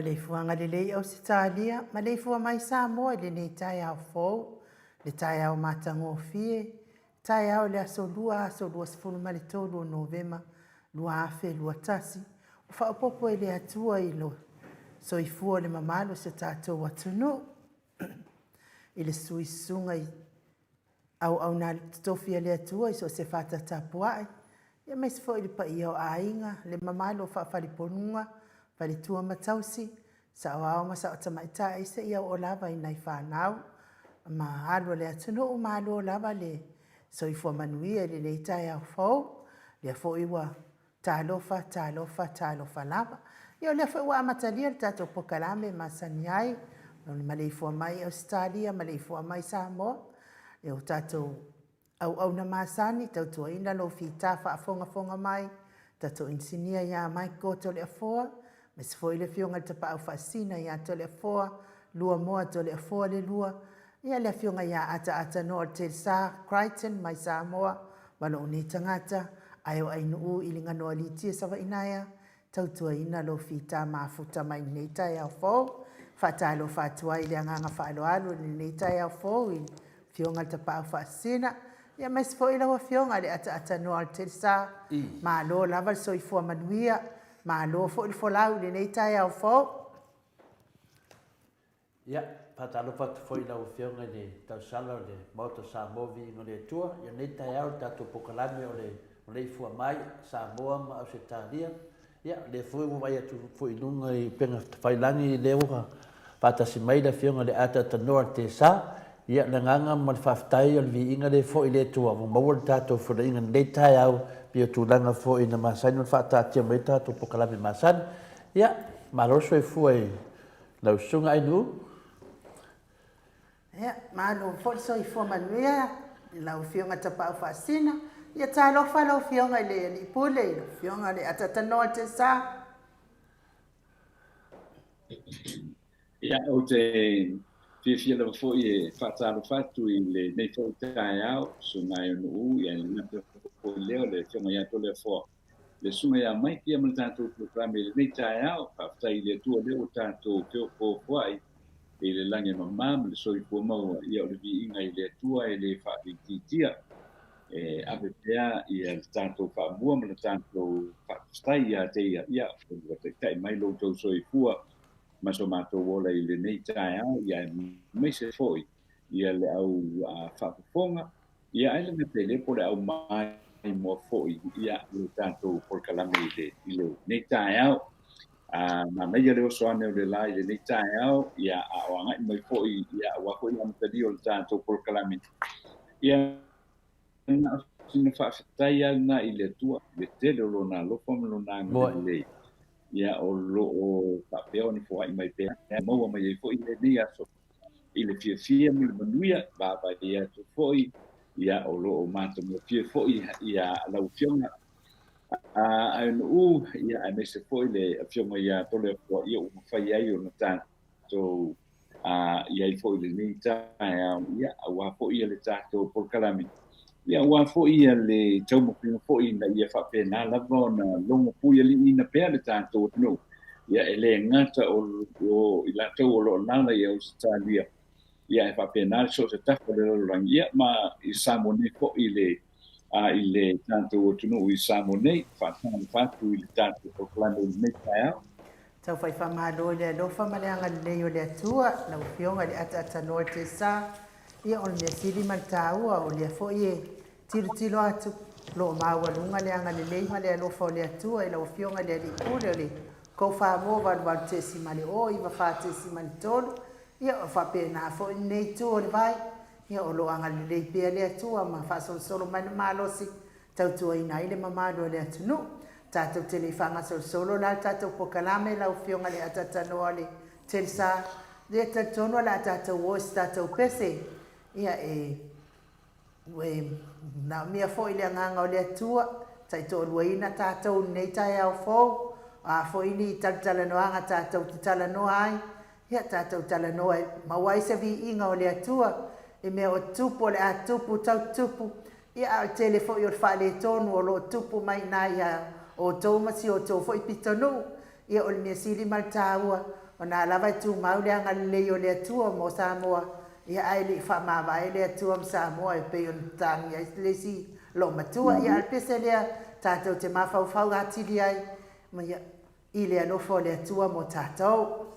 Maleifuaga lelei Ausetalia, maleifua mai Samoa i lenei taeao fou, le taeao matagofie, taeao i le aso Lua, aso 23 o Novema 2021, ua faaopoopo e le Atua i lo soifua o le mamalu o si o tatou atunuu. I le suisuga i auauna totofi a le Atua i so o se fata tapuai, aemaise foi le paia o aiga, le mamalu o faafaleponuga, faletua ma tausi, saoao ma sao tamaitai seia oo lava i nai fanau ma alo o le atunuu. Malo lava le soifua manuia i lenei taeao fou. Lea foi ua talofa, talofa, talofa lava. Ia o lea foi ua amatalia le tatou polokalame e masani ai, o le maleifua mai Ausetalia, maleifua mai Samoa, e o tatou auauna masani, tautuaina lou fita faafogafoga mai, tatou inisinia ia Michael Toleafoa, aemaise foi le afioga i le Tapaau Faasisina ia Toleafoa, Luamoa Toleafoa le lua, ia le afioga ia Ataata Noa o le Telsa Crichton mai Samoa, ma lou nei tagata, ae o Ainuu i Liganoa Litia Savainaea, Tautuaina lou fita mafuta mai lenei taeao fou. Faatalofa atu ai i le agaga faaaloalo i lenei taeao fou i le Afioga i le Tapaau Faasisina, aemaise foi lau Afioga i le Ataatanoa o le Telsa. Malo lava le soifua manuia, malo foi le folau i lenei taeao fou. Ia, faatalofa atu foi i lau Afioga i le Tausala o le Maota o Samoa Viiga o le Atua. Ia lenei taeao i le tatou polokalame o le Maleifua Mai, Samoa ma Ausetalia. Ia, o lea foi ua vaai atu foi i luga i upega tafailagi lea ua faatasi mai le Afioga i le Ataatanoa Tesa. Ia, le agaga ma le faafetai o le viiga lea foi i le Atua ua maua le tatou feiloaiga i lenei taeao pei o tulaga foi na masani ona faataatia mai ai tatou polokalame masani. Ia, malo le soifua i Lau Susuga Ainuu. Ia, malo foi le soifua manuia i lau Afioga Tapaau Faasisina. Ia, talofa lau Afioga i le Alii Pule, i lau Afioga i le Ataatanoa Tesa. Ia, ou te fiafia lava foi e faatalofa atu i lenei foi taeao, Susuga Ainuu, ia e le gata foi i lea o le Afioga ia Toleafoa le Susuga ia Mike ia ma le tatou polokalame i lenei taeao. Faafetai i le Atua o lea ua tatou feofoofoai i le lagi e mama ma le soifua maua. Ia o le viiga i le Atua e le faaitiitia. E ave pea ia le tatou faamua ma le tatou faafetai ia te ia. Ia ua taitai mai lo outou soifua ma so matou ola i lenei taeao, ia aemaise foi ia le au faafofoga. Ia ae le gata i lea po o le au maimoa foi ia le tatou polokalame i le i lenei taeao. A manaia le oso ane o le la i lenei taeao, ia a o agai mai foi ia aua foi le amatalia o le tatou polokalame. Ia na o sina faafetai lava lena i le Atua i le tele o lona alofa ma lona agalelei. Ia o lo o faapea ona foai mai pea maua mai ai foi lenei aso i le fiafia ma le manuia, vaavaai atu foi, ia, o lo o matagofie foi ia lau Afioga Ainuu, ia, aemaise foi le Afioga ia Toleafoa, ia, ua mafai ai ona tatou i ai foi i lenei taeao, ia, aua foi ia le tatou polokalame, ia, aua foi ia le taumafaiga foi ina ia faapena lava ona logo puialiiina pea le tatou atunuu. Ia, e le gata o, o i latou o lo o alaala i Ausetalia, ia, ae faapena so o se tafa o le lalolagi, ia, ma i Samoa nei foi i le, a, i le tatou atunuu i Samoa nei, faatalofa atu i le tatou polokalame i lenei taeao. Taufai faamalo i le alofa ma le agalelei o le Atua, lau Afioga i le Ataatanoa Tesa, ia o le mea sili ma le taua, o lea foi e tilotilo atu, o lo o maualuga le agalelei ma le alofa o le Atua i lau Afioga i le Alii Pule o le Koufamoa 88.094.3, ia o faapena foi lenei itu o le vai, ia o lo o agalelei pea le Atua ma faasolosolo mai le malosi tautuaina ai le mamalu o le atunuu. Tatou te le i faagasolosolo la le tatou polokalame lau Afioga i le Ataatanoa o le Telsa, ia talitonu o le a tatou o i se tatou pese, ia e e manaomia foi le agaga o le Atua, taitoaluaina tatou i lenei taeao fou, o a foi ni talatalanoaga tatou te talanoa ai, ia tatou talanoa e maua ai se viiga o le Atua i mea o tupu o le a tupu tau tupu, ia a o le tele foi o le faaletonu o lo o tupu mai i ina ia outou ma si outou foi pitonuu, ia o le mea sili ma le taua, Ona lava e tumau le agalelei o le Atua mo Samoa, ia ae le i faamavae le Atua ma Samoa e pei ona tatagi ai le isi loomatua. Ia, a o le pese lea tatou te mafaufau atili ai ma ia, i le alofa o le Atua mo tatou.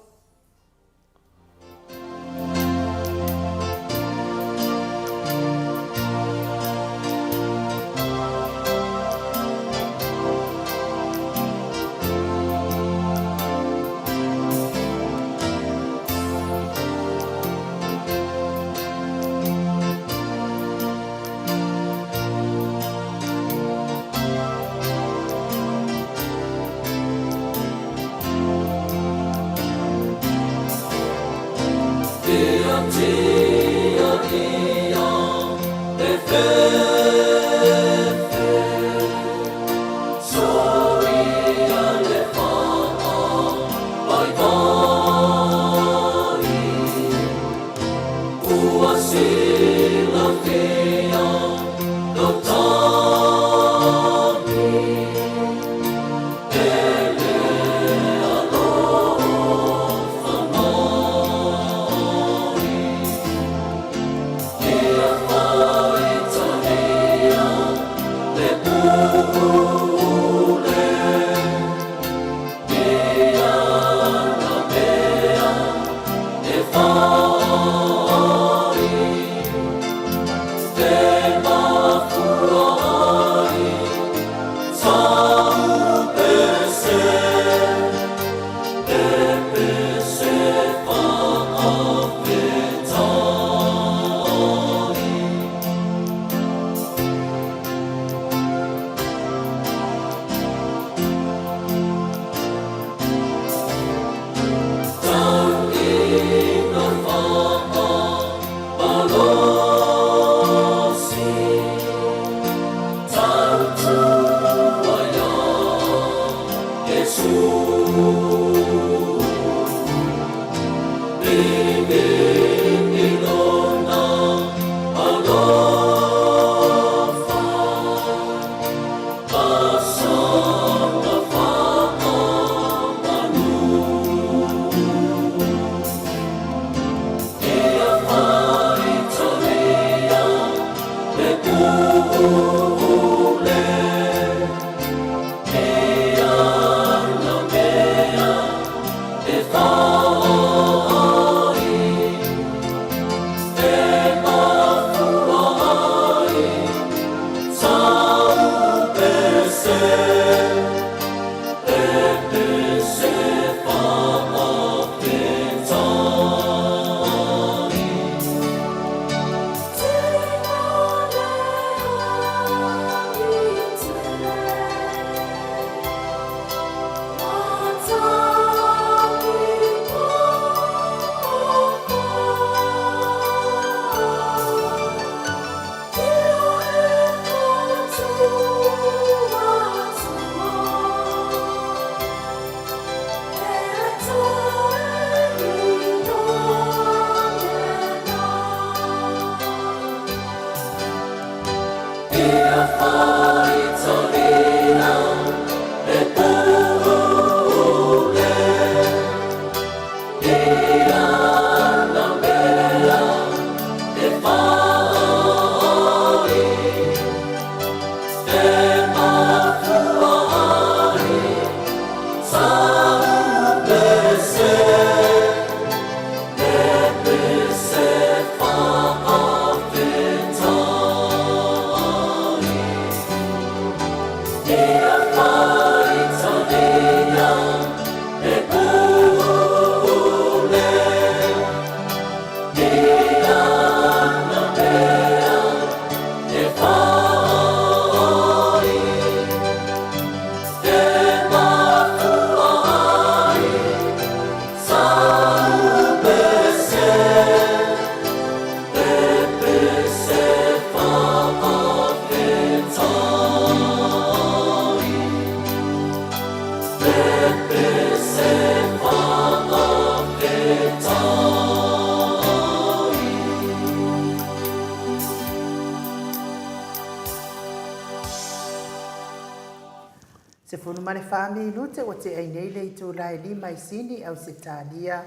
14 minute ua tea ai nei le itula e 5 i Sini, Ausetalia,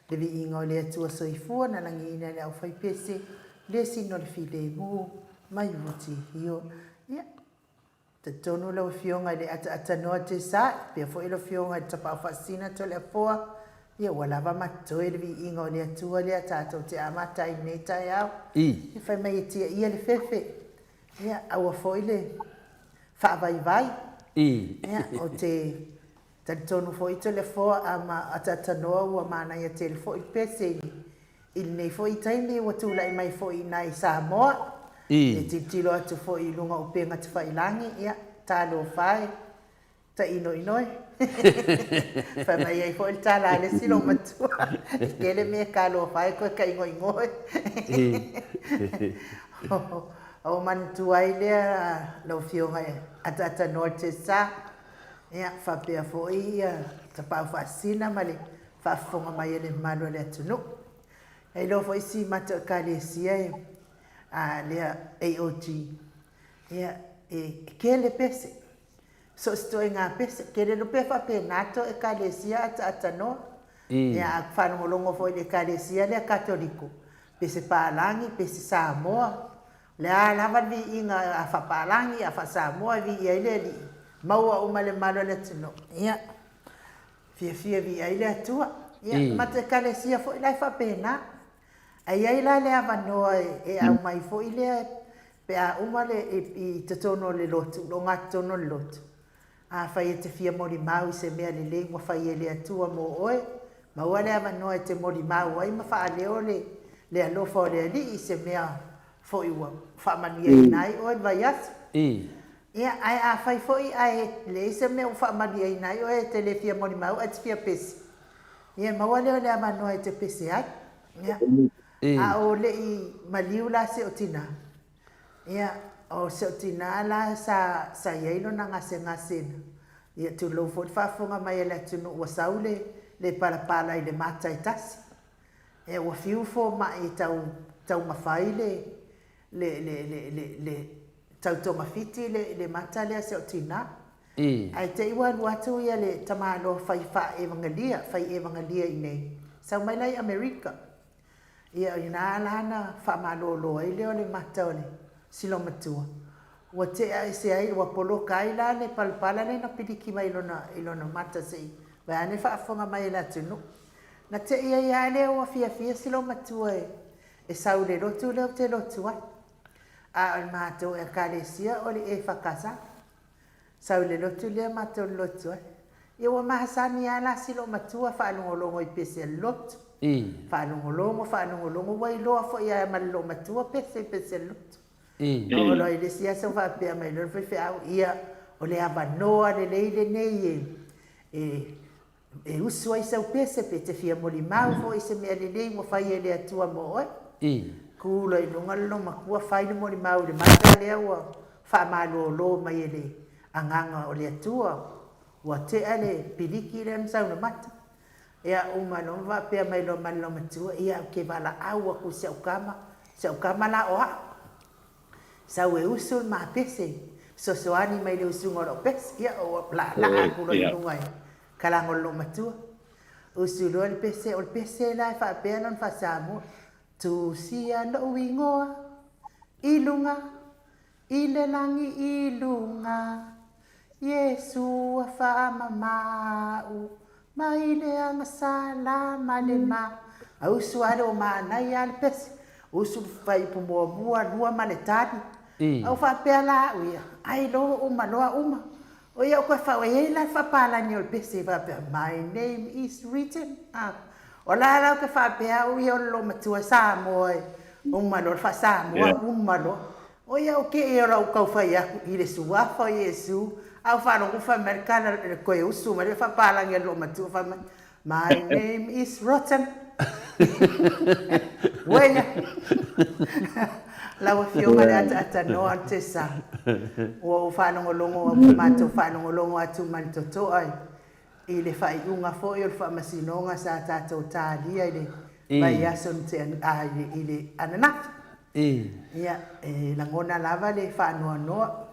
le viiga o le Atua Soifua na lagiina e le aufaipese, le sino o le filemu, mai ua tihio. Ia, talitonu lau Afioga i le ataatanoa Jesai, pea foi lau Afioga i le Tapaau Faasisina Toleafoa, ia ua lava ma totoe le viiga o le Atua lea tatou te amata ai i lenei taeao. Ia fai mai e tiaia le fefe, ia aua foi le faavaivai. Ia, ou te talitonu foi Toleafoa a ma ataatanoa ua manaia tele foi le pese i lenei foi taimi ua tulai mai foi i nai Samoa. E tilotilo atu foi i luga o upega tafailagi, ia, talofa e, tainoino e. Fai mai ai foi le tala a le isi loomatua, e tele mea e talofa ai koe tainoino e. Ua manatua ai lea lau Afioga e ataatanoa Tessa, ia, faapea foi ia Tapaau Faasisina ma le faafofoga mai a le mamalu o le atunuu. E iloa foi si matou Ekalesia e, a, lea AOG, ia, e kele pese, so o se ituaiga pese. Kele loa pe faapena to Ekalesia ataatanoa. Ia, a faalogologo foi i le Ekalesia lea Katoliko, pese palagi, pese Samoa, o le a lava le viiga a faapalagi, a faa-Samoa e viia ai le Alii, maua uma e le mamalu o le atunuu. Ia, Fiafia viia ai le Atua. Ia, matou Ekalesia foi la e faapena. Ae i ai la le avanoa e aumai foi lea pe a uma le i totonu o le lotu, le ogatotonu o le lotu. Afai e te fia molimau i se mea lelei ua fai e le Atua mo oe, maua le avanoa e te molimau ai ma faaleo le le alofa o le Alii i se mea foi ua faamanuiaina ai oe i le vaiaso. Ia, ae afai foi ae leai se mea ua faamalieina ai oe e te le fia molimau ae te fia pese, ia maua lea o le avanoa e te pese ai. Ia, a o le i maliu la si ou tinā, ia, o si ou tinā la sa, sa i ai lona gasegase na, ia tulou foi le faafofoga mai a le atunuu ua sau le, le palapala i le mata e tasi. Ia, ua fiu fomai e tau, taumafa ai le, le, le, le, le, le tau togafiti le, le mata lea si ou tinā. Ae te i ua alu atu ia le tamaloa fai faa-evangelia, fai evangelia i inei, sau mai la i Amerika. Ia o ina la na faamalolo ai lea o le mata o le silomatua. Ua tea ese ai, ua poloka ai la le palapala lea na piliki mai i lona, i lona mata se i vaeane faafofoga mai e le atunuu. Na te i ai lava lea ua fiafia silomatua e, E sau i le lotu lea ou te lotu ai. A o le matou Ekalesia o le EFKS. Sau i le lotu lea matou lotu ai. Ia ua masani lava la si loomatua faalogologo i pese a le lotu. Faalogologo, faalogologo, ua iloa foi lava ma le loomatua pese i pese a le lotu. Oo loa i le isi aso faapea mai loa le faifeau, ia, o le avanoa lelei lenei e, e E usu ai sau pese pe te fia molimau foi i se mea lelei ua fai e le Atua mo oe. Ku loa i luga le loomatua fai le molimau i le mata lea ua faamalolo mai e le Agaga o le Atua ua tea le piliki lea na sau i le mata. Ia uma loa ma faapea mai loa ma le loomatua, ia ou te valaau atu i si au tama, si au tama la o au. Sau e usu le ma pese, fesoasoani mai i le usuga o lau pese. Ia, ua laalaa atu loa i luga e kalago le loomatua. Usu loa le pese, o le pese la e faapea lona faa-Samoa, Tusia lou igoa i luga, i le lagi i luga, Iesu ua faamamau mai le agasala ma le ma. A usu lava le ua manaia lava le pese, usu le fuaiupu muamua, lua ma le tali. A ua faapea la au ia, ai loa ua uma loa uma. O ia ou toe fau, e i ai la le faapalagi o le pese e faapea, my name is written. O la la ou te faapea au ia o le loomatua Samoa e uma loa le faa-Samoa, uma loa. O ia o kēia o lau tau fai aku i le suafa o Iesu, a ua faalogo fai mai le tala le toe usu mai le faapalagi a le loomatua fai mai, My name is Rotten. Ueia! Lau Afioga le ataatanoa o le Tesa, ua ou faalogologo ua matou faalogologo atu ma le totoa i I le faaiuga foi o le faamasinoga sa tatou talia i le vaiaso na tea, a, i le ananafi, ia, e lagona lava le faanoanoa.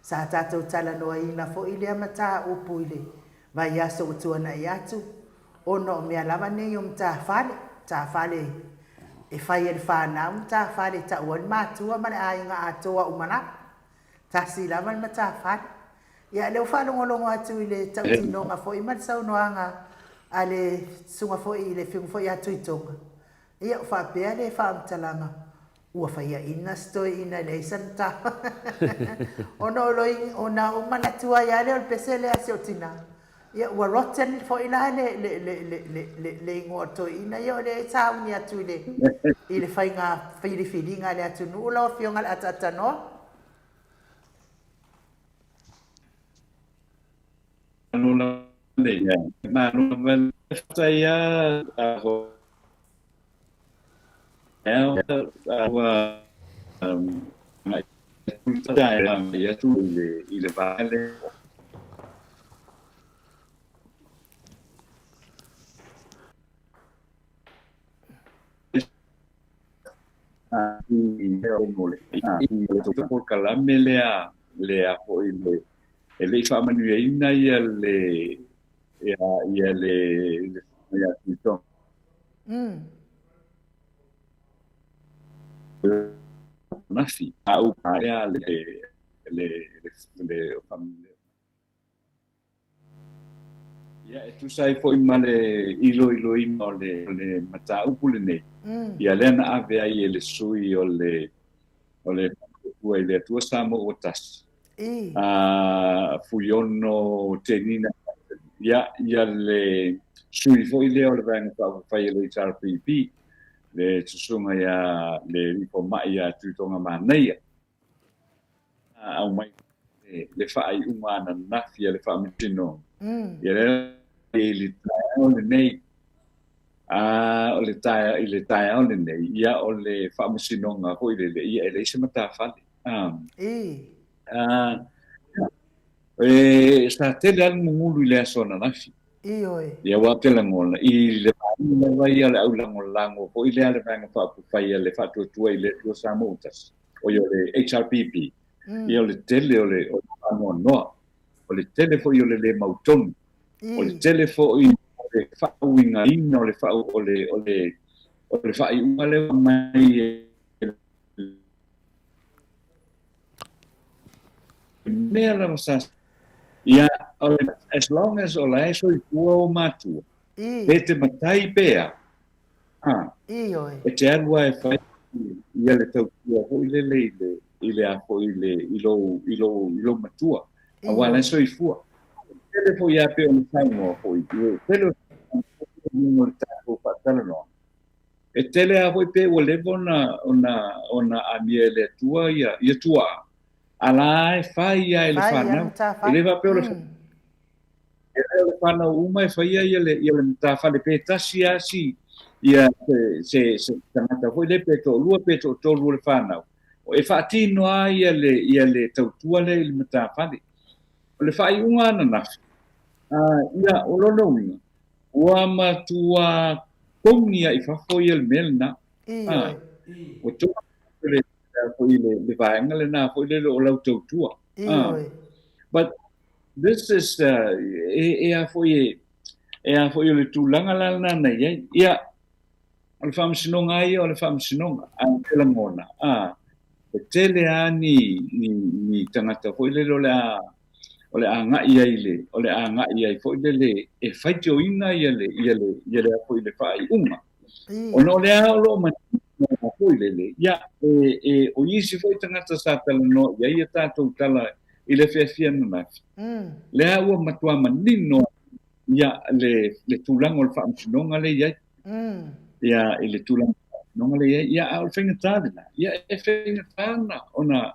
Sa tatou talanoaina foi lea mataupu i le vaiaso ua tuanai atu, ona o mea lava nei o matafale, matafale e fai e le fanau, matafale e tau ai le matua ma le aiga atoa uma lava. Tasi lava le matafale. Ia, lea ua faalogologo atu i le tautinoga foi ma le saunoaga a le susuga foi i le Afioga foi ia Tuitoga, ia, ua faapea le faamatalaga, ua faiaina si toeaina e leai sana matafale. Ona o loi, ona ou manatu ai lava lea o le pese lea a si ou tina, ia, ua rotten foi la le, le, le, le, le, le, le igoa o le toeaina ia o lea e sauni atu i le, i le faiga filifiliga a le atunuu lau Afioga i le Ataatanoa. Polokalame lea lea foi le e le i faamanuiaina ia le ia ia le le ia Tuitoga. Nafi a u lea le le le le Ia, e tusa ai foi ma le iloiloina o le, o le mataupu lenei, ia lea na ave ai e le sui o le, o le Faatuatua i le Atua Samoa ua Tasi, a Fuiono Tenina, ia, ia le sui foi lea o le Vaega Faaupufai a le HRPP, le Susuga ia le Alii Fomai ia Tuitoga Manaia, aumai le faaiuga ananafi a le Faamasinoga. Ia lea i le taeao lenei, a o le taeao, i le taeao lenei, ia o le Faamasinoga foi lele, ia e leai se matafale. A, a, e, sa tele lava le gugulu i le aso ananafi. Ioe. Ia ua te lagona i le vaega lava ia o le aulagolago foi lea a le Vaega Faaupufai a le Faatuatua i le Atua Samoa ua Tasi. O ia o le HRPP, ia o le tele o le o le faanoanoa, o le tele foi o le lē mautonu, o le tele foi o le faauigaina o le faa o le o le o le faaiuga lea ua aumai e le mea lava sa ia o le as long as o la e soifua ou matua, pe te matai pea, A, Ioe. E te alu lava e fai ia le tautua foi lele i le, i le a foi i le, i lou, i lou, i lou matua, aua la e soifua. E tele foi lava pei ona saunoa foi, e tele o luga o le tatou faatalanoaga, e tele lava foi pe ua leva ona, ona, ona amia e le Atua ia, ia tuaa, a la e fai lava e le Fai lava le fanau. E matafale. le faapea o le E le o le fanau uma e faia ia le, ia le matafale pe tasi lava si, ia se, se, se tagata foi lea pe toalua pe toatolu o le fanau. E faatino lava ia le, ia le tautua lea i le matafale. O le faaiuga ananafi, ia, o lona uiga, ua matua togi lava i fafo ia le mea lena. Ioe. Ua togi le, foi le, le vaega lena foi lele o lau tautua. Ioe. But this is e, e a foi e, e a foi o le tulaga la lena na i ai. Ia, o le faamasinoga lava ia o le faamasinoga, a o te lagona, a, e tele lava ni, ni, ni tagata foi lele o le a, o le a agai ai le, o le a agai ai foi lele e faitioina ia le, ia le, ia le a foi le faaiuga. Ona o lea o lo o manino foi lele, ia, e, e, o isi foi tagata sa talanoa i ai ia tatou tala i le afiafi ananafi, lea ua matua manino ia le, le tulaga o le faamasinoga lea e i ai. Ia, i le tulaga o le faamasinoga lea e i ai, ia, a o le faigata lena, ia, e faigata ona, ona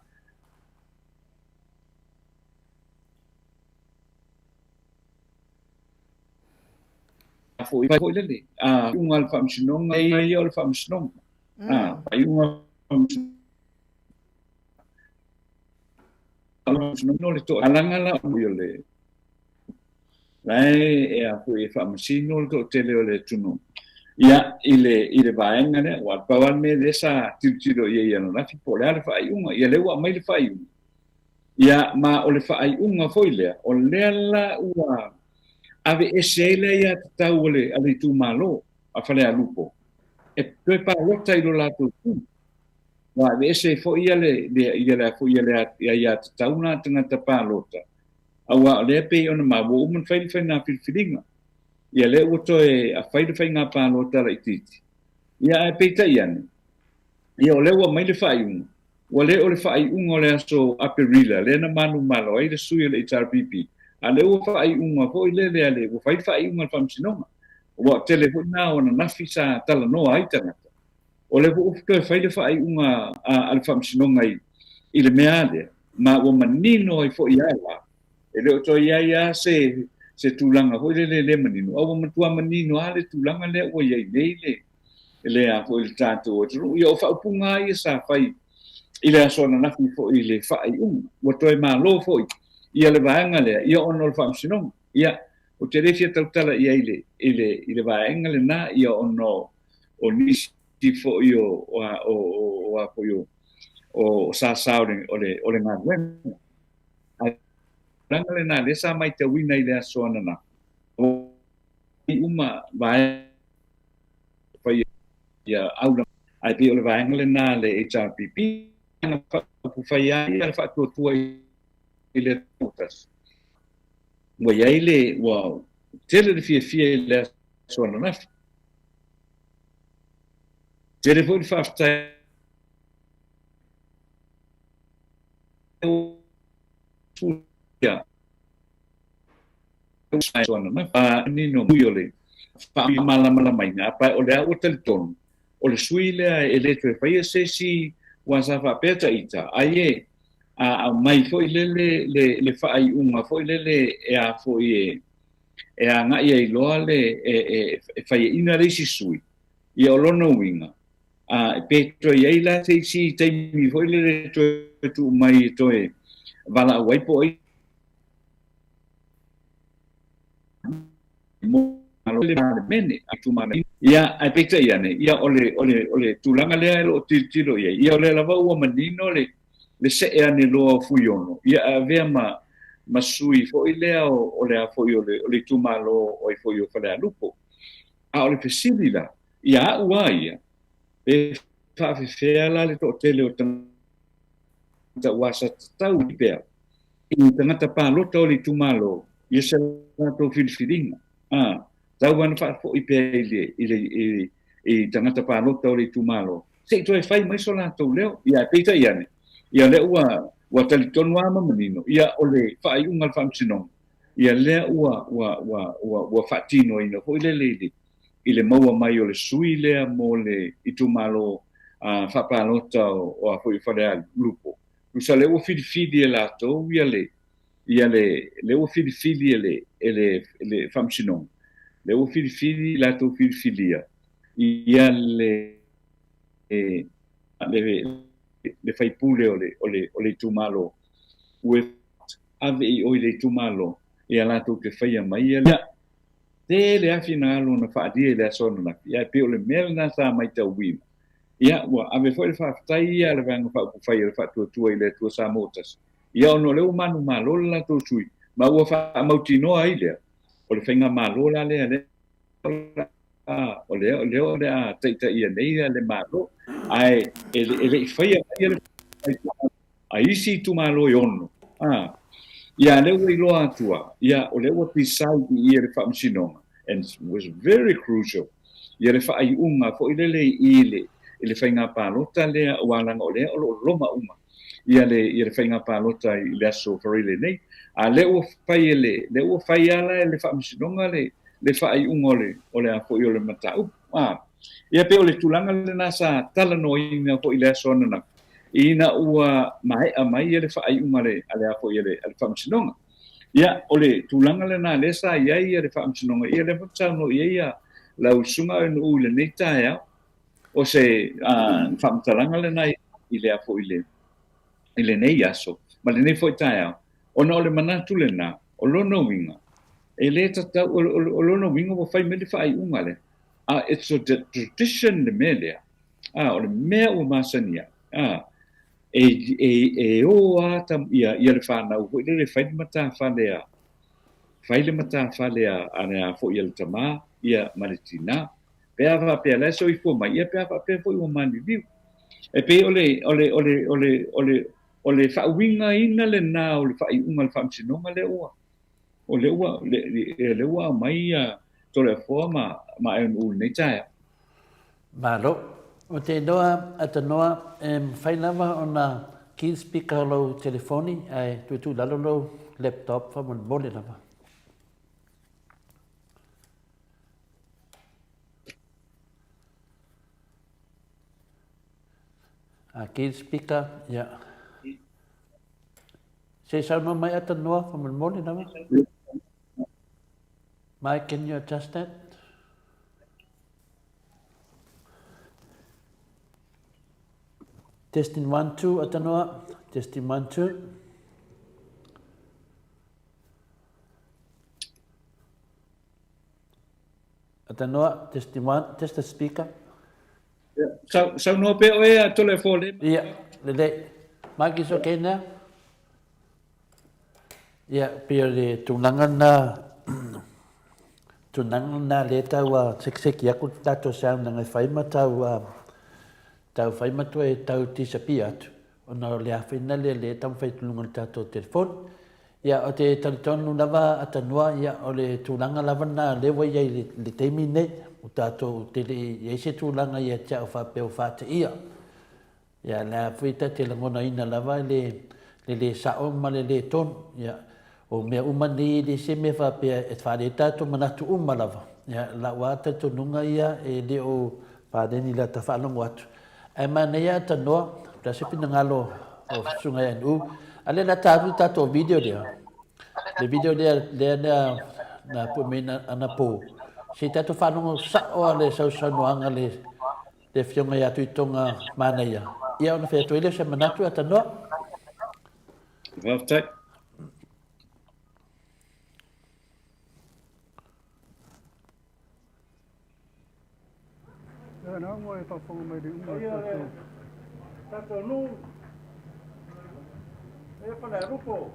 foi foi lele, a faaiuga a le faamasinoga ia o le faamasinoga. A faaiuga a le faamasinoga o le toalaga la o le la e e a foi e faamasino le toatele o le atunuu. Ia, i le, i le vaega lea, ua pau lava le mea lea sa tilotilo i ai ananafi, po o le a le faaiuga. Ia, lea ua aumai le faaiuga. Ia, ma o le faaiuga foi lea, o lea la ua aveese ai le aiatatau a le, a le itumalo a Falealupo e toe palota i lo latou sui. Ua aveese ai foi ia le, le, ia le, foi ia le aiatatau na a tagata palota, aua o lea pei ona maua ua uma ona fai le faiga filifiliga. Ia lea ua toe fai le faiga palota laitiiti. Ia ae peitai ane, ia o lea ua aumai le faaiuga, ua le o le faaiuga o le aso Aperila lea na manumalo ai le sui o le HRPP, a o lea ua faaiuga foi lele a le, ua fai le faaiuga a le Faamasinoga. Aua o tele foi na o ananafi sa talanoa ai tagata. O lea foi ua toe fai le faaiuga a le Faamasinoga i le mea lea, ma ua manino ai foi lava la, e le o toe i ai lava se tulaga foi lele e le manino, a ua matua manino lava le tulaga lea ua i ai nei le, le a foi le tatou atunuu. Ia, o faaupuga lava ia sa fai i le aso ananafi foi i le faaiuga. Ua toe malo foi ia le vaega lea, ia ona o le Faamasinoga. Ia, ou te le fia tautala i ai i le, i le, i le vaega lena, ia ona o nisi foi o, o, o, o, o, foi o, o sasa o le, o le, o le galuega. Ae tulaga lena lea sa matauina i le aso ananafi, uma vaega fai ia aula ae pei o le vaega lena a le HRPP na faaupufai ai le faatuatua i le tasi. Ua i ai le, ua tele le fiafia i le aso ananafi. Tele foi le faafetai Nino o le faamalamalamaina, o lea ua talitonu o le sui lea e le toe faia se isi aua sa faapea ta ita ai e a aumai foi lele le, le faaiuga foi lele e a foi e e agai ai loa le e, e, e faiaina le isi sui. Ia o lona uiga a pe toe i ai la se isi taimi foi lele toe tuu mai e toe valaau ai po o ai le Palemene a itumalo. Ia, ae peitai ane, ia o le, o le, o le tulaga lea e lo o tilotilo i ai, ia o lea lava ua manino le, le see ane loa o Fuiono, ia e avea ma, ma sui foi lea o, o le a foi o le, o le itumalo o ai foi o Falealupo. A o le fesili la, ia a'u a ia, pe faafefea la le toatele o tagata ua sa tatau pea i tagata palota o le itumalo ia se latou filifiliga, a, tau ana faafoi pea i le, i le, i, i tagata palota o le itumalo, se i toe fai mai so latou leo. Ia, ae peitai ane, ia lea ua, ua talitonu lava ma manino, ia o le faaiuga a le Faamasinoga, ia lea ua, ua, ua, ua, ua faatinoina foi lele i le, i le maua mai o le sui lea mo le itumalo faapalota o, o a foi o Falealupo. Tusa lea ua filifili e latou ia le, ia le, lea ua filifili e le, e le, le Faamasinoga, lea ua filifili latou filifilia ia le, le, le faipule o le, o le, o le itumalo ua ave i o i le itumalo ia latou te faia mai ia le tele lava finagalo na faaalia i le aso ananafi, ae pei o le mea lena sa matauina. Ia, ua ave foi le faafetai ia a le Vaega Faaupufai a le Faatuatua i le Atua Samoa Tasi, ia ona o lea ua manumalo le latou sui, ma ua faamautinoa ai lea, o le faigamalo la lea lea o lea o lea o le a taitaia nei le Malo, ae e le i faia mai le a isi itumalo e ono. A, ia lea ua iloa atu a, ia o lea ua decide i i e le Faamasinoga, and was very crucial, ia le faaiuga foi lele i i le, i le faiga palota lea, aua leaga o lea o lo o loma uma ia le, ia le faiga palota i le aso Faraile nei. A lea ua fai e le, lea ua fai lava la e le Faamasinoga le, le faaiuga o le, o le a foi o le mataupu. A, ia pei o le tulaga lena sa talanoaina foi i le aso ananafi, ina ua maea mai le faaiuga a le, a le a foi a le, a le Faamasinoga. Ia, o le tulaga lena lea sa i ai le Faamasinoga, ia lea foi na saunoa i ai lau Susuga Oenuu i lenei taeao, o se faamatalaga lena i le a foi i le, i lenei aso ma lenei foi taeao, ona o le manatu lena, o lona uiga, e le tatau, o lona uiga ua fai mai le faaiuga lea, a it's a tradition le mea lea, a o le mea ua masani ai, a. E, e, e o a tam, ia, ia le whanau foi lele fai le matafale a, fai le matafale a, a le a foi a le tamā, ia ma le tinā. Pe a faapea la e soifua mai, ia pe a faapea foi ua maliliu. E pei o le, o le, o le, o le, o le, o le faauigaina lenā o le faaiuga a le Faamasinoga lea ua, o lea ua, lea ua aumai ia Toleafoa ma, ma Aeonuu i lenei taeao. Malo. Ou te iloa Atanoa e mafai lava ona ki le speaker o lou telefoni ae tuutuu i lalo lou laptop faamolemole lava. A ki le speaker, ia. Se i saunoa mai Atanoa faamolemole lava. Mike, can you adjust that? Testing 1, 2, Atanoa. Testing 1, 2. Atanoa, testing 1, test the speaker. Sau, saunoa pea oe a tole fo le. Ia, lelei. Mike is okay now? Ia, pei o le tulaga lena, tulaga lena lea tau sekiseki aku le tatou saunoaga e fai ma tau, tau fai ma toe tau disappear atu, ona o le āwhina lea lea e taumafai atu i luga o le tatou telefoni. Ia, ou te talitonu lava Atanua, ia, o le tulaga lava lena lea ua i ai i le taimi lenei, ua tatou te le i i ai se tulaga ia te au faapea ua faateia. Ia, le a foi ta te lagonaina lava le, le lē sa'o ma le lē tonu. Ia, o mea uma nei e le se mea faapea e faalele tatou manatu uma lava. Ia, lau lava talitonuga ia e le o paleni i lata faalogo atu. Ae manaia tanoa, o le a se finagalo o Susuga ia NU, a lea o le a ta alu le tatou video lea, le video lea, lea na, na pue mai anapo, se i tatou faalogo sa'o lava le sausaunoaga le, Le Afioga ia Tuitoga Manaia, ia ona fai atu ai lea o se manatu, Atanoa. Faafetai. Ia na ua e faafofoga mai le uma o tatou. Tatou nuu, e Falealupo,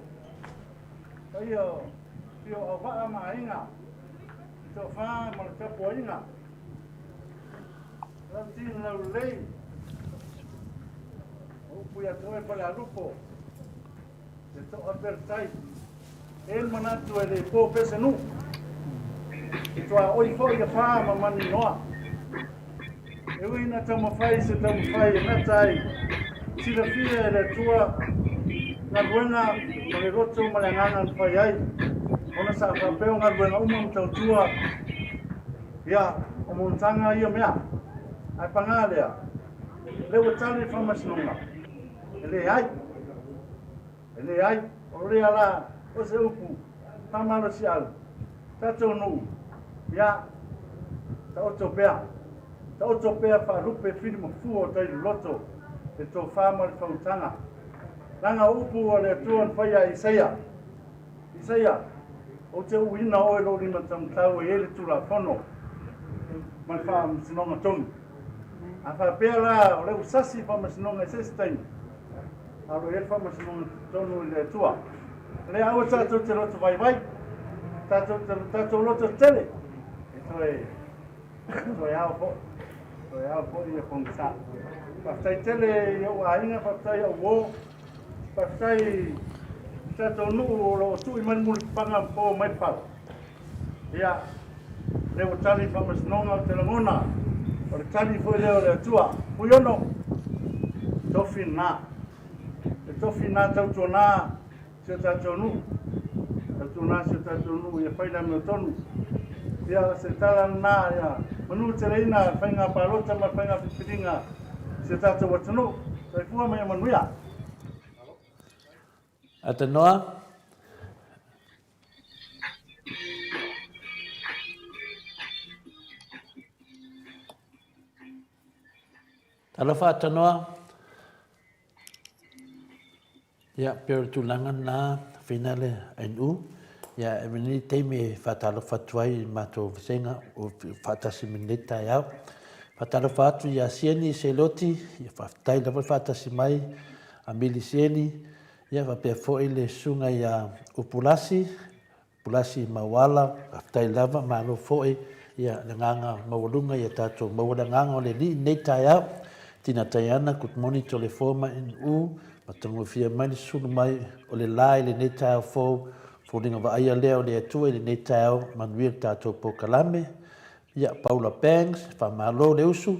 paia o Pio Auvaa ma Aiga, le tofa ma le tapuaiga. Lau tino lau lelei, o upu ia te oe Falealupo, le to'a pea le tai. E i le manatu e le po pea se nuu, e tuaoi foi le fa ma maninoa. E ui ina taumafai se taumafai e gata ai, silafia e le Atua galuega ma le loto ma le agaga na fai ai, ona sa faapea o galuega uma ma tautua Ia, o monotaga ia mea. Ae pagā lea, lea ua tali le faamasinoga, e leai, e leai, o lea la o se upu faamalosiau, tatou nuu, ia, taoto pea, taoto pea faalupe fili ma fua o tai loloto, le tofa ma le faautaga. Leaga o upu a le Atua na faia e Isaia, Isaia, Ou te uina oe i lou limataumatau e i ai le Tulafono ma le faamasinoga tonu. A faapea la o lea ua sasi le faamasinoga i se isi taimi, a o lo o i ai le faamasinoga tonu i le Atua. O lea aua tatou te loto vaivai, tatou te tatou loto tele, e toe, toe ao foi, toe ao foi ia pogisa. Faafetai tele i ou aiga, faafetai i au uo, Faafetai i tatou nuu o lo o tui mai le mulipapaga ma po mai le fala. Ia, lea ua tali le faamasinoga ou te lagona, o le tali foi lea o le Atua. Fuiono, tofi lena. Le tofi lena tautuana si o tatou nuu. Tautuana si o tatou nuu ia fai le amiotonu. Ia, o se tala lena, ia manu teleina le faiga palota ma le faiga filifiliga si o tatou atunuu. Soifua ma ia manuia. Atanoa. Talofa Atanoa. Ia, pei o le tulaga lena, Fina le NU. Ia, e lenei taimi e faatalofa atu ai i le matou vasega o faatasi mai lenei taeao. Faatalofa atu ia Sieni Seloti, ia faafetai lava le faatasi mai. Milisieni, ia faapea foi le Susuga ia Upulasi, Pulasi Mauala, faafetai lava, malo foi ia le agaga maualuga ia tatou maua le agaga o le Alii i lenei taeao. Tina Taiana, good morning Toleafoa ma NU, matagofie mai le sulu mai o le la i lenei taeao fou, foliga vaaia lea o le Atua i lenei taeao, manuia le tatou polokalame. Ia, Paula Banks, faamalo le usu,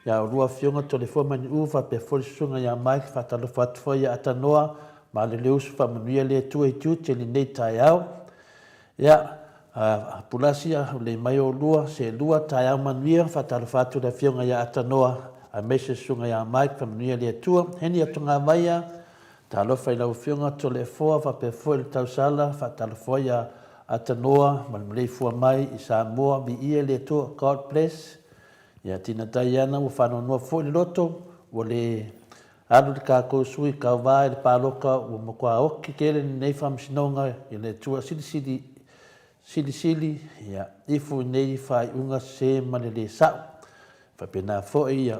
ia oulua afioga Toleafoa ma NU faapea foi le susuga ia Mike, faatalofa atu foi ia Atanoa, Malo le usu, faamanuia le Atua i tiute i lenei taeao. Ia, Pulasi, ulei mai oulua, seelua, taeao manuia, faatalofa atu le afioga ia Atanoa, aemaise le susuga ia Mike, faamanuia le Atua. Heni Atogavaia, talofa i lau afioga Toleafoa, faapea foi le tausala, faatalofa ia Atanoa ma le maleifua mai i Samoa, viia le Atua, God bless. Ia Tina Diana, ua faanoanoa foi le loto, ua le Alu le tatou sui tauva i le palota ua matua oti tele lenei faamasinoga i le Atua silisili silisili ia ifo i nei faaiuga sese ma le le sa'o. Faapena foi ia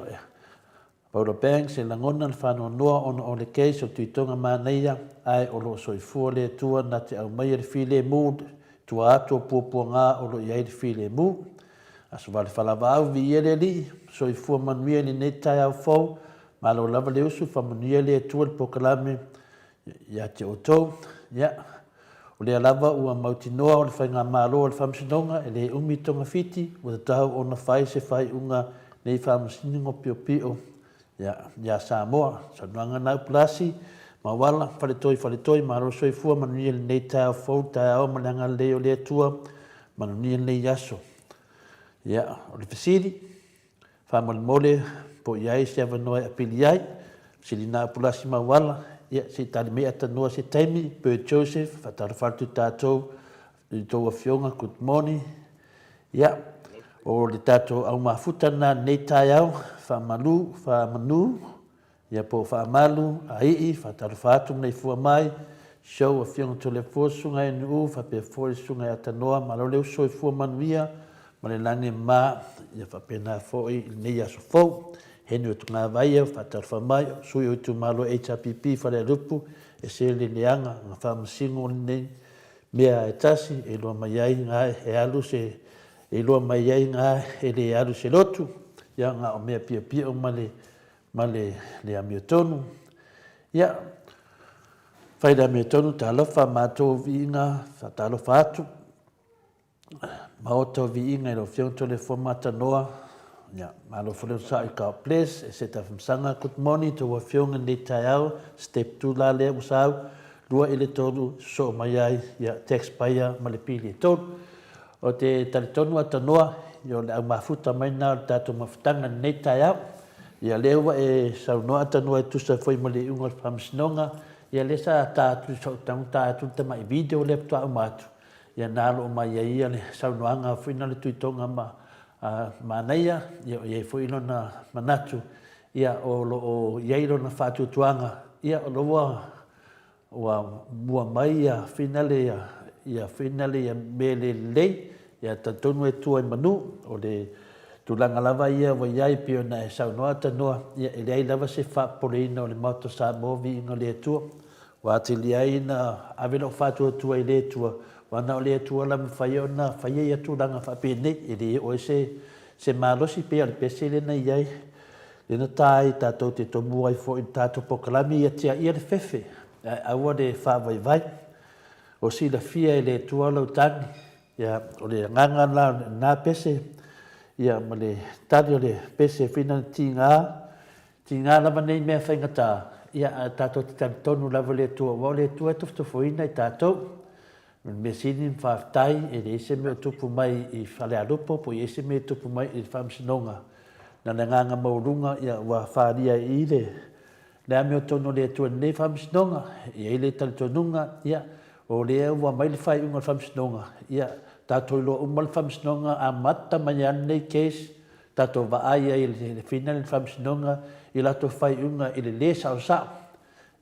Paula Banks e lagona le faanoanoa ona o le case o le Tuitoga Manaia ae o lo o soifua le Atua na te aumaia le filemu i tua atu o puapuaga o lo o i ai le filemu. Aso vale falavaau viia le Alii, soifua manuia i lenei taeao fou Malo lava le usu, faamanuia le Atua i le polokalame ia te outou. Ia, o lea lava ua mautinoa o le Faigamalo a le Faamasinoga e le umi togafiti, ua tatau ona fai se faaiuga nei faamasinoga piopio ia, ia Samoa. Saunoaga na Upulasi, Mauala, Faletoi, Faletoi, malo le soifua, manuia lenei taeao fou, taeao ma le agalelei o le Atua, manuia lenei aso. Ia, o le fesili, Faamolemole po o i ai se avanoa e apili ai. Silina Pulasi Mauala, ia se i tali mai Atanoa se taimi. Bert Joseph, faatalofa atu i tatou i tou afioga, good morning. Ia, o le tatou aumafuta lena i lenei taeao, faamalu, faamanu, Ia po o faamalu, aii, faatalofa atu ma ifua mai, show Afioga Toleafoa Susuga NU faapea foi le Susuga ia Tanoa malo le uso soifua manuia ma le lagi ma ia faapena foi i lenei aso fou. Henry Togavaia faatalofa mai, sui o itumalo HRPP Falealupo e se le leaga na faamasino lenei mea e tasi e iloa mai ai na e alu se e iloa mai ai na e le alu se lotu ia na o mea piopio ma le ma le, le amiotonu. Ia, fai le amiotonu, talofa matou viiga, faatalofa atu. Maota o viiga i lau Afioga Toleafoa Matanoa. Ia, malo foi le onosai, God bless. E se tafamasaga, good morning tou Afioga i lenei taeao, step 2 la lea ua sau, 2 i le 3, sosoo mai ai, ia, tax payer ma le pili e 3. Ou te talitonu Atanoa, ia o le au mafuta mai lena o le tatou mafutaga i lenei taeao. Ia lea ua e saunoa Atanoa e tusa foi ma le iuga o le Faamasinoga, ia lea sa ta atu i sou tago ta atu le tamai video lea faatoa uma atu, ia na alo mai ai ia le saunoaga foi na le Tuitoga ma Manaia, ia o i ai foi lona manatu, ia o lo o i ai lona faatuatuaga, ia o lo ua Ua mua mai ia finale ia, ia finale ia mea le lelei, ia talitonu e tua i manu, o le tulaga lava ia ua i ai pei ona e saunoa Tanoa, ia e leai lava se faapopoleina o le Maota o Samoa viiga o le Atua. Ua atili ai ona ave lou faatuatua i le Atua, aua na o le Atua la mafai ona faia ia tulaga faapenei, e le oo ai se, se malosi pei o le pese lea na i ai Lea na ta ai tatou te tomua ai foi i le tatou polokalame ia tiaia le fefe, ae aua le faavaivai. O silafia e le Atua lau tagi, ia, o le agaga la o lena pese, ia, ma le tali o le pese foi na tiga, tiga lava nei mea faigata, ia, ae tatou te talitonu lava i le Atua, aua o le Atua e tofotofoina i tatou. O le mea sili ma faafetai, e leai se mea o tupu mai i Falealupo po o i ai se mea e tupu mai i le Faamasinoga. Na le agaga maualuga ia ua faaalia i i le le amiotonu o le Atua i lenei Faamasinoga. E i ai le talitonuga, ia, o lea ua aumai le faaiuga o le Faamasinoga, ia, tatou iloa uma le Faamasinoga amata mai lava lenei case, tatou vaai ai i le fina le Faamasinoga i latou faaiuga i le lē saosao.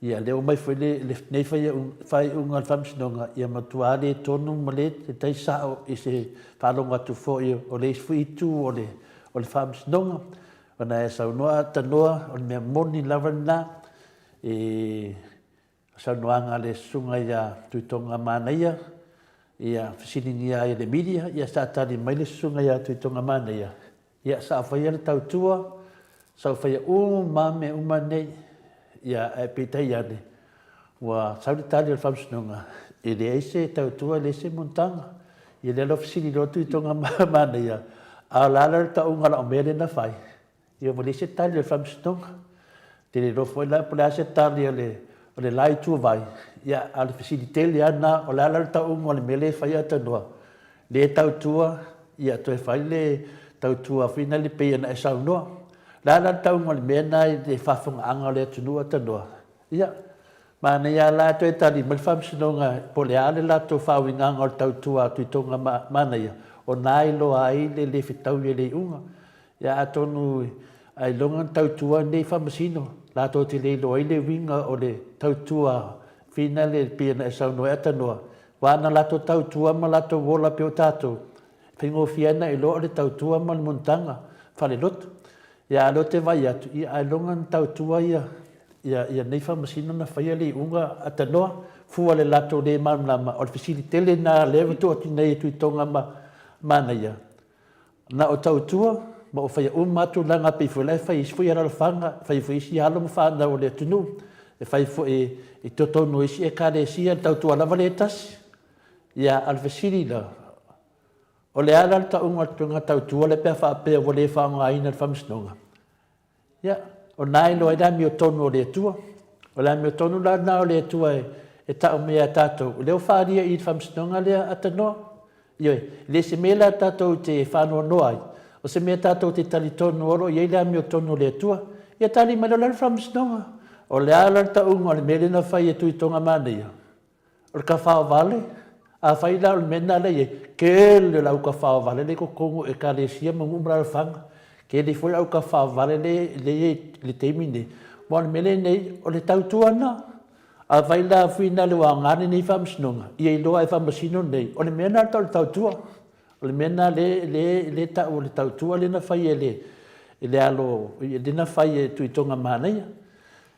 Ia, lea ua aumai foi le, lenei faaiuga a le Faamasinoga, ia matua le tonu ma le tai sao i se faalogo atu foi o le isi foi itu o le, o le Faamasinoga. Ona e saunoa Tanoa, o le mea moni lava lena. i saunoaga a le Susuga ia Tuitoga Manaia, ia fesiligia ai e le media, ia sa tali mai le Susuga ia Tuitoga Manaia, ia sa faia le tautua, sa faia uma mea uma nei, ia ae peitai ane, ua sau le tali o le Faamasinoga, e leai se tautua, e leai se monotaga. Ia lea la ua fesili loa Tuitoga Manaia, a o le a la le tauga o lau mea lea na fai? Ia ua leai se tali a le Faamasinoga. Ou te le iloa foi la po o le a se tali a le o le la ituvai, ia a o le fesili tele lava lena, o le a la le tauga o le mea lea e fai Atanoa, le tautua, ia toe fai le tautua foi lea pei ona e saunoa. O le a la le tauga o le mea lena i le faafofogaaga o le atunuu Atanoa? Ia, manaia lava la toe tali mai le Faamasinoga po o le a le latou faauigaga o le tautua a Tuitoga Manaia, o na e iloa ai le le fetaui o le iuga. Ia atonu ailoga na tautua nei Faamasino, latou te le iloa ai le uiga o le tautua finale pei ona e saunoa ai Atanoa, aua ana latou tautua ma latou ola pei o tatou, e faigofie lava ona iloa o le tautua ma le monotaga faalelotu. Ia a o lea ou te vaai atu, ia ailoga na tautua ia ia nei Faamasino na faia le iuga Atanoa, fua i le latou le malamalama, o le fesili tele lena lea ua tuu atu nei e Tuitoga ma Manaia, Na o tautua ma o faia uma lava tulaga pei foi la e fai e isi foi alalafaga, e fai foi e isi alo ma fanau o le atunuu, e fai foi i totonu o isi Ekalesia, le tautua lava lea e tasi. Ia, a o le fesili la, o le a la le tauga o le tulaga tautua lea pe a faapea ua le faaaogaina e le Faamasinoga? Ia, o lena e iloa ai le amiotonu o le Atua. O le amiotonu la lena o le Atua e tau mai ia tatou, o lea ua faaalia i le faamasinoga lea Atanoa. Ioe, e le se mea la tatou te faanoanoa ai, o se mea tatou te talitonu o lo o i ai le amiotonu o le Atua. Ia tali mai loa la le faamasinoga. O le a la le tauga o le mea lea na fai e Tuitoga Manaia? O le tafaovale, afai la o le mea lena lea e i ai, tele o le au tafaovale lea e i totonu o Ekalesia ma nuu ma alaalafaga. Tele foi le au tafaovale lea e i ai i le taimi lenei. Aua o le mea lea e i ai nei, o le tautua lena. Afai la finale ua aoga lenei faamasinoga, ia iloa e faamasino nei, o le mea lena e tau o le tautua. O le mea lena lea e tau o le tautua lea na fai e le alo, lea na fai e Tuitoga Manaia.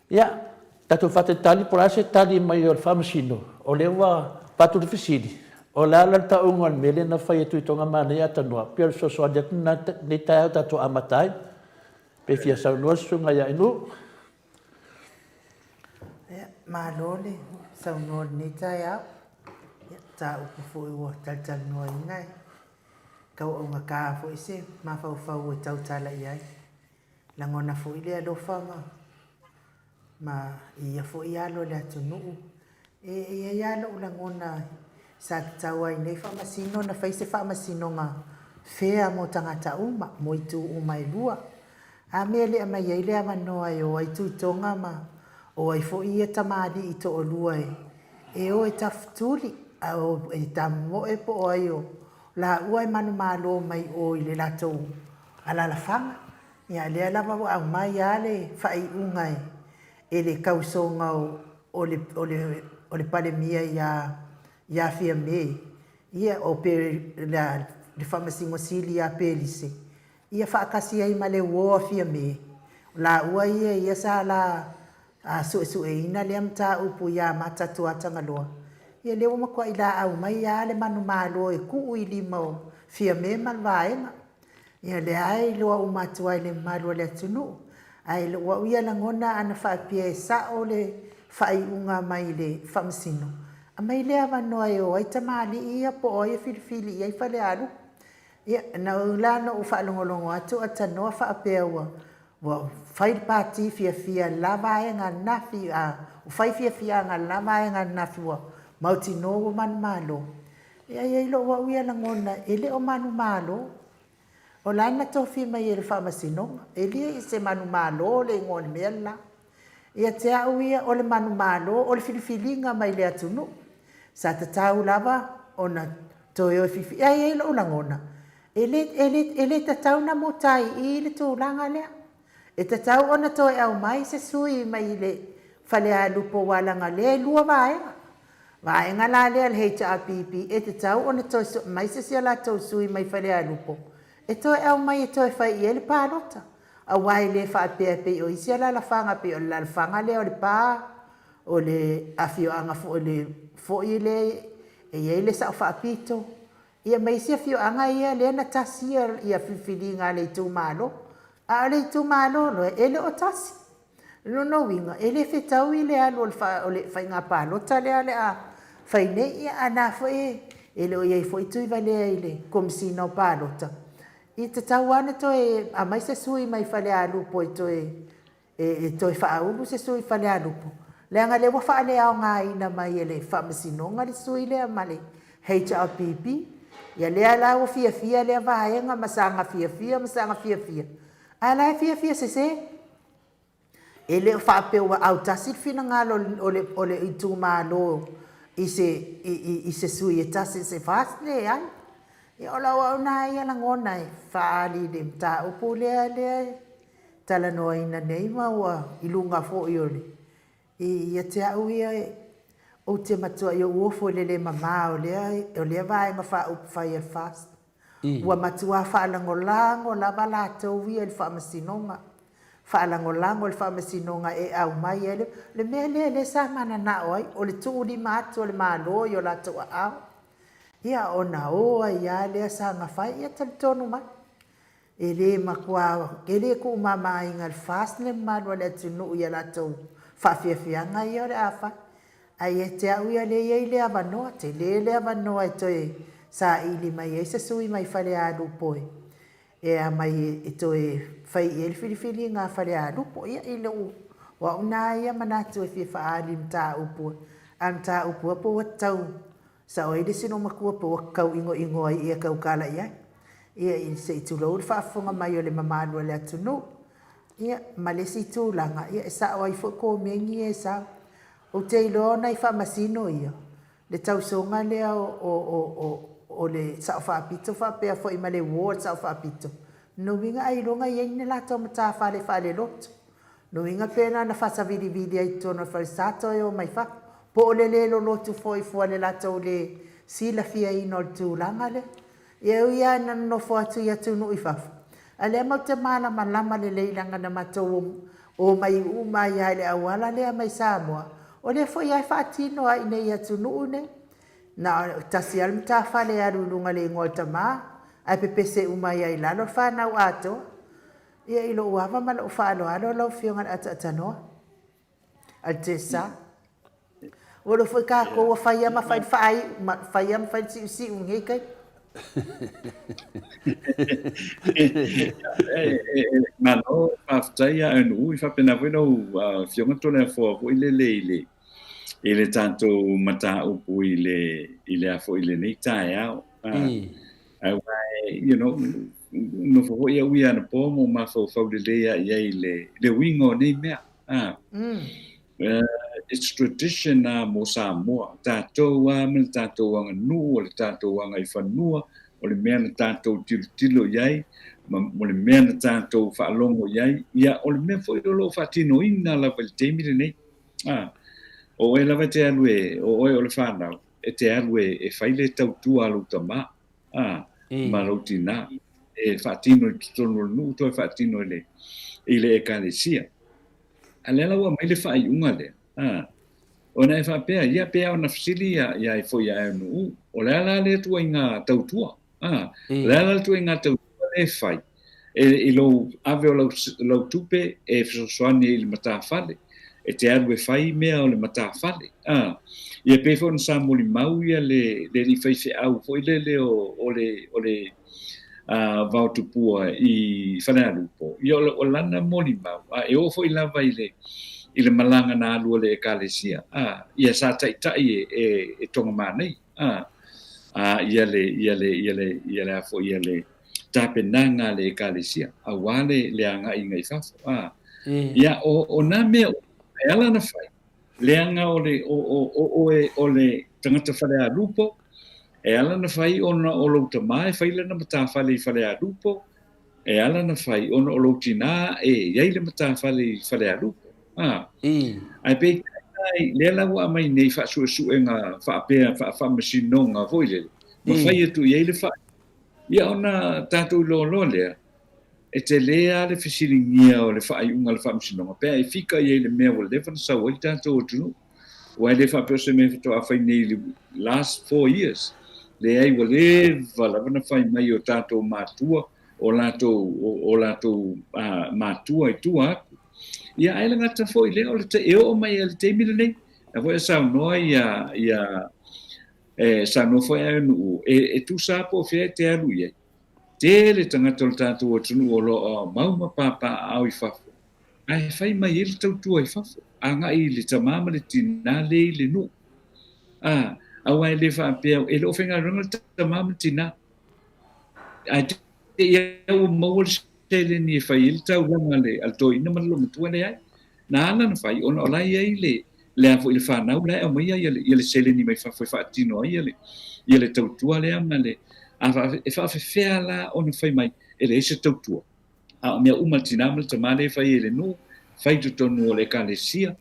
Ia, tatou faatalitali po o le a se tali mai o le Faamasino, o lea ua avatu le fesili, o le a la le tauga o le mea lea na fai e Tuitoga Manaia Atanoa? Pei o le fesoasoani atu lena i lenei taeao tatou amata ai. Pe fia saunoa le Susuga ia Ainuu. Ia, malo le saunoa i lenei taeao. Ia, mataupu foi ua talatalanoaina e tau augata foi se mafaufau e tautala i ai. Lagona foi le alofa ma ma i ia foi alo o le atunuu. E i ai lava lou lagona sa tatau ai nei Faamasino ona fai se faamasinoga fair mo tagata uma, mo itu uma e lua. A mea e le aumai ai le avanoa e o ai Tuitoga ma o ai foi ia tamalii toalua e e o e tafutuli a o e tamomoe po o ai o laua e manumalo mai o i le latou alalafaga. Ia lea lava ua aumai lava le faaiuga e le tausoga o le o le o le Palemia ia ia Fiame, ia o pe le le Faamasino Sili ia Pelise, ia faatasi ai ma le uo a Fiame, o laua ia ia sa la suesueina lea mataupu ia Matatuatagaloa, ia lea ua matuai laau mai lava le manumalo e tuu i lima o Fiame ma le Vaega. Ia lea lava e iloa uma atu ai i le mamalu o le atunuu. Ae i lou au ia lagona ana faapea e sao le faaiuga mai le Faamasino, aumai lea avanoa e o ai tamalii ia po o ai e filifili i ai Falealupo. Ia, na ou la na ou faalogologo atu o tanoa faapea ua ua fai le pati fiafia i le la vaega ananafi, a ua fai fiafiaga i le la vaega ananafi ua mautinoa ua manumalo. Ia, e i ai lou au ia lagona, e le o manumalo. O la na tofi mai e le Faamasinoga. E le i se manumalo le igoa o le mea le la. Ia te au ia, o le manumalo o le filifiliga mai le atunuu. Sa tatau lava ona toe o e filifili. Ae i ai lou lagona, e le, e le, e le tatau ona muta i i le tulaga lea. E tatau ona toe aumai se sui mai le Falealupo aua leaga o lea e lua vaega. Vaega la lea a le HRPP e tatau ona toe sue mai se isi a latou sui mai Falealupo e toe aumai e toe fai i ai le palota. Aua e le faapea e pei o isi alaalafaga pei o le alaalafaga lea o Lepa, o le afioaga foi le foi lea e i ai le Sao Faapito, ia ma isi afioaga ia lea na tasi ia filifiliga a le itumalo. A o le itumalo loa, e le o tasi. O lona uiga, e le fetaui le alu o le faiga palota lea o le a fai nei. Ia, a o lena foi e le o i ai foi Tuivalea i le Komesina o Palota. E tatau lava ona toe aumai se sui mai Falealupo e toe e toe faaulu se sui Falealupo, leaga lea ua faaleaogaina mai e le Faamasinoga le sui lea ma le HRPP. Ia lea la ua fiafia lea vaega ma saga fiafia ma saga fiafia, ae la e fiafia sese. E le o faapea ua autasi le finagalo o le itumalo i se, i se sui e tasi, se FAST, leai. Ia o lau au na ia lagona e faaali i le mataupu lea lea e talanoaina nei ma ua i luga foi o le ia te au ia ou te matuai ou ofo i le le mama o lea o lea vaega faaupufai a le FAST. Ua matua faalagolago lava latou ia i le faamasinoga, faalagolago i le faamasinoga e aumai ai le le mea lea lea sa mananao ai, o le tuulima atu o le Malo i o latou aao. Ia ona o ai lava lea saga fai, ia talitonu mai. E le matua, e le tuumamaina e le FAST le mamalu o le atunuu i a latou faafiafiaga ia o le a fai. Ae ia te au ia lea e i ai le avanoa, tele le avanoa e toe saili mai ai se sui mai Falealupo e aumai e toe fai i ai le filifiliga a Falealupo. Ia i lou, o au na ia manatu e fia faaali i mataupu, a mataupu lava po ua tatau Sao ai le isi loomatua pe ua tau inoino ai ia tautala i ai. Ia se i tulou le faafofoga mai o le mamalu o le atunuu. Ia, ma le isi tulaga, ia e sao ai foi komeni ia e sau. Ou te iloa o nai faamasino ia, le tausoga lea o, o, o, o, o le Sao Faapito faapea foi ma le uo a le Sao Faapito, lona uiga ailoga e i ai ni latou matafale faalelotu. Lona uiga pe na ona faasavilivili ai i totonu o le falesa toe o mai fafo, po o le le lolotu foi fua i le latou le silafiaina o le tulaga lea. Ia e ui lava ina nonofo atu i atunuu i fafo, a o lea matou te malamalama lelei leaga na matou omai uma ai lava i le auala lea mai Samoa, o lea foi lava e faatino lava i inei i atunuu nei. Na o le tasi lava le matafale e alu i luga i le igoa o le tama, ae pepese uma ai lava i lalo le fanau atoa. Ia i lou ava ma lou faaaloalo lau Afioga i le Ataatanoa. A le Tessa. Ua iloa foi tatou ua fai lava ma fai le faaiu, ma fai lava ma fai le siusiu i lenei taimi. Malo, faafetai ia Aunuu, e faapena foi lau Afioga Toleafoa foi lele i le i le tatou mataupu i le i le a foi i lenei taeao. Aua you know, nofo foi au ia anapo ma ou mafaufau lelei lava i ai i le, le uiga o nei mea. Ah. It's tradition a mo Samoa. Tatou lava ma le tatou aganuu, o le tatou agaifanua, o le mea na tatou tilotilo i ai, ma o le mea na tatou faalogo i ai, ia o le mea foi o lo o faatinoina lava i le taimi lenei. Ah. O oe lava e te alu e, o oe o le fanau, e te alu e, e fai le tautua a lou tama, a, ma lou tinā, e faatino i totonu o le nuu, toe faatino i le, i le ekalesia. A lea la ua aumai le faaiuga lea, a, ona e faapea, ia pe a ona fesili ia, ia ai foi ia Aunuu, o le a la lea ituaiga tautua, a, o le a la le ituaiga tautua lea e fai, e, i lou ave o lau, lau tupe e fesoasoani i le matafale, e te alu e fai mea o le matafale. A, ia pei foi ona sa molimau ia le, le alii faifeau foi lele o, o le, o le a, Vaotupua i Falealupo, ia o, o lana molimau, a, e oo foi lava i le, i le malaga na alu a le Ekalesia, a, ia sa taitai e, e, e Togamanaia, a, a, ia le, ia le, ia le, ia le a foi, ia le, tapenaga a le Ekalesia, aua le, le agaiga i fafo. A, ia, o, o nā mea e ala ona fai, leaga o le, o, o, o oe o le tagata Falealupo, e ala ona fai ona o lou tamā e fai lana matafale i Falealupo, e ala ona fai ona o lou tinā e i ai le matafale i Falealupo. A, ae peitai la, lea la ua aumai nei faasuesuega faapea faamasinoga foi lele, ma fai atu i ai le faa, Ia ona tatou iloa loa lea, E tele lava le fesiligia o le faaiuga a le Faamasinoga pe a e fika i ai i le mea ua leva ona sau ai le tatou atunuu. Aua e le faapea o se mea faatoa fai nei i le last 4 years. Leai, ua leva lava ona fai mai e o tatou matua, o latou, o latou matua i tua atu. Ia, ae le gata foi i lea, o le e oo mai i le taimi lenei, na foi e saunoa ia, ia e saunoa foi Aionuu, e tusa lava po o fea e te alu i ai. Tele tagata o le tatou atunuu o lo o mau ma papaaao i fafo, ae fai mai ai le tautua i fafo, agai i le tamā ma le tinā le i le nuu. A, aua e le faapea, e le o faigaluega le tamā ma le tinā, ae te i a ua maua le seleni e fai ai le taulaga a le toeaina ma le loomatua, leai. Na ala ona fai, ona o la e i ai le, le a foi le fanau la e aumaia ia le, ia le seleni mai fafo e faatino ai ia le, ia le tautua lea ma le, a faa, e faafefea la ona fai mai e leai se tautua. A o mea uma a le tinā ma le tamā lea e fai ai i le nuu, fai i totonu o le ekalesia,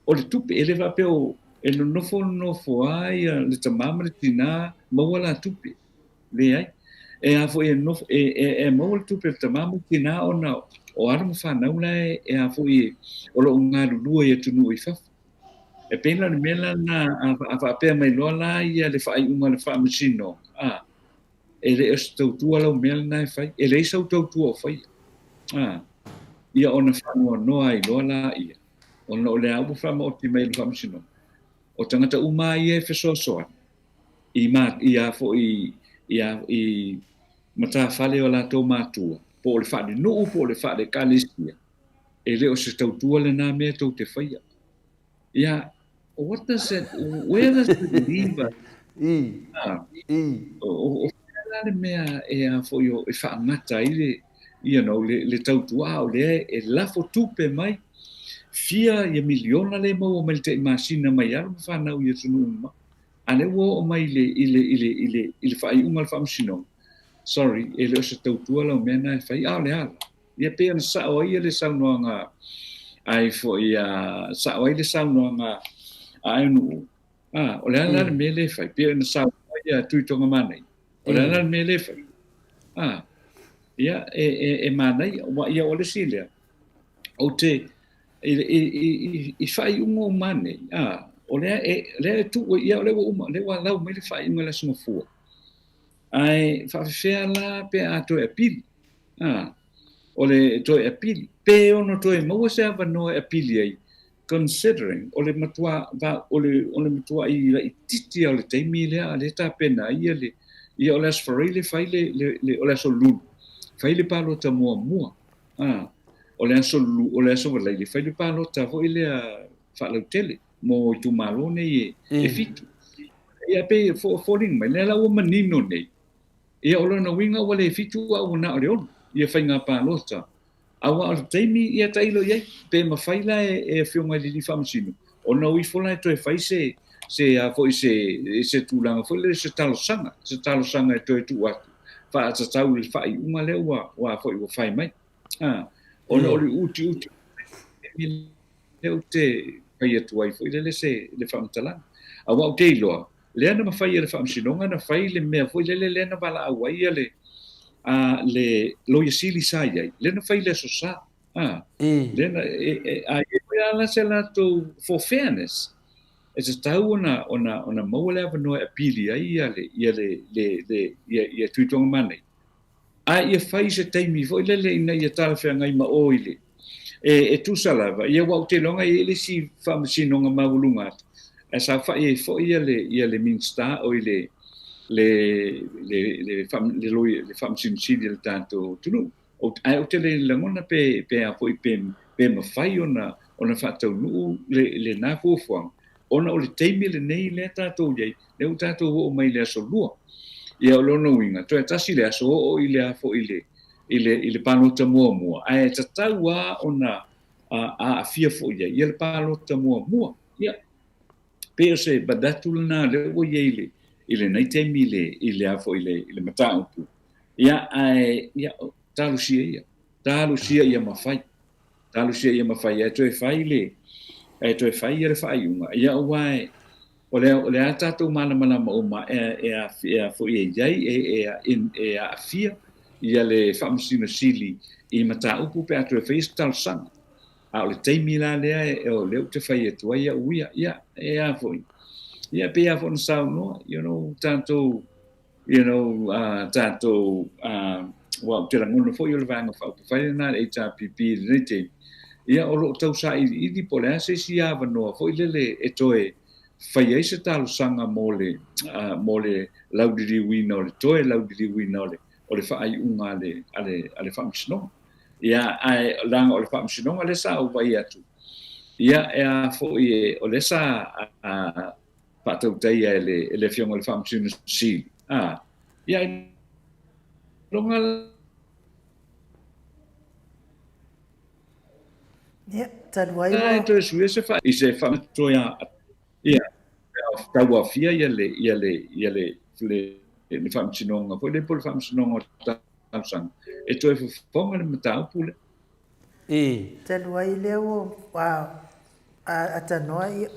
o le tupe, e le faapea o, e nonofo nonofo lava ia le tamā ma le tinā maua la tupe. Leai. E a foi e nofo, e, e, e maua le tupe a le tamā ma le tinā ona o alo ma fanau la e, e a foi e, o lo o galulue i atunuu i fafo. E pei la o le mea la lena, a, a faapea mai loa la ia le faaiuga a le Faamasinoga, a, e le o se tautua lau mea lena e fai, e leai sau tautua o faia. A, ia ona faanoanoa ai loa laia, ona o lea ua faamaoti mai e le Faamasinoga, o tagata uma lava ia e fesoasoani, i ma, i a foi, i a, i matafale o latou matua, po o le faalenuu po o le faale-ekalesia, e le o se tautua lena mea tou te faia. Ia, what does that, where does it leave us? I, i. O, o fea la le mea e a foi o, e faagata ai le, you know, le tautua, a o lea e lafo tupe mai, fia ia miliona lea e maua mai le tai masina mai alo ma fanau i atunuu mamao. A lea ua oo mai i le, i le, i le, i le, i le faaiuga o le Faamasinoga, sorry, e le o se tautua lau mea na e fai, a o le ala. Ia pei ona sao ai le saunoaga ai foi a, sao ai le saunoaga a Aionuu, a, o le a la le mea lea e fai, pei ona saunoa ia Tuitoga Manai, o le a la le mea lea e fai. A, ia, e, e, e manaia, ua, ia o le isi lea, ou te, i, i, i, i faaiuga uma nei, a, o lea e, lea e tuu, ia o lea ua uma, lea ua lau mai le faaiuga i le Aso Gafua. Ae faafefea la pe a toe apili, a, o le toe apili, pe ono toe maua se avanoa e apili ai, considering o le matua, va, o le, o le matua'i laitiiti lava o le taimi lea a lea e tapena ai ia le, ia o le Aso Faraile fai le, le, le, o le Aso Lulu, fai le palota muamua. A, o le aso o le aso Valaile, fai le palota foi lea faalautele mo itumalo nei e, e 7. Ia pei e foliga mai, lea la ua manino nei, ia o lona uiga ua le 7 a ua na o le 6 ia faiga palota. Aua o le taimi ia tailo i ai, pe mafai la e, e Afioga i le Alii Faamasino, ona o ifo la e toe fai se, se a foi se, se tulaga foi lele, se talosaga, se talosaga e toe tuu atu, faatatau i le faaiuga lea ua, ua foi ua fai mai. A, ona o le utiuti lea ou te fai atu ai foi lele se le faamatalaga. Aua ou te iloa, lea na mafai e le Faamasinoga na fai le mea foi lele lea na valaau ai ia le, a, le Loia Sili sa i ai, lea na fai i le Aso Sa. A, lea na, e, e, a i ai foi lava la se latou for fairness, e tatau ona, ona, ona maua le avanoa e apili ai ia le, ia le, le, le, ia, ia Tuitoga Manei. A ia fai se taimi foi lele ina ia talafeagai ma o i le, e, e tusa lava, ia aua ou te iloga e i ai le isi faamasinoga maualuga atu, ae saofai ai foi ia le, ia le Minista, oi le, le, le, le, le, le, le Faamasino Sili a le tatou atunuu. Ae ou te le lagona pe, pe a foi, pe, pe mafai ona, ona faataunuu le, lena fuafuaga, ona o le taimi lenei lea tatou i ai, lea ua tatou oo mai i le aso Lua. Ia o lona uiga, toe tasi le aso oo i le a foi i le, i le, i le palota muamua, ae tatau lava ona aafia foi i ai ia le palota muamua. Ia, pei o se manatu lena lea ua i ai i le, i lenei taimi i le, i le a foi i le, i le mataupu. Ia, ae, ia, talosia ia. Talosia ia mafai. Talosia ia mafai. Ae toe fai le, ae toe fai ia le faaiuga. Ia, aua e, o le, o le a tatou malamalama uma e, e, e a foi e i ai, e, e, e aafia ia le Faamasino Sili i mataupu pe a toe faia se talosaga. A o le taimi la lea e, o lea ou te fai atu ai au ia, ia, e a foi. Ia, pei lava foi ona saunoa, you know, tatou, you know, tatou, aua ou te lagona foi o le Vaega Faaupufai lena a le HRPP i lenei taimi, ia, o lo o tau sailiili po o le a se isi avanoa foi lele e toe fai ai se talosaga mo le, mo le lauliliuina o le toe lauliliuina o le, o le faaiuga a le, a le, a le Faamasinoga. Ia, ae leaga o le Faamasinoga lea sa ou vaai atu, ia, e a foi e, o lea sa faatautaia e le, e le Afioga i le Faamasino Sili, a, ia, ailoga Ia, talu ai ua... E toe suia se fa, i se faamatoe a, ia, tauafia ia le, ia le, ia le, le, le Faamasinoga foi lea po o le Faamasinoga o Talosaga, e toe fofoga le mataupu lea. I. Talu ai lea ua atanoa, ia,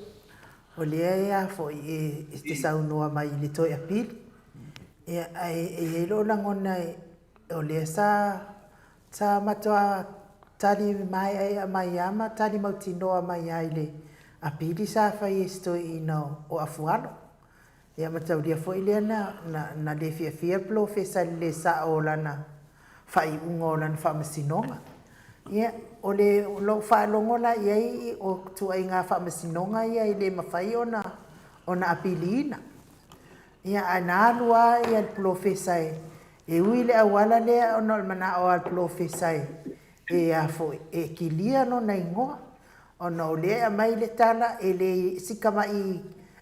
o lea e a foi e te saunoa mai i le toe apili. Ia, ae e i ai lou lagona o lea sa Sa matua tali maeaea mai lava ma tali mautinoa mai lava i le apili sa fai e si toeaina o Afualo. Ia mataulia foi lea na, na, na le fiafia le polofesa i le le sao o lana faaiuga o lana faamasinoga. Ia, o le, lou faalogo la i ai o ituaiga faamasinoga ia e le mafai ona, ona apiliina. Ia, ae na alu lava ia le polofesa e, e ui le auala lea ona o le manao lava o le polofesa e, e a foi, e kilia lona igoa, ona o lea e aumai le tala e le si tama'i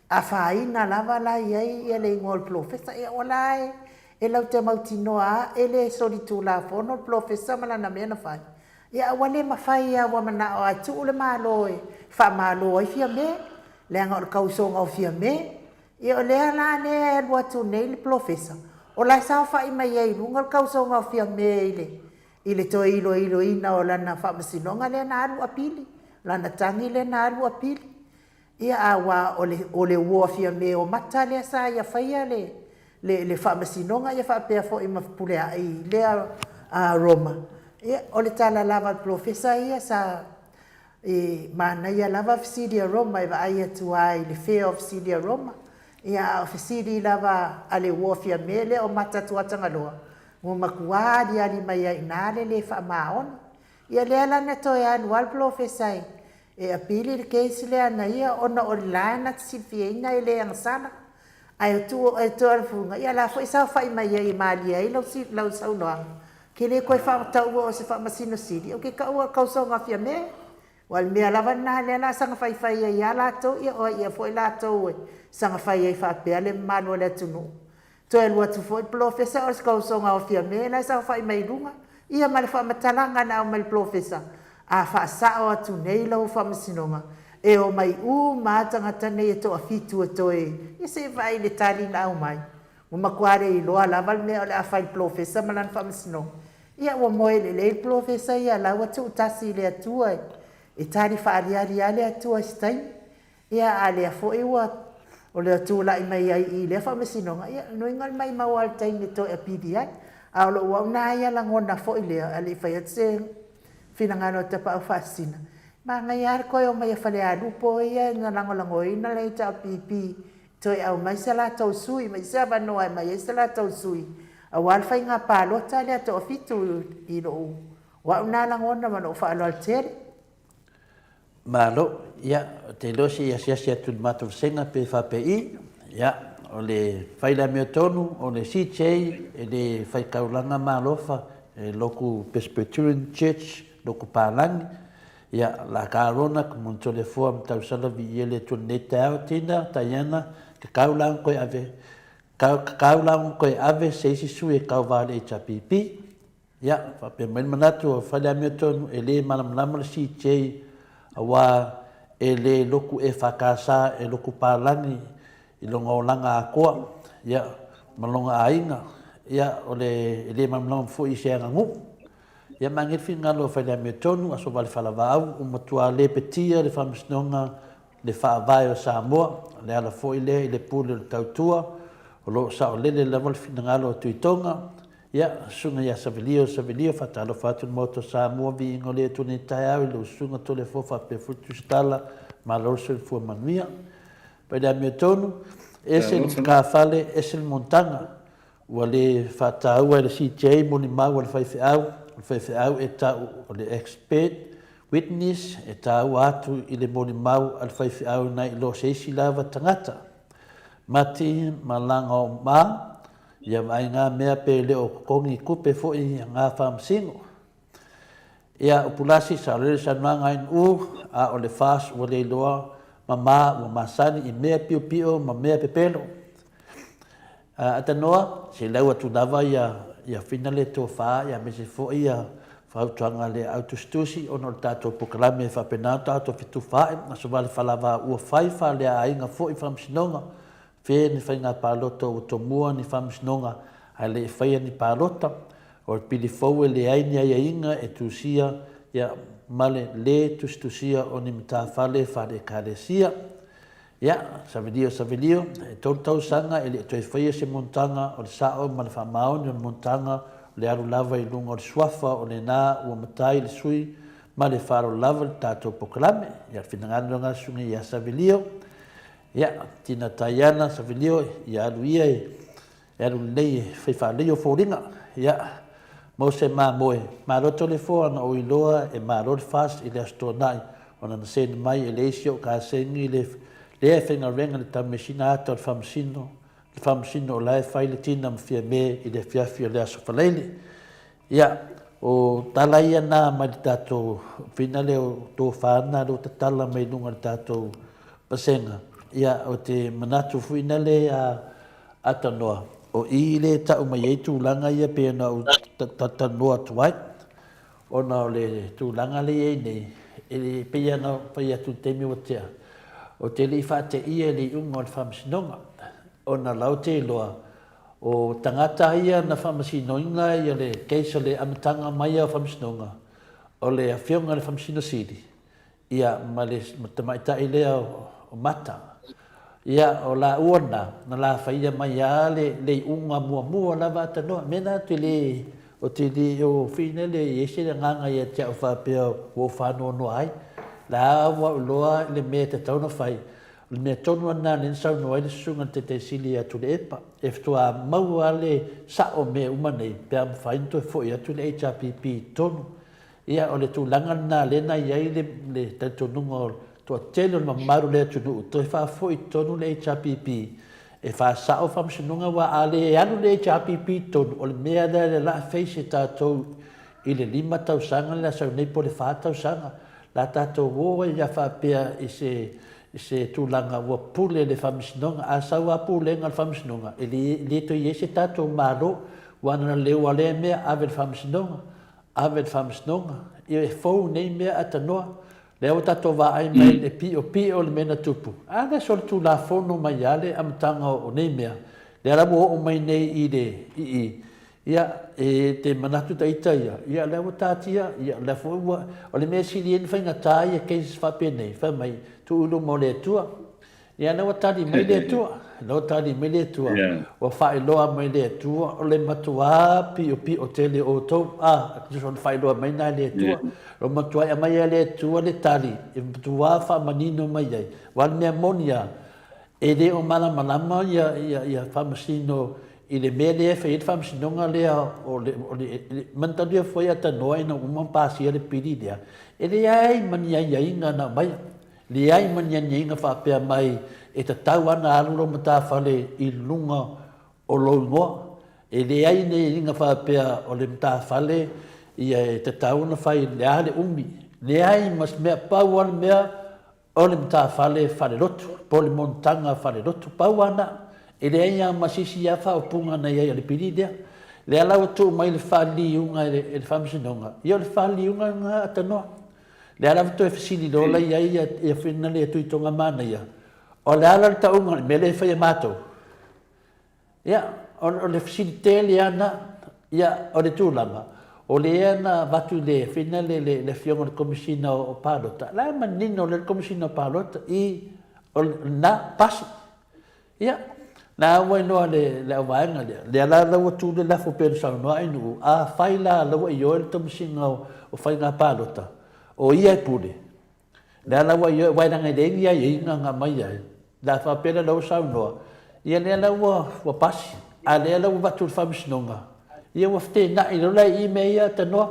afaina lava la e i ai ia le igoa o le polofesa. Ia ua la e, e lau te mautinoa lava e le solitulafono le polofesa ma lana mea na fai. Ia, a ua le mafai lava, ua manao lava e tuu le Malo e faamalo ai Fiame, leaga o le tausoga o Fiame. Ia o lea la lea e alu atu nei le polofesa, o la e saofai mai ai i luga le tausoga o Fiame i le, i le toe iloiloina o lana faamasinoga lea na alu apili, lana tagi lea na alu apili. Ia a ua o le, o le uo a Fiame o mata lea sa ia faia le, le, le faamasinoga ia faapea foi ma Fepuleai i lea a Roma. Ia o le tala lava a le polofesa ia sa E manaia lava fesili a Roma e vaai atu lava i le fea o fesili a Roma, ia a o fesili lava a le uo a Fiame lea o Matatuatagaloa, ua matua aliali mai ai i ina le le faamaoni. Ia lea la na toe alu lava le polofesa e e apili le case lea ana ia ona o le la na te silifiaina e le agasala. Ae o tuu e toe alu fuga, ia la foi e saofai mai ai e malie ai lau lau saunoaga. Ke le koe faataua o se faamasino sili, o ke kaua o le kausoga a Fiame. Ua le mea lava lena lea la saga faifai ai a latou, ia o ai ia foi latou e saga fai ai faapea le mamalu o le atunuu. Toe alu atu foi le polofesa o se kausoga o Fiame la e saofai mai i luga, ia ma le faamatalaga na aumai le polofesa, a faasao atu nei lau faamasinoga, e omai uma a tagata nei e toafitu e toe, ia se i vaai i le tali na aumai. Ua matua le iloa lava le mea o le a fai i le polofesa ma lana faamasinoga. Ia ua moe lelei le polofesa ia la ua tuutasi i le Atua e tali faaaliali lava le Atua i se taimi. Ia a lea foi ua o le tulai mai ai i lea faamasinoga, ia nuiga le maimau lava o le taimi e toe apili ai. A o lou au na ia lagona foi lea, a le i fai atu se finagalo a Tapaau Faasisina, manaia lava le toe omai a Falealupo ia na lagolagoina le HRPP toe aumai se latou sui, mai se avanoa e aumai ai se latou sui aua le faiga palota lea toafitu i lou o au na lagona ma lou faaaloalo tele. Malo, ia, ou te iloa se i asiasi atu i le matou vasega pe faapei, ia, o le fai le amiotonu, o le CJ, e le faitaulaga ma alofa, e loku Presbyterian Church, loku palagi, ia, la ka rona, ka montole foa ma tausala vi ia le atua nei taeao, Tina, Taiana, ka kau la koe ave, ka kau la koe ave se isi sui e kau va le HRPP, Ia, faapea mai le manatu o fai le amiotonu e le malamalama le CJ aua e le loku EFKS e loku palagi i lona olaga atoa, ia, ma lona aiga, ia, o le, e le malamalama foi i se aganuu. Ia, ma le finagalo o fai le amiotonu, Aso Vale Falavaau, ua matua lepetia le Faamasinoga le Faavae o Samoa, o le ala foi lea i le pule o le tautua, o lo o saolele lava le finagalo o Tuitoga. Ia, Susuga ia Savelio, Savelio, faatalofa atu i le Maota o Samoa, viiga o le Atua i lenei taeao i lou Susuga Toleafoa faapea foi le Tusitala, malo le soifua manuia. Mai le amiotonu, ese le matafale, ese le monotaga. Ua le faataua e le CJ molimau a le faifeau, o le faifeau e tau o le expert witness e taua atu i le molimau a le faifeau nai lo se isi lava tagata. Mati ma laga o ma ia vaaiga mea pe le o totogi tupe foi nga faamasino. Ia, o Pulasi, saolele saunoaga a NU, a o le FAST ua le iloa ma ma ua masani i mea piopio ma mea pepelo. Atanoa, se lau atu lava ia, ia fina le tofa, ia aemaise foi ia fautuaga a le au tusitusi ona o le tatou polokalame e faapena ona tatou fetufaai, aso vale falava ua fai faaleaaiga foi faamasinoga Fea ni faiga palota ua tomua ni faamasinoga ae le i faia ni palota? O le pili fou e leai ni aiaiga e tusia ia ma le le tusitusia o ni matafale faale-Ekalesia. Ia, Savelio Savelio, e tolu tausaga e le i toe faia se monotaga o le sao ma le faamaoni o le monotaga o le alu lava i luga o le suafa o lena ua matai le sui ma le faaaloalo lava i le tatou polokalame. Ia, le finagalo lena Susuga ia Savelio. Ia, Tina Taiana Savelio, ia alu ia e alu lelei e fai faalelei ou foliga. Ia, Mose Mamoe, malo Toleafoa na ou iloa e malo le FAST i le Aso Toonai ona na send mai e le isi ou kasegi le lea e faigaluega i le taumesina ata o le faamasino, le faamasino o la e fai le tina ma Fiame i le afiafi o le Aso Faraile. Ia, o tala ia na mai le tatou fina lea o tofa na lea ua tatala mai luga o le tatou pasega. Ia, o te manatu foi na le a atanoa, o i le tau mai ai tulaga ia pei ona ou talanoa atu ai, ona o le tulaga lea i ai nei, e pei ona fai atu i le taimi ua tea, ou te le i faateia i le iuga o le Faamasinoga, ona o la ou te iloa, O tagata ia na faamasinoina ia le case o le amataga mai o faamasinoga, o le afioga i le Faamasino Sili, ia ma le tamaitai lea o Mata. Ia o laua na, na la faia mai lava le le iuga muamua lava atanoa. Mea na ou te le, ou te le o finele i ai se agaga ia te au faapea ua ou faanoanoa ai. La ua ou iloa le mea e tatau ona fai, O le mea tonu lava lena lea na saunoa ai le Susuga i le Taitaisili ia Tuilaepa, e faatoa maua lava le sao o mea uma nei pe a mafai ona toe foi atu le HRPP i totonu. Ia, o le tulaga lena lea na i ai le talitonuga o le toatele o le mamalu o le atunuu toe faafoi i totonu le HRPP e faasao faamasinoga aua a le alu le HRPP i totonu, o le mea lea o le a face e tatou i le lima tausaga le a sau nei po o le fa tausaga. La tatou o ai a faapea i se i se tulaga ua pule le Faamasinoga. A sau a pulega le Faamasinoga, e le, le toe i ai se tatou Malo, ua na leu a lea mea, ave i le Faamasinoga, ave i le Faamasinoga. Ia e fou nei mea atanoa. Lea ua tatou vaai mai i le piopio o le mea na tupu. A lea solitulafono mai lava le amataga o nei mea, lea la ua oo mai nei i le, i i, Ia, e te manatu ta ita ia, ia lea ua tatia, ia lea foi ua, o le mea sili ai ona faigata ia cases faapenei, fai mai, tuu i luma o le Atua. Ia lea ua tali mai le Atua, lea ua tali mai le Atua, ua faailoa mai le Atua, o le matuā piopio tele o outou, a, o le faailoa mai lena e le Atua. Ua matuai aumai lava e le Atua le tali, e matuā faamanino mai ai. Aua o le mea moni lava, E le o malamalama ia Faamasino i le mea lea e fai ai le Faamasinoga lea o le, o le, manatua foi a tanoa ina ua uma ona pasia le pili lea, e leai ma ni aiaiga na aumaia, leai ma ni aiaiga faapea mai e tatau lava ona alu lou matafale i luga o lou igoa. E leai ni aiaiga faapea o le matafale ia e tatau ona fai le a le umi, leai ma se mea, pau lava le mea O le matafale faalelotu, po o le monotaga faalelotu, pau lava lena. E leai lava ma se isi lava faaupuga na i ai o le pili lea. Lea la ua tuu mai le faaliliuga e le Faamasinoga, ia o le faaliliuga lena Tanoa. Lea lava toe fesili loa la i ai ia Finale ia Tuitoga Manaia, o le a la le tauga o le mea lea e fai e matou? Ia, o le fesili tele lava lena. Ia, o le tulaga, o lea na avatu i le fina le, le, le afioga i le Komesina o Palota, la e manino lelei le Komesina o Palota i, o lena, pasi. Ia, La ua iloa le le auvaega lea, lea la la ua tu le lafo pei ona saunoa Ainuu, afai la la ua ioe le Komesina o Faiga Palota, o ia e pule, lea la ua ioe, aua e leaga e leai ni aiaiga na aumai ai, la faapea lea la ua saunoa, ia lea la ua ua pasi, a lea la ua avatu i le Faamasinoga, ia ua feteenai loa la i i mea ia tanoa,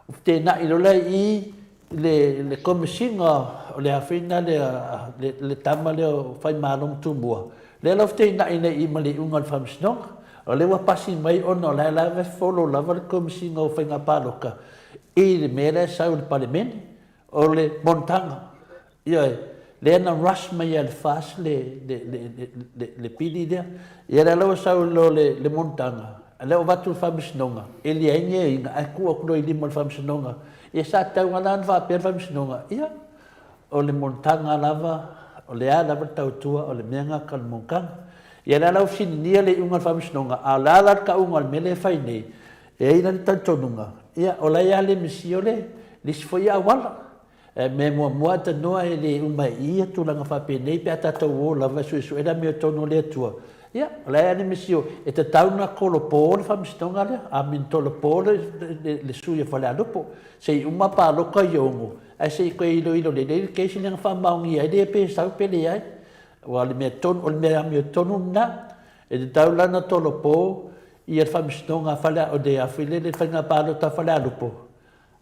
ua feteenai loa la i i le le Komesina o le afina lea le le tama lea o Faimalo ma Tumua, lea la ua feteenai nei i ma le iuga o le Faamasinoga. O lea ua pasi mai ona o la e lava e follow lava le Komesina o Faiga Palota i le mea lea e sau i le Palemene, o le monotaga. Ioe, lea na rush mai lava i le FAST le le le le le pili lea. Ia lea la ua sau loa le le monotaga, a lea ua avatu i le Faamasinoga, e leai ni aiaiga ae tuu atu loa i lima o le Faamasinoga. Ia sa tatau lava la ona faapea le Faamasinoga, ia, o le monotaga lava, o le a lava le tautua, o le mea gata o le monotaga. Ia lea la ua fesiligia le iuga o le Faamasinoga, a o le a la le tauga o le mea lea e fai nei? E i ai la le talitonuga, ia, o la e ia le misia o le isi foi auala. E mea muamua tanoa e le uma i ia tulaga faapenei pe a tatou o lava e suesue le amiotonu a le Atua. Ia, o la e a le misio, e tatau ona tolopo le faamasinoga lea, a mean tolopo le, le, le sui o Falealupo, se i uma palota i ono, ae se i toe iloilo lelei le case lea na faamaonia ai le pe sau pe leai. Aua o le mea tonu, o le mea amiotonu lena, e tatau la ona tolopo ia le faamasinoga a Fale, o le a foi lele, le faiga palota a Falealupo,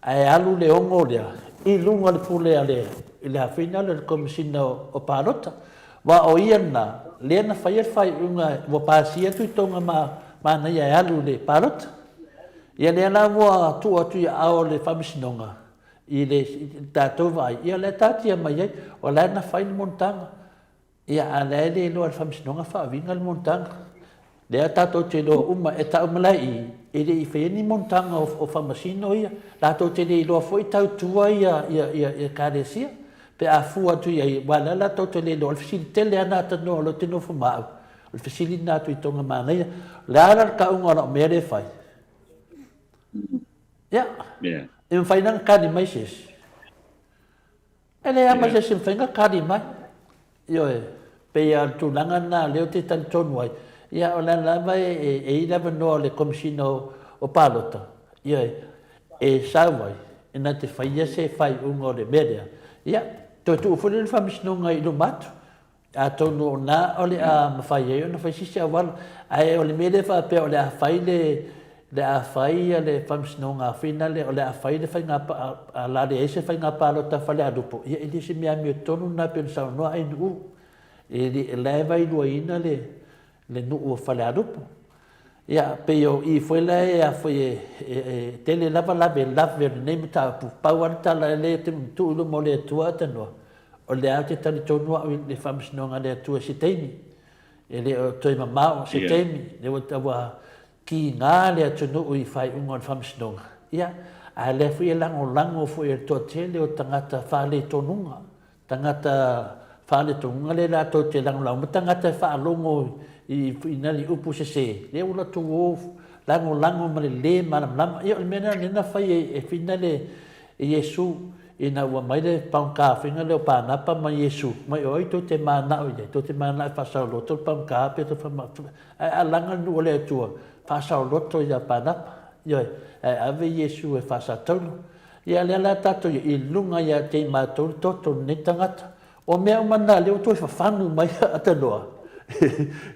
Ae alu le ogo lea i luga o le pule a le i le afina lea o le Komesina o Palota. Aua o ia lena lea na faia le faaiuga ua pasia Tuitoga ma Manaia e alu i le palota. Ia lea la ua tuu atu i aao o le Faamasinoga i le tatou vaai, ia lea taatia mai ai, o la e na fai le monotaga. Ia, a o lea e le iloa e le Faamasinoga faauiga le monotaga. Lea tatou te iloa uma, e tau mai la i i, e le i faia ni monotaga o Faamasino ia. Latou te le iloa foi tautua ia Ekalesia pe a fua atu i ai, aua o lea latou te le iloa. O le fesili tele lava lena tanoa o lea ou te nofo ma au, o le fesili lena a Tuitoga Manaia, o le a la le tauga o lau mea lea e fai? Ia, e mafai la ona tali mai se isi? E leai lava ma se isi e mafai ona tali mai. Ioe, pei lava o le tulaga lena o lea ou te talitonu ai, ia o lea lava e i ai le avanoa o le Komesina o Palota, ioe, e sau ai, e na te faia se faaiuga o le mea lea. Ia, toe tuu foi lea i le Faamasinoga i luma atu. Atonu o na o le a mafai ai ona fai se isi auala. Ae o le mea lea faapea o le a fai le, le a fai le Faamasinoga finale, o le a fai le faiga, o le a leai se faiga palota a Falealupo, ia e le o se mea amiotonu lena pei ona saunoa Ainuu. E le, o la e vailuaina le, le nuu o Falealupo. Ia, pei o i foi la e a foi e, e, e tele lava lavelave o lenei mataupu. Pau lava le tala lea e tuu i luma o le Atua tanoa, o lea ou te talitonu au i le faamasinoga a le Atua i se taimi. E le o toe mamao se taimi, lea ua, ua kiga le atunuu i faaiuga o le faamasinoga. Ia, a lea foi e lagolago foi e le toatele o tagata faaletonuga Tagata faaletonuga lea latou te lagolago ma tagata e faalogo i nai upu sese, lea ua latou o lagolago ma le le malamalama. Ia o le mea lena lea na fai e Fina le e Iesu ina ua mai le pagota faiga lea o Panapa ma Iesu, mai o ai tou te manao i ai, tou te manao e faasaoloto le pagota pe tou te ae a laga le nuu o le Atua, faasaoloto ia Panapa. Ioe, ae ave Iesu e faasatauro. Ia lea la tatou i luga ia te i matou le toto o lenei tagata. O mea uma na lea ua toe fafanu mai Atanoa.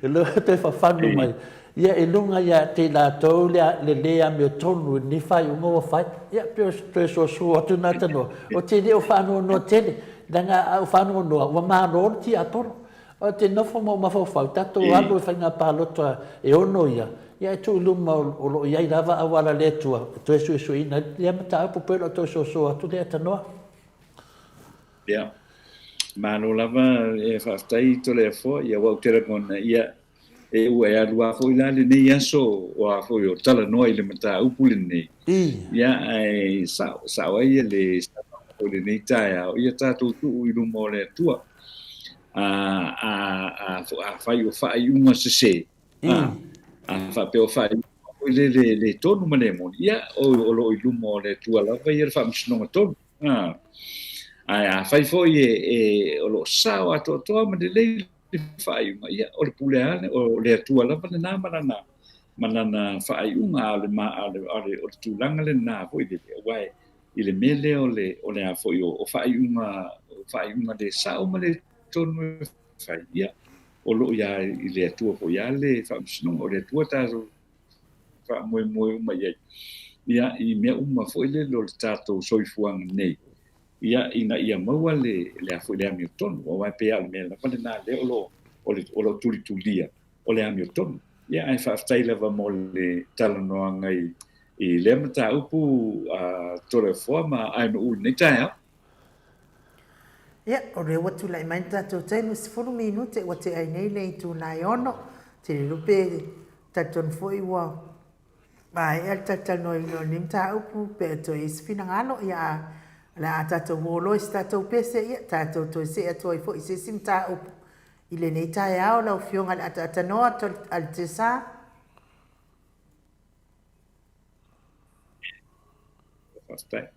Lea ua toe fafanu mai. Ia i luga ia te i latou le, le le amiotonu i lenei faaiuga ua fai. Ia pei o se toe sosoa atu na Atanoa. Ou te le o faanoanoa tele, leaga a ou faanoanoa ua malo le tiapolo. Ou te nofo ma ou mafaufau, tatou alu i faiga palota e ono ia, ia e tuu i luma o lo o i ai lava auala a le Atua e toe suesueina ai lea mataupu pei o lau toe soso atu lea tanoa. Ia, malo lava e faafetai Toleafoa, ia ua ou te lagona, ia e ua e alu lava foi la lenei aso o a foi o talanoa i le mataupu lenei. Ia ae sao, sao ai le o lenei taeao, ia tatou tuu i luma o le Atua. A, a, a, afai o faaiuga sese, a, a faapea o faaiuga foi le, le, le tonu ma le moni, ia, o, o lo o i luma o le Atua lava ia le faamasinoga tonu. A, ae afai foi e, e, o lo o sao atoatoa ma lelei le faaiuga, ia, o le pule lava, o le Atua lava lena ma lana, ma lana faaiuga, a o le, a o le, o le tulaga lena foi lele, aua i le mea lea o le, o le a foi, o faaiuga, o faaiuga le sao ma le tonu e fai, ia, o loo ia i le Atua foi lava le faamasinoga, o le Atua tatou faamoemoe uma i ai, ia, i mea uma foi lele o le tatou soifuaga nei, ia, ina ia maua le, le a foi le amiotonu, aua e pei lava o le mea lava lena lea o lo, o le, o lo tulitulia, o le amiotonu. Ia, ae faafetai lava mo le talanoaga i, i lea mataupu a Toleafoa ma Ainuu i lenei taeao. Ia, o lea ua tulai mai le tatou taimi, 10 minute ua tea ai nei le itula e 6. Ou te le iloa pe talitonu foi ua maea le talatalanoaina o lenei mataupu pe a toe i ai se finagalo, ia a o le a tatou o loa i se tatou pese, ia tatou toe see atu ai foi i se isi mataupu i lenei taeao lau Afioga i le Ataatanoa Aletesa. Faafetai.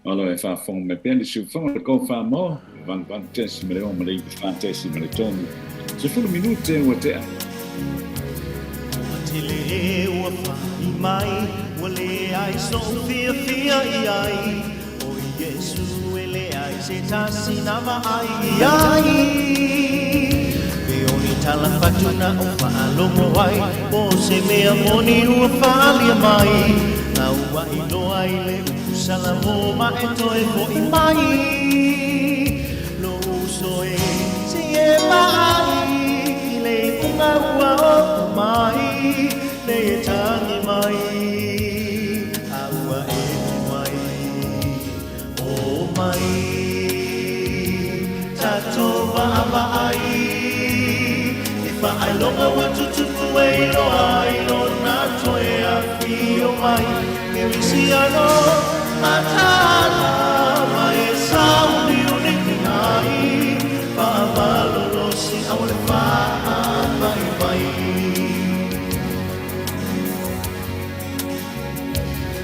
Malo e faafofoga mai pea le siufofoga o le Kofamo, 88.6 ma le 94.3. 10 minute ua tea. Ua tele ua fai mai, ua leai so'u fiafia i ai, O Iesu e leai se tasi na vaai i ai. Pe o ni tala fatu na o faalogo ai, Po o se mea moni ua faaalia mai, Na ua iloa i le upu Salamo ma e toe fo'i mai. Lou uso e, se i e vaai i le iuga ua oo mai, Nei e tagi mai, a ua e tu mai, O mai, tatou vaavaai i faailoga ua tutupu e iloa ai lona toe afio mai. Kerisiano mataala ma e sauniuni ai, faamalolosi aua le faamaimai.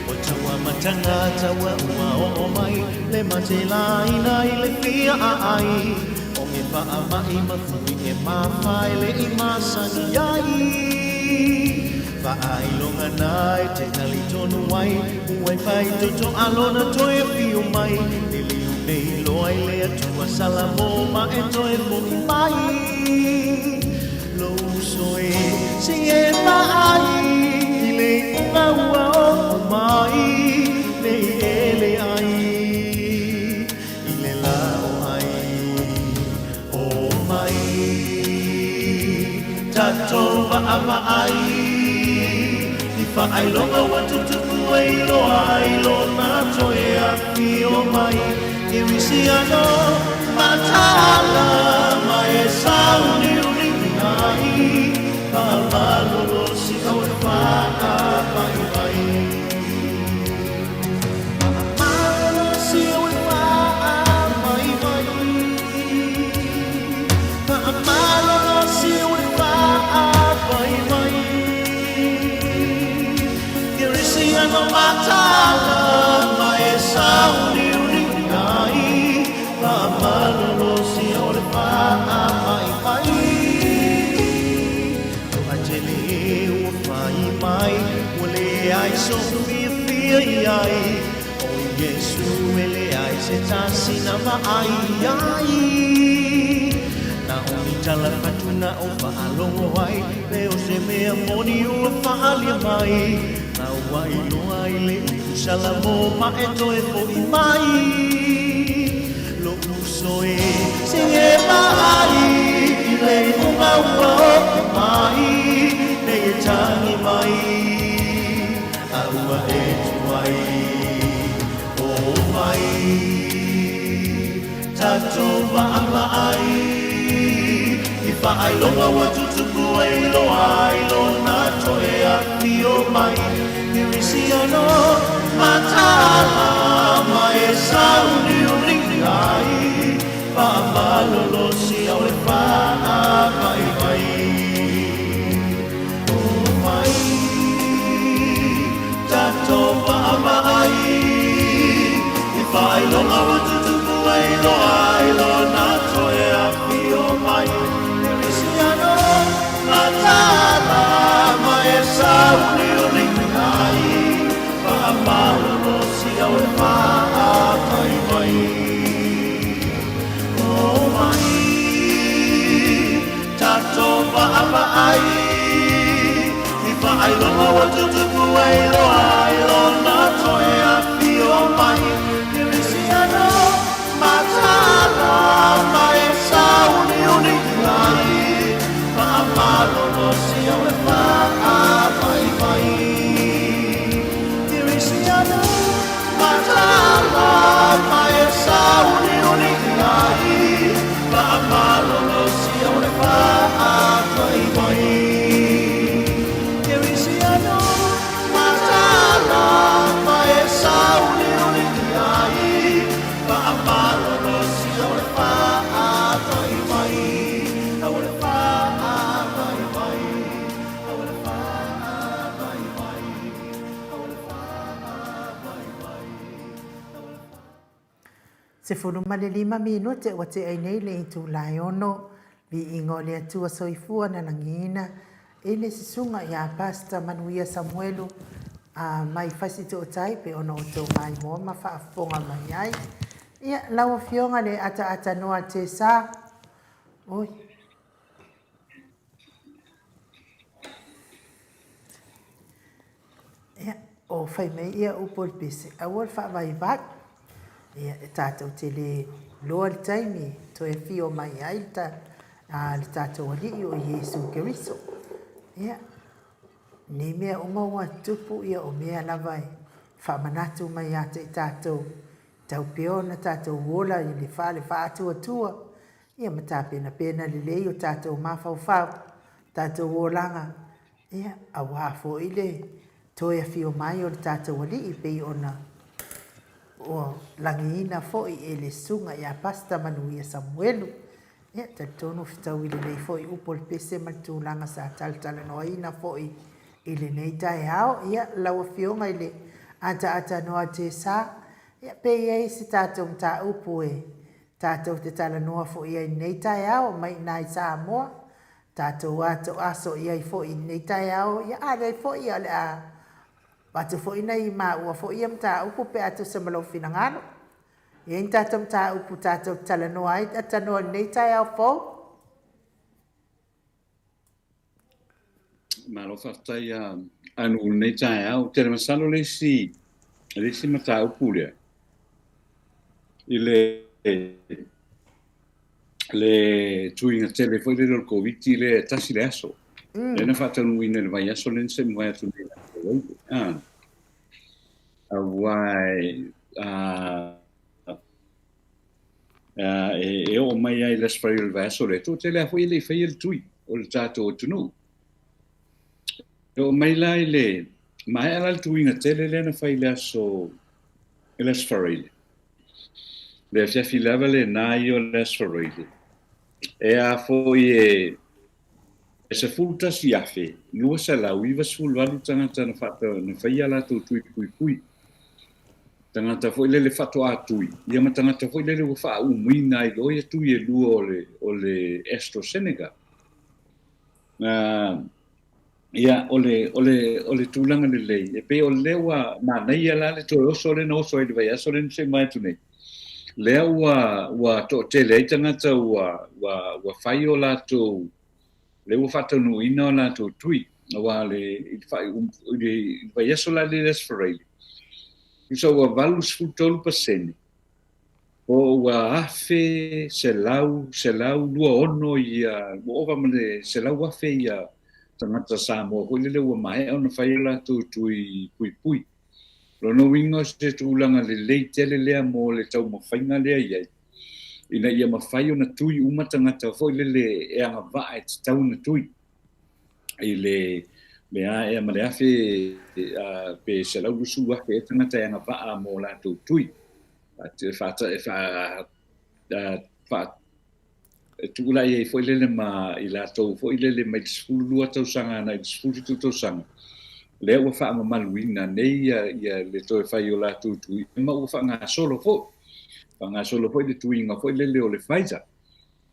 Ua tauamataga taua ua oo mai le mate laina i le fia aai, O ge faamai ma fui e mafae le i masani ai. Faailoga na e te talitonu ai, ua e faitotoa lona toe afio mai. Liliu nei loa i le Atua Salamo ma e toe fo'i mai. Lou uso e, se i e vaai i le iuga ua oo mai, nei e leai i le la o ai. O mai, tatou vaavaai i faailoga ua tutupu e iloa ai lona toe afio mai. Kerisiano mataala ma e sauniuni ai, faamalolosi aua le faamaimai. Faamalolosi aua le faamaimai. Faamalolosi aua le faamaimai. Kerisiano mataala ma e sauniuni ai, faamalolosi aua le faamaimai. Toatele ua fai mai, ua leai so'u fiafia i ai, O Iesu e leai se tasi na vaai i ai. Na o ni tala fatu na o faalogo ai, Pe o se mea moni ua faaalia mai, Na ua iloa i le upu Salamo ma e toe fo'i mai. Lou uso e, se i e vaai i le iuga ua oo mai, Nei e tagi mai, a ua e tu ai. O mai, tatou vaavaai i faailoga ua tutupu e iloa ai lona toe afio mai. Kerisiano mataala ma e sauniuni ai, faamalolosi aua le faamaimai. O mai, Faailoga ua tutupu ai loa i lona toe afio mai. Kerisiano mataala ma e sauniuni ai, faamalolosi au le faavaivai. Kerisiano mataala ma e sauniuni ai, faamalolosi au le faavaivai. Kerisiano mataala ma e sauniuni ai, faamalolosi au le faavaivai. Au le faavaivai. Au le faavaivai. Au le faavaivai. 15 minute ua tea ai nei le itula e ono, viiga o le Atua Soifua na lagiina i le susuga ia Pastor Manuia Samuelu a mai Fasitootai pe ona outou maimoa ma faafofoga mai ai. Ia, lau Afioga le ataatanoa a Tesa, oi. Ia, o fai mai ia upu o le pese, aua le faavaivai. Ia, e tatou te le loa le taimi e toe afio mai ai le, ta, a, le tatou Alii o Iesu Keriso. Ia, nei mea uma ua tupu, ia o mea lava e faamanatu mai ia te i tatou, tau pea ona tatou ola i le fale faatuatua, ia ma tapenapena lelei o tatou mafaufau, tatou olaga, Ia, aua foi le toe afio mai o le tatou Alii pei ona ua lagiina foi e le Susuga ia Pastor Manuia Samuelu. Ia, talitonu fetaui lelei foi upu o le pese ma le tulaga sa talatalanoaina foi i lenei taeao. Ia, lau Afioga i le ataatanoa Tesa, ia, pe i ai se tatou mataupu e tatou te talanoa foi ai i lenei taeao mai i ina i Samoa, Tatou ato aso i ai foi i lenei taeao, ia a leai foi, ia o le a avatu foi nai maua foi ia mataupu pe a tusa ma lou finagalo. E i ai ni tatou mataupu tatou te talanoa ai, talanoa i lenei taeao fou? Malo faafetai a nuu i lenei taeao. Ou te masalo le isi, le isi mataupu lea i le le tuiga tele foi lele o le Koviti lea e tasi le aso. Lea na faataunuuina i le vaiaso lea na se i mavae atu nei. Ah. Aua e oo mai ai le Aso Faraile o le vaiaso lea, toatele lava foi e le i faia le tui o le tatou atunuu. E oo mai la i le maea la le tuiga tele lea na fai i le aso i le Aso Faraile. Le afiafi lava lena ia o le Aso Faraile, e a foi e 11,298 tagata na na faia a latou tui puipui. Tagata foi lele faatoa tui, ia ma tagata foi lele ua faaumuina ai loa ia tui e lua o le, o le AstraZeneca. Ia, o le, o le, o le tulaga lelei, e pei o lea ua manaia la le toe oso lea na oso ai i le vaiaso lea na se i mavae atu nei. Lea ua, ua toatele ai tagata ua, ua, ua fai o latou, lea ua faataunuuina o latou tui, aua le, i le, i le, i le vaiaso la lea i le Aso Faraile, tusa ua 83% Po ua 1,100, 126 ia, ua ova ma le 100,000 ia tagata Samoa foi lele ua maea ona fai o latou tui puipui. Lona uiga o se tulaga lelei tele lea mo le taumafaiga lea i ai, ina ia mafai ona tui uma tagata foi lele e agavaa e tatau ona tui i le le aea ma le 1,000 pe 120,000 ea tagata e agavaa mo latou tui. E tuulai ai foi lele ma i latou foi lele mai le 12 tausaga agai i le 17 tausaga, lea ua faamamaluina nei ia, ia le toe fai o latou tui, ma ua faagasolo foi. Faagasolo foi le tuiga foi lele o le Pfizer,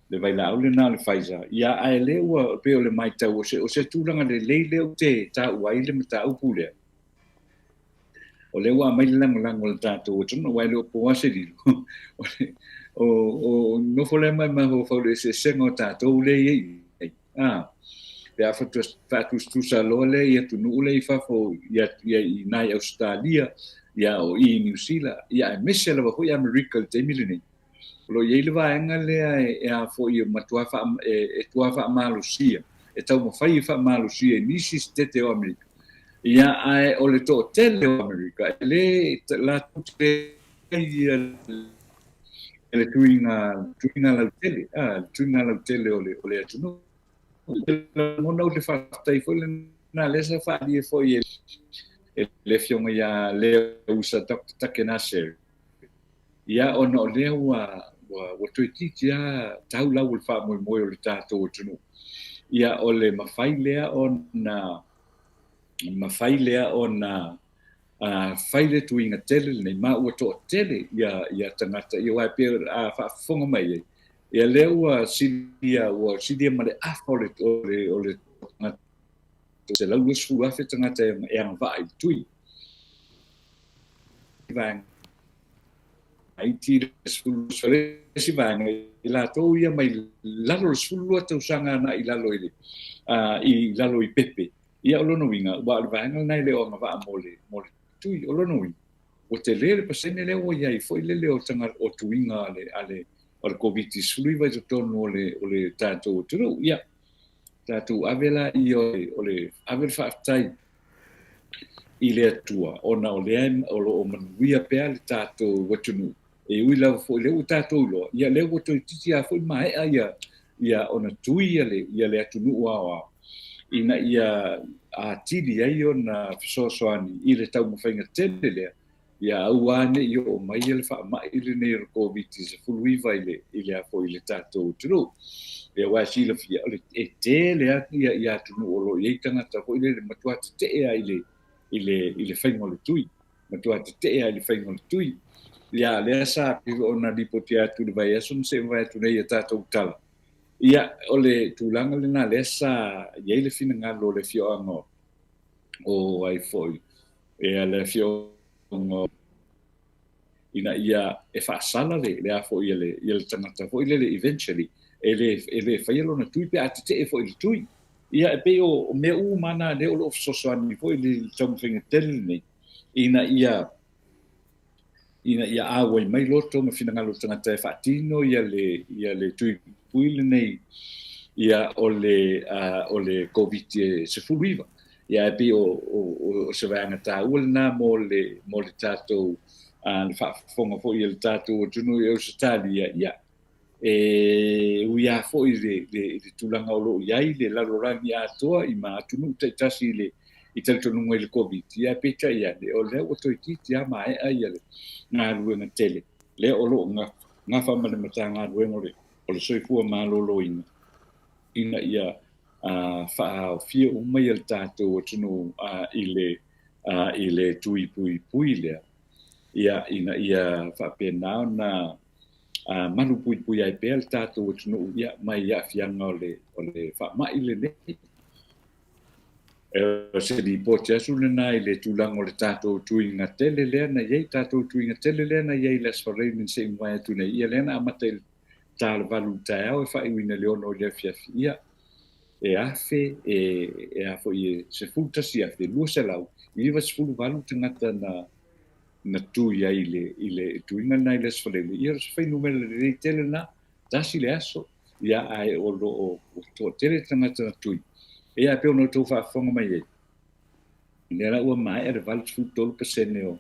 le vailaau lena o le Pfizer. Ia, ae lea ua, pei o le matau, o se, o se tulaga lelei lea ou te taua ai le mataupu lea. O lea ua aumai le lagolago a le tatou atunuu, aua e le o po lava se lilo. O, o nofo lea ma mafaufau i le eseesega o tatou lea e i ai nei. Pe a faatusatusa loa lea i atunuu lea i fafo i nai Ausetalia, ia o i i Niu Sila, ia aemaise lava foi Amerika i le taimi lenei. O lo o i ai le vaega lea e a foi e matua e tua faamalosia, e taumafai e faamalosia i nisi sitete o Amerika. Ia ae o le toatele o Amerika e le latou te ia le tuiga tuiga lautele, le tuiga lautele o le atunuu. Lagona ou te faafetai foi lena lea sa faaalia foi e le Afioga ia Leusa Dr. Takenase. Ia ona o lea ua toeitiiti lava tau lau o le faamoemoe o le tatou atunuu. Ia o le mafai lea ona mafai lea ona fai le tuiga tele lenei ma ua toatele ia tagata ia aua e pei a faafofoga mai ai ia lea ua silia ma le afa o le tagata 120,000 tagata e agavaa i le tui vaega iti le isi vaega i latou ia mai lalo o le 12 tausaga agai i lalo i lalo i pepe. Ia o lona uiga, aua o le vaega lena e le o agavaa mo le tui. O lona uiga, ua tele le pasene lea ua i ai foi lele o o tuiga a le o le Koviti-19 i totonu o le tatou atunuu. Ia, tatou ave laia o le ave le faafetai i le Atua ona o lea o lo o manuia pea le tatou atunuu. E ui lava foi lea ua tatou iloa, ia lea ua toeitiiti lava foi maea ia ona tui ia le atunuu aoao ina ia atili ai ona fesoasoani i le taumafaiga tele lea, ia aua ne i oo mai le faamai lenei o le Koviti-19 i le i le tatou atunuu. Ia aua e silafia, e tele lava ia atunuu o lo o i ai tagata foi lele matua tetee lava i le faiga o le tui. Matua tetee lava i le faiga o le tui. Ia lea sa pei ona lipoti atu i le vaiaso na se'i mavae atu nei i a tatou tala. Ia, o le tulaga lena lea sa i ai le finagalo o le afioaga o ai foi, ia le afioaga ina ia e faasala le a foi ia le tagata foi lele eventually e le faia lona tui pe a tetee foi i le tui. Ia e pei o mea uma na lea o lo o fesoasoani foi i le taumafaiga tele lenei ina ia auai mai loto ma finagalo o le tagata e faatino ia le tuipui lenei ia o le Koviti-19. Ia e pei o se vaega taua lena mo le tatou le faafofoga foi a le tatou atunuu i Ausetalia. Ia e ui lava foi i le tulaga o lo o i ai le lalolagi atoa i ma atunuu taitasi i talitonuga i le Koviti, ae peitai ane, o lea ua toeitiiti lava maea ia le galuega tele lea o lo o gafa ma le Matagaluega o le Soifua Maloloina ina ia faaaofia uma ia le tatou atunuu i le tui puipui lea, ia ina ia faapena ona malu puipui ai pea le tatou atunuu ia mai aafiaga o le faamai lenei. O se lipoti atu lena i le tulaga o le tatou tuiga tele lea na i ai, tatou tuiga tele lea na i ai i le Aso Faraile na se i mavae atu nei, ia lea na amata i le ta o le 8 i le taeao e faaiuina i le 6 i le afiafi. Ia, e afe, e a foi e 11,298 tagata na tui ai i le tuiga lena i le Aso Faraile. Ia, o se fuainumera lelei tele lena, tasi le aso, ia ae o lo o toatele tagata na tui. Ia, e pei ona outou faafofoga mai ai, lea la ua maea le 83%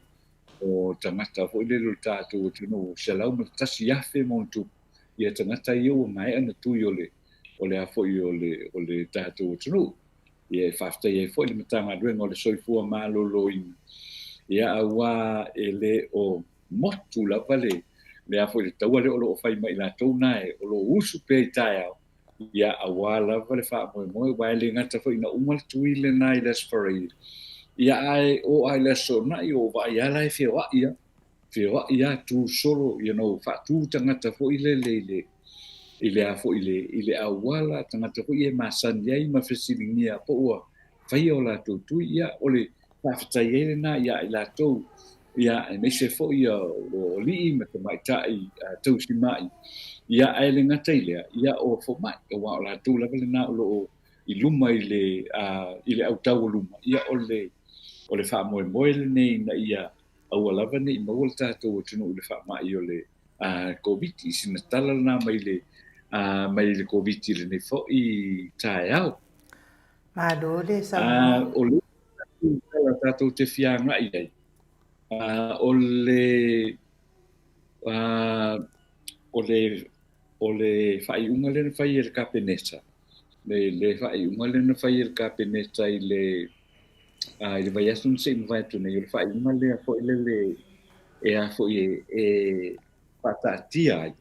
o tagata foi lele o le tatou atunuu, 101,000 ma ona tupu, ia tagata ia ua maea na tui o le a foi o le tatou atunuu. Ia e faafetai ai foi le Matagaluega o le Soifua Maloloina, ia aua e le o motu lava le a foi le taua lea o lo o fai mai latou na e o lo o usu pea i taeao, ia aua lava le faamoemoe, aua e le gata foi ina uma le tui lena i le Aso Faraile, ia ae o lava i le Aso Toonai, o vaai lava la e feoai lava, tu solo, you know, faatu tagata foi lele i le a foi i le auala, tagata foi e masani ai ma fesiligia po ua faia o latou tui, ia o le faafetai ai lena ia i latou, ia aemaise foi o alii ma tamaitai tausimai, ia ae le gata i lea, ia o fomai, aua o latou lava lena o lo o i luma i le i le autau o luma, ia o le o le faamoemoe lenei ina ia aua lava ne i maua le tatou atunuu i le faamai o le Koviti. Sina tala lena mai le mai le Koviti i lenei foi taeao. Malo le saunoa. O le tala tatou te fia agai ai, o le o le o le faaiuga lea na fai e le Kapeneta, le le faaiuga lea na fai e le Kapeneta i le i le vaiaso na se i mavae atu nei, o le faaiuga lea foi lele e a foi e, e faataatia ai,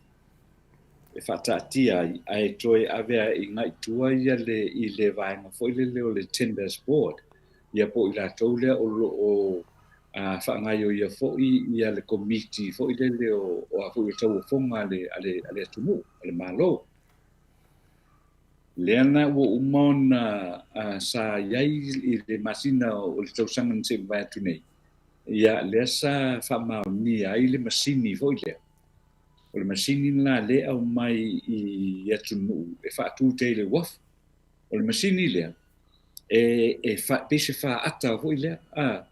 e faataatia ai, ae toe ave ai agai i tua ia le, i le vaega foi lele o le Tenders Board, ia po o i latou lea o lo o faagaioia foi ia le komiti foi lele o, o a foi o tauofoga a le, a le, a le atunuu, a le Malo. Lea na ua uma ona sa i ai i le masina o le tausaga na se i mavae atu nei, ia lea sa faamaonia ai le masini foi lea. O le masini lena lea e aumai i atunuu e faatute i le uafu. O le masini lea, e, e fa, pei se faata foi lea, a,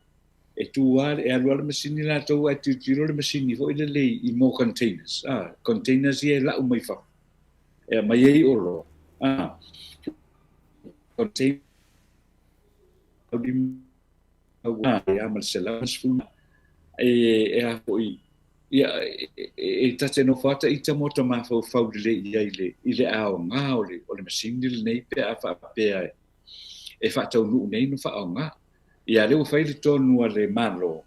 e tu lava, e alu lava le masini latou ae tilotilo le masini foi lele i mo containers, a, containers ia e lau mai fafo, e aumai ai oloa, a, container a ma le 110 e, e a foi, ia, e, e ta te nofo ata ita mo ta mafaufau lelei i ai le, i le aoga o le, o le masini lenei pe a faapea e, e faataunuu nei no faaaoga. Ia lea ua fai le tonu a le Malo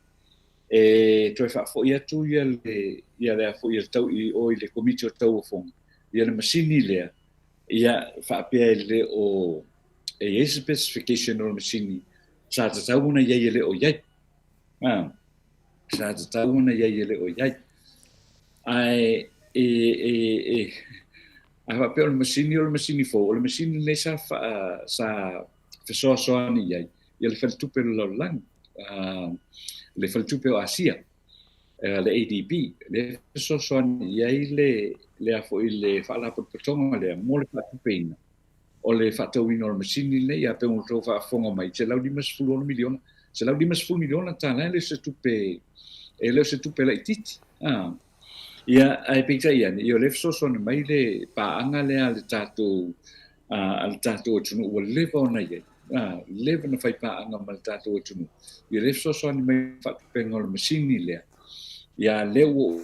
e toe faafoi atu ia le, ia le a foi ia le tau i o i le Komiti o Tauofoga, ia le masini lea, ia faapea e le o, e i ai se specification o le masini sa tatau ona i ai e le o i ai. Ah, sa tatau ona i ai e le o i ai. Ae e, e, e, a faapea o le masini o le masini fou, o le masini lenei sa, fa, sa fesoasoani i ai, ia le faletupe o le lalolagi, le faletupe o Asia, le ADB, le fesoasoani i ai le, le a foi le faalapotopotoga lea mo le faatupeina o le faatauina o le masini lenei, a pei ona outou faafofoga mai, $156 miliona, $150 miliona tala e le o se tupe, e le o se tupe laitiiti. Ah. Ia, ae peitai ane, ia o lea e fesoasoani mai le paaga lea a le tatou, a le tatou atunuu ua leva ona i ai. Ah, leva ona fai paaga ma le tatou atunuu. Ia lea e fesoasoani mai le faatupenga o le masini lea. Ia, lea ua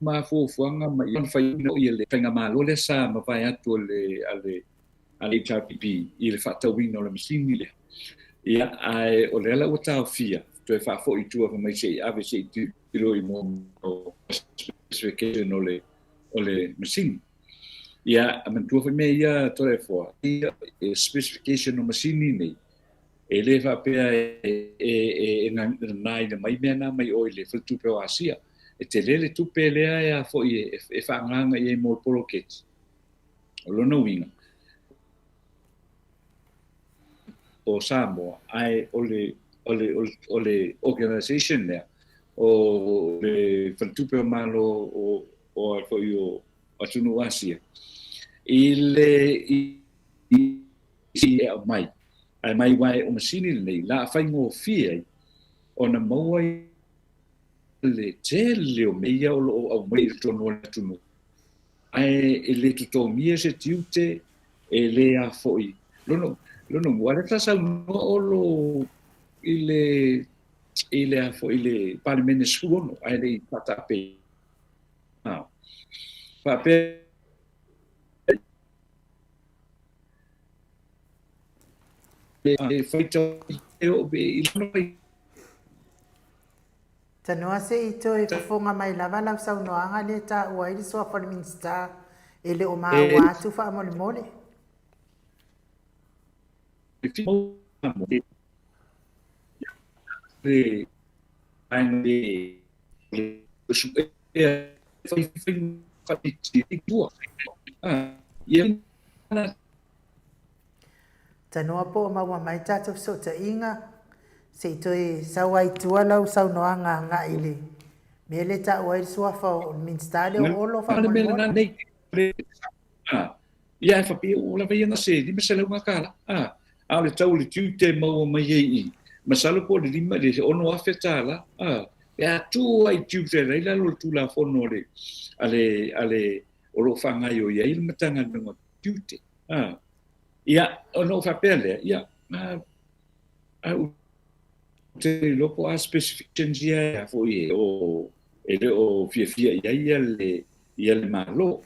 uma fuafuaga ma ia fai ia le faigamalo lea sa mavae atu a le, a le, a le HRPP i le faatauina o le masini lea. Ia, ae o lea la ua taofia, toe faafoi i tua fai mai se i ave se i tilotilo i mo specification o le, o le masini. Ia, a manatua foi mea ia Toleafoa, ia specification o masini nei, e le faapea e, e, e, e nanaina mai mea na mai o i le faletupe o Asia. E tele le tupe lea e a foi e, e faagaga i ai mo le poloketi. O lona uiga, o Samoa, ae o le, o le, o le, o le organization lea, o le Faletupe o Malo o, o, a foi o atunuu Asia, i le, i, i, i e aumai, ae mai wae o masini lenei, la faigofie ai ona maua le tele o mea ia o lo o aumai i totonu o le atunuu. Ae e le totogia se tiute, e le a foi. Lono, lono mua, lea sa saunoa Olo i le, i le a foi, i le Palemene 16, ae le i faataape. Ah. Faapea e faitau e o i lono Tanoa se i toe fofoga mai lava lau saunoaga lea e taua ai le suafa o le Minisita e le o maua atu faamolemole. Tanoa po o maua mai tatou fesootaiga, se i toe sau ai i tua lau saunoaga agai i le mea lea e taua ai le suafa o le Minisita lea o Olo faamolemole. Ia ae faapea ua lava ia na se 500 tala, a, a o le tau o le tiute e maua mai ai i, masalo po o le 5 i le 6,000 tala, a, pe a tuu lava i tiute la i lalo o le Tulafono a le, a le, a le, o lo o faagaoioi ai le Matagaluega o Tiute. A, ia, ona ou faapea lea, ia, a, a ou te iloa po o a specifications ia foi e o, e le o fiafia i ai ia le, ia le Malo.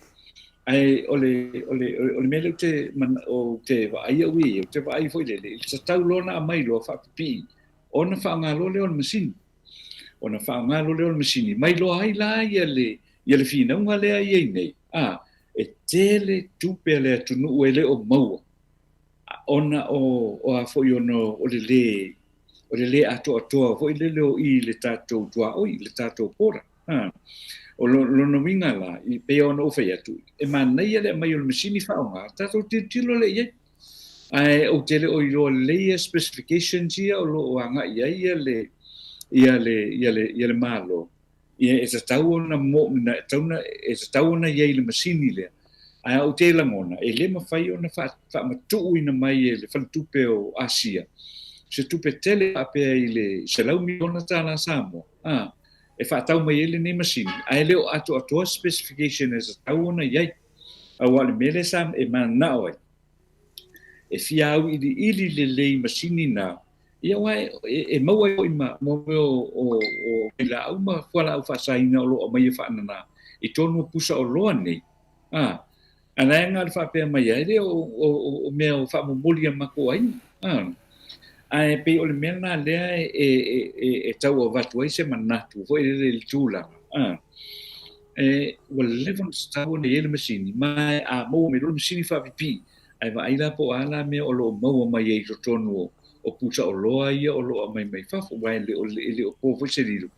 Ae o le, o le, o le mea lea ou te, ou te vaai au i, ou te vaai foi lele, i le tatau loa ona aumai loa faapipii, ona faaaoga loa lea o le masini. Ona faaaoga loa lea o le masini, mai loa ai la ia le, ia le finauga lea e i ai nei, a, e tele tupe a le atunuu e le o maua, ona o, o a foi ona o le lē, o le lē atoatoa foi lele o i le tatou tuaoi, le tatou border. A, o lona uiga la, e pei ona ou fai atu, e manaia le aumai o le masini faaaoga, tatou tilotilo lea i ai. Ae ou te le o iloa lelei ia specifications ia o lo o agai i ai ia le, ia le, ia le, ia le Malo. Ia e tatau ona mo, na, tatau e tatau ona i ai le masini lea. Ae ou te lagona, e le mafai ona faamatuuina mai e le Faletupe o Asia se tupe tele faapea i le $100 miliona Samoa, a, e faatau mai ai lenei masini, ae le o atoatoa specification e tatau ona i ai. Aua o le mea lea sa e mananao ai, e fia auiliili lelei masini na, ia aua e maua ai foi ma mea o vailaau ma fualaau faasaina o lo o aumaia faanana i totonu o pusa oloa nei. A, a la e na o le faapea mai ai lea o mea o faamomoli a matou aiga. A, ae pei o le mea lena lea e tau avatu ai se manatu foi lele i le tulaga. A, e, ua leva ona tatau ona i ai le masini, ma a maua mai loa le masini faapipii, ae vaai la po o a la mea o lo o maua mai ai i totonu o pusa oloa ia o lo o aumai mai fafo, aua e le o, e le o po foi se lilo.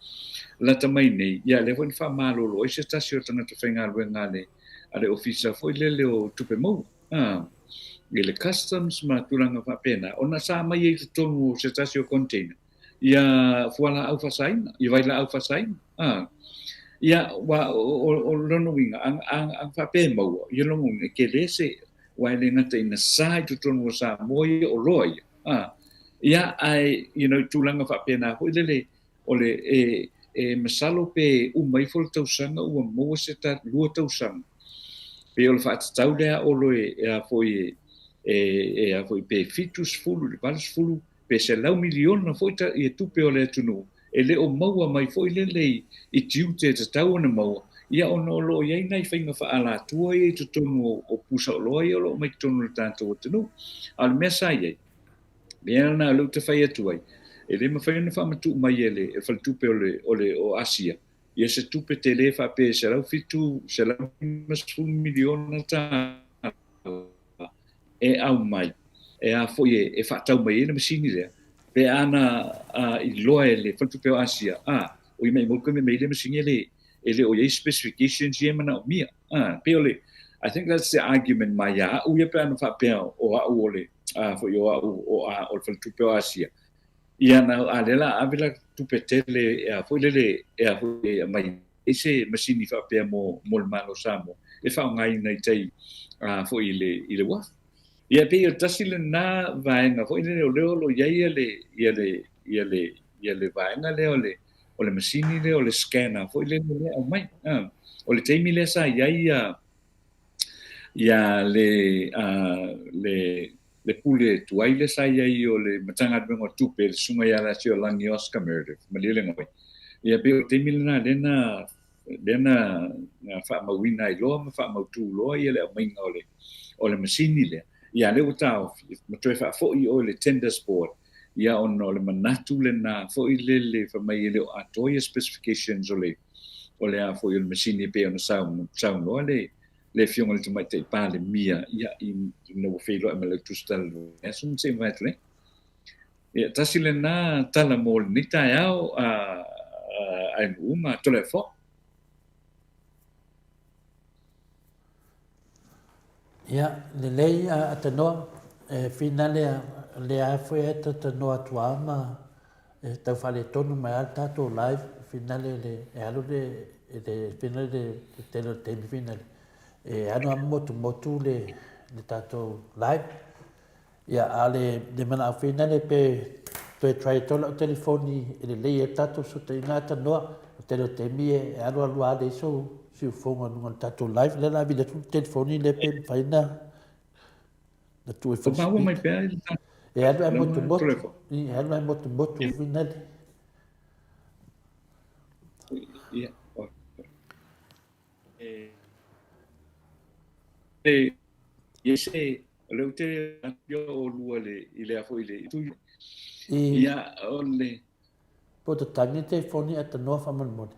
Lata mai nei, ia lea foi na faamalolo ai se tasi o tagata faigaluega a le, a le ofisa foi lele o Tupe Maua, a, i le customs ma tulaga faapena, ona sa aumai ai i totonu o se tasi o container, ia fualaau faasaina, ia vailaau faasaina. A, ia, ua, o, o lona uiga, a, a, a faapea e maua, ia lona uiga, e tele se, aua e le gata ina sa i totonu o Samoa ia oloa ia. A, ia, ae, you know, i tulaga faapena foi lele, o le, e, e masalo pe uma ifo le tausaga ua maua se ta, 2 tausaga. Pei o le faatatau lea Olo e, e a foi e, e, e a foi pe 70 i le 80 pe $100 miliona foi ta, ia tupe o le atunuu e le o maua mai foi lele i, i tiute e tatau ona maua, ia ona o lo o i ai nai faiga faaalatua ia i totonu o, o pusa oloa ia o lo o mai totonu o le tatou atunuu. A o le mea sa i ai, mea lena o lea ou te fai atu ai, e le mafai ona faamatuu mai e le Faletupe o le, o le o Asia, ia se tupe tele faapea e 107, $150 miliona tala e aumai, e a foi e, e faatau mai ai le masini lea, pe a na iloa e le Faletupe o Asia, a, oi maimau ka mea mai le masini e le, e le o i ai specifications ia e manaomia. A, pei o le, I think that's the argument mai ia au ia pe a na faapea o au o le, a foi o au o, a, o le Faletupe o Asia. Ia na, a lea la ave la tupe tele e a foi lele, e a foi e aumai ai se masini faapea mo, mo le Malo o Samoa e faaaogaina i tai a, foi i le, i le uafu. Ia pei o tasi lena vaega foi lele o lea o lo o i ai ia le, ia le, ia le, ia le vaega lea o le, o le masini lea o le scanner foi lele lea aumai. A, o le taimi lea sa i ai ia, ia le, a, le, le pule tuai lea sa i ai o le Matagaluega o Tupe, le Susuga ia Latiolagi Oscar Meredith, malie le gaoi. Ia pei o le taimi lena lea na, lea na, na faamauina ai loa ma faamautu loa ia le aumaiga o le, o le masini lea. Ia lea ua taofi, ma toe faafoi oe le tenders board, ia ona o le manatu lena foi lele fai mai e le o atoa ia specifications o le, o le a foi o le masini e pei ona saunoa le, le Afioga i le Tamaitai Palemia, ia, ina ua feiloai ma le Tusitala i le vaiaso na se i mavae atu nei. Ia, tasi lena tala mo lenei taeao, a, a, a ma Toleafoa. Ia, lelei a Tanoa, e finale a lea foi e Tanoa atu a ma e tau faaletonu mai lava le tatou live finale le e alu le le finale le tele o le taimi finale e alu lava motumotu le le tatou live. Ia, a o le, le manaʻo finale pe toe try atu lau telefoni e lelei ai le tatou fesootaiga atanoa. O le tele o taimi e alu alu lava leai sou siufofoga i luga o le tatou live. Lea o le a vili atu le telefoni lea pe mafai ona na tuu e O maua mai pea i le tatou E alu ae motumotu. E alu ae motumotu finale. Ia. E e se o le ute o lua le i le afo i le tu. Ia o le Po te tangi te foni a te noa whamolemole.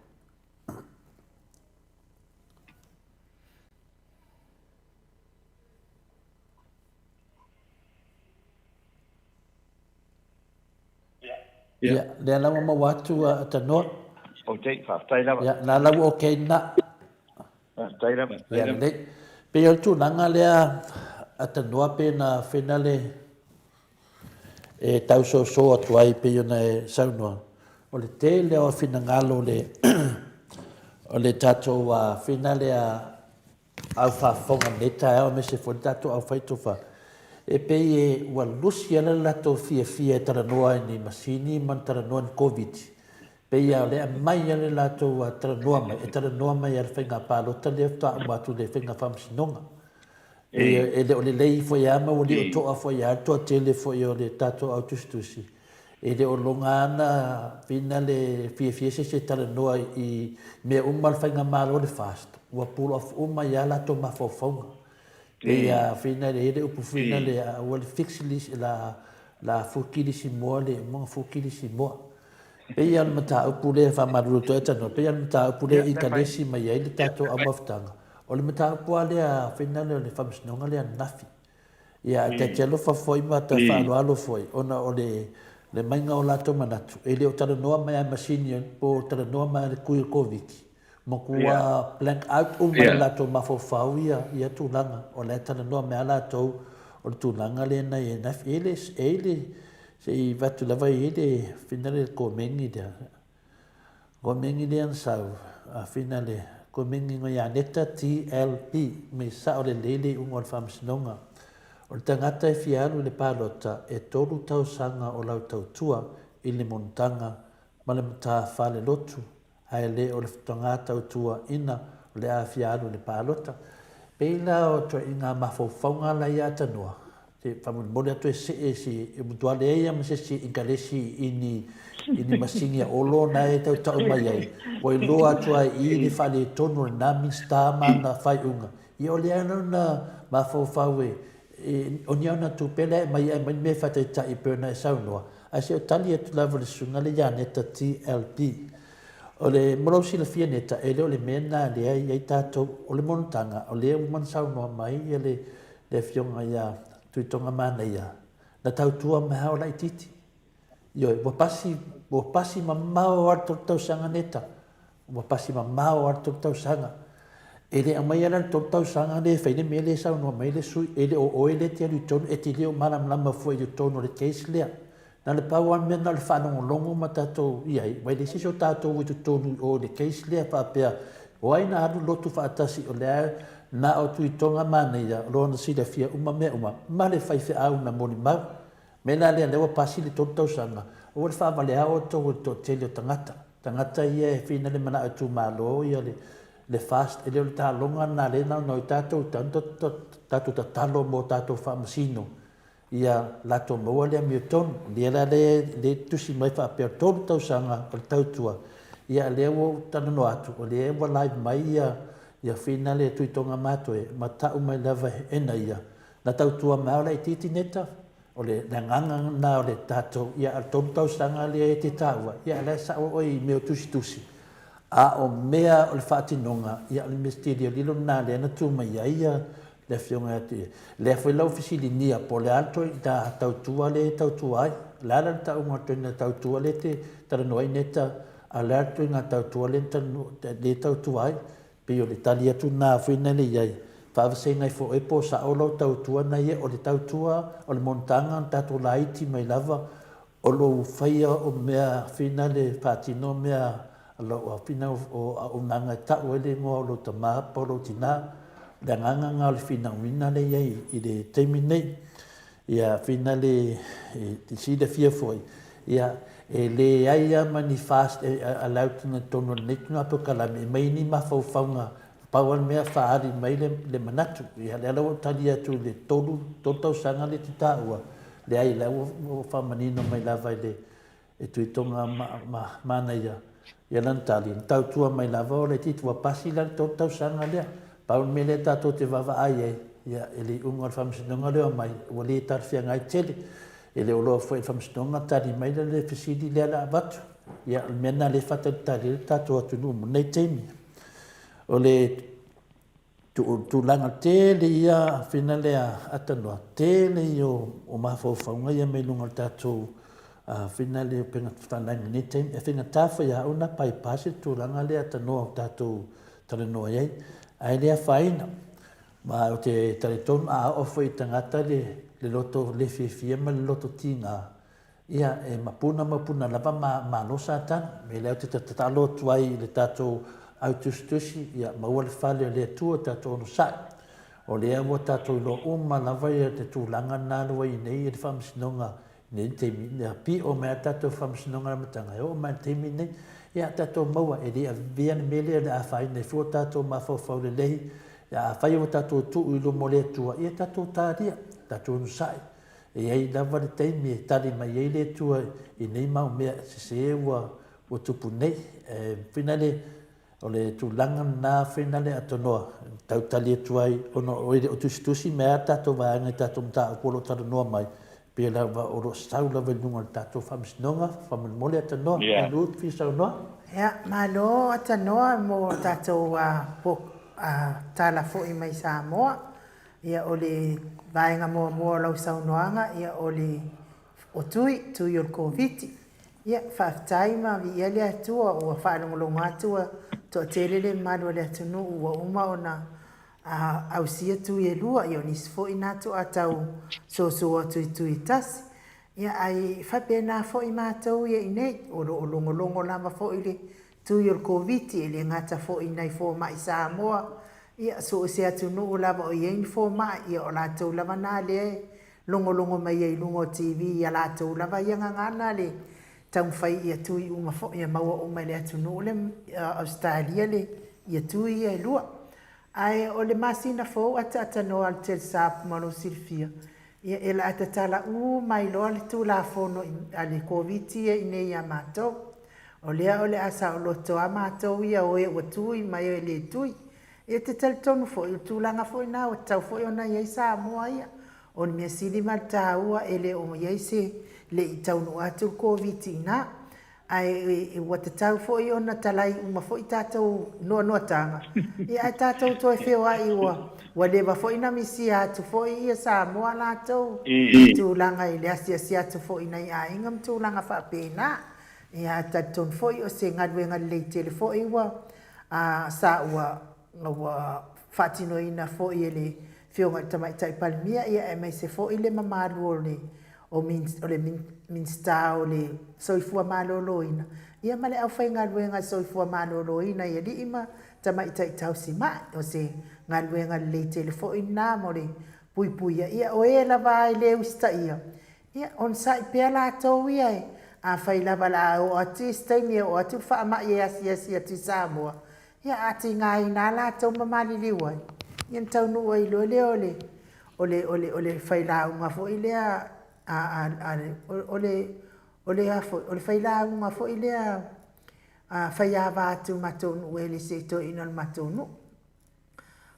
Ia, lea la ua maua atu a Tanoa. Ok, faafetai lava. Ia, na la ua ok na. Faafetai lava. Ia, lelei. Pei o le tulaga lea a Tanoa pe na finale e tausoso atu ai pei ona e saunoa. O le tele o finagalo o le o le tatou finale a au faafofoga i lenei taeao aemaise foi le tatou aufaitofa, e pei e ua lusi ala le latou fiafia e talanoa i ni masini ma talanoa i ni Koviti. Pei lava o lea e aumai lava le latou talanoa mai, e talanoa mai lava i le faiga palota lea faatoa uma atu i le faiga faamasinoga. Pei e le o lelei foi lava ma ua lio toa foi lava le toatele foi o le tatou au tusitusi. E le o loga ana fina le fiafia se isi e talanoa i mea uma a le faigamalo le FAST, ua pull off uma ai lava latou mafaufauga. Pei a fina le i ai le upu fina le ua le fix la la fuki le isi moa le uma fuki le isi moa. Pei a o le mataupu lea e faamalulu atu ai e talanoa, pei a o le mataupu lea i kalesi mai ai le tatou aumafutaga, o le mataupu lava lea fina le o le faamasinoga lea ananafi. Ia, ta te alofa foi ma ta faaaloalo foi, ona o le, le maiga o latou manatu, e le o talanoa mai a masini po o talanoa mai a le kui o Koviti, matua blank out uma i latou mafaufau ia, ia tulaga, o la e talanoa mai a latou o le tulaga lea na i ai. E i ai le, e i ai le, se i avatu lava e i ai le finale le komeni lea. Komeni lea na sau, a finale, komeni mai ia Neta TLP, me sao lelei le iuga o le faamasinoga. O le tagata e fia alu i le palota, e 3 tausaga o lau tautua i le monotaga ma le matafale-lotu ae le o le toga tautuaina o le afia alu i le palota. Pei la o ituaiga mafaufauga la ia Tanoa, se faamolemole atu e see si e matua leai lava ma se isi inkalesi i ni i ni masini a Olo na e tautau mai ai, ua iloa atu lava i i le faaletonu o lena Minisita ma ana faaiuga. Ia o lea la na mafaufau e e o ni ana tupe la e aumai e aumai le mea e faataitai pei ona e saunoa, ae se o tali atu lava i le susuga lea ia Neta TLP. O le, mo lou silafia Neta, e le o le mea lena lea e i ai tatou, o le monotaga, o lea ua uma ona saunoa mai le, le afioga ia Tuitoga Manaia, na tautua mai lava o laitiiti. Ioe, ua pasi, ua pasi mamao lava le 3 tausaga Neta, ua pasi mamao lava le 3 tausaga. E le aumaia la le 3 tausaga lea e fai le mea lea e saunoa mai le sui, e le o oe lea e te alu i totonu, e te le o malamalama foi i totonu o le case lea. Na o le pau lava le mea na o le faalogologo ma tatou i ai, aua e leai se isi o tatou i totonu i o i le case lea faapea o ai na alu lotu faatasi o lea na o Tuitoga Manaia o lona silafia uma mea uma ma le faifeau na molimau. Mea la lea lea ua pasi le 3 tausaga, aua le faavalea outou e le toatele o tagata. Tagata ia e fina le manao itumalo ia le le fast e le o le taaloga lena lea e naunau ai tatou i tatou tatalo mo tatou faamasino ia latou maua le amiotonu. Lea la lea e tusi mai faapea 3 tausaga o le tautua, ia lea ua ou talanoa atu, o lea ua live mai ia ia Fina le Tuitoga Matoe ma tau mai lava e na ia, na tautua mai lava laitiiti Neta, o le agaga lena o le tatou, ia a o le 3 tausaga lea e te taua, ia la e sao oe i mea o tusitusi, a o mea o le faatinoga, ia o le mea lilo lena lea na tu mai ai ia le Afioga ia te lea foi la ua fesiligia po o le a le ituaiga tautua lea e tautua ai. O le a la le tauga o le ituaiga tautua lea e te talanoa ai Neta, a o le a le ituaiga tautua lea e tautua ai? Pei o le tali atu lena foi na le i ai. Faavasegaina ifo oe po o sao lau tautua na ia, o le tautua, o le monotaga na tatou laiti mai lava, o lou faia o mea fina le faatino mea a lou fina o auaunaga e tau ai le igoa o lou tama po o lou tina. le agaga lena o le finauina lea e i ai i le taimi lenei. Ia finale e silafia foi, ia e leai lava ma ni fast allowed i totonu o lenei tino polokalame e aumai ni mafaufauga, pau lava le mea faaali mai le manatu. Ia lea la ua ou tali atu i le 3, 3 tausaga lea e te taua, leai la ua faamanino mai lava i le E Tuitoga manaia ia lana tali, na tautua mai lava o laitiiti ua pasi la le 3 tausaga lea. Pau le mea lea tatou te vaavaai ai, ia, i le iuga o le faamasinoga lea omai, ua le talafeagai tele. E le o loa foi e le faamasinoga tali mai le le fesili lea la avatu. Ia, o le mea lena lea e faatalitali ai le tatou atunuu mo lenei taimi. O le Tulaga tele ia fina lea atanoa, tele ia o mafaufauga ia mai luga o le tatou fina lea o pega faalae i lenei taimi. E faigata foi ia au ona bypass le tulaga lea atanoa o tatou talanoa i ai, ae le afaina. Ma ou te talitonu a oo foi i tagata le loto le fiafia ma le loto tiga, Ia, e mapuna mapuna lava ma malo Satani. Me lea ou te tatalo atu ai i le tatou au tusitusi, ia maua le fale o le Atua tatou onosai. O lea ua tatou iloa uma lava ia te tulaga na ua i nei i le faamasinoga i nei taimi, ia pio mai a tatou faamasinoga i le amataga, e oo mai i le taimi nei, ia tatou maua, e le avea le mea lea o le a afaina ai fua tatou mafaufau lelei, ia afai ua tatou tuu i luma o le Atua, ia tatou talia, tatou onosai. E i ai lava le taimi e tali mai ai le Atua i nei mau mea sese ua tupu nei. E finale, o le tulaga lena finale atonoa, tau tali atu ai, ona o e le o tusitusi mai a tatou vaega i tatou mataupu o lo o talanoa mai, pei lava o lo o sau lava i luga o le tatou faamasinoga, faamolemole Atanoa, yeah. Ruth fia saunoa. Ia, malo Atanoa mo tatou tala foi mai Samoa. Ia, o le vaega muamua o lau saunoaga, ia, o le, o tui, tui o le Koviti. Ia, faafetai ma viia le Atua ua faalogologo atu ua toatele le mamalu o le atunuu ua uma ona ausia tui e lua, ia o nisi foi na toa tau soso atu i tui e tasi. Ia, ae faapena foi matou ia i nei, o lo o logologo lava foi le tui o le Koviti, e le gata foi i nai fomai Samoa, ia, so o se atunuu lava o i ai ni fomai, ia o latou lava na lea e logologo mai ai i luga o TV i a latou lava ia gagana le taumafai ia tui uma foi, ia maua uma e le atunuu le Ausetalia le ia tui ia e lua. Ae o le masina fou ataatanoa a le Telsap mo lou silafia, ia e la tatala uma ai loa le Tulafono a le Koviti ia inei ia matou. O lea o le a saoloto a matou ia o e ua tui ma e le tui. Ia te talitonu foi, o le tulaga foi na ua tatau foi ona i ai Samoa ia. O le mea sili ma le taua e le o i ai se le i taunuu atu le Koviti i ina. Ae ua tatau foi ona talai uma foi tatou noanoataga, ia ae tatou toe feoai ua ua leva foi na misia atu foi ia Samoa latou i tulaga i le asiasi atu foi i nai aiga ma tulaga faapena. Ia ae talitonu foi o se galuega lelei tele foi ua sa ua ua faatinoina foi e le Afioga i le Tamaitai Palemia ia aemaise foi le mamalu o le o le Minisita o le Soifua Maloloina, ia ma le aufaigaluega soifua maloloina i alii ma tamaitai tausimai. O se galuega lelei tele foi lena mo le puipuia. Ia, o e lava e le usitaia, ia, onosai pea latou ia e, afai lava o le a oo atu i se taimi e oo atu le faamai e asiasi atu i Samoa, ia, a tigaina lava latou ma maliliu ai, ia ona taunuu ai loa lea o le O le, o le, o le failauga foi lea a, a, a le, o le, o le a foi, o le failauga foi lea a faiava atu i matou nuu e le se toeaina o le matou nuu.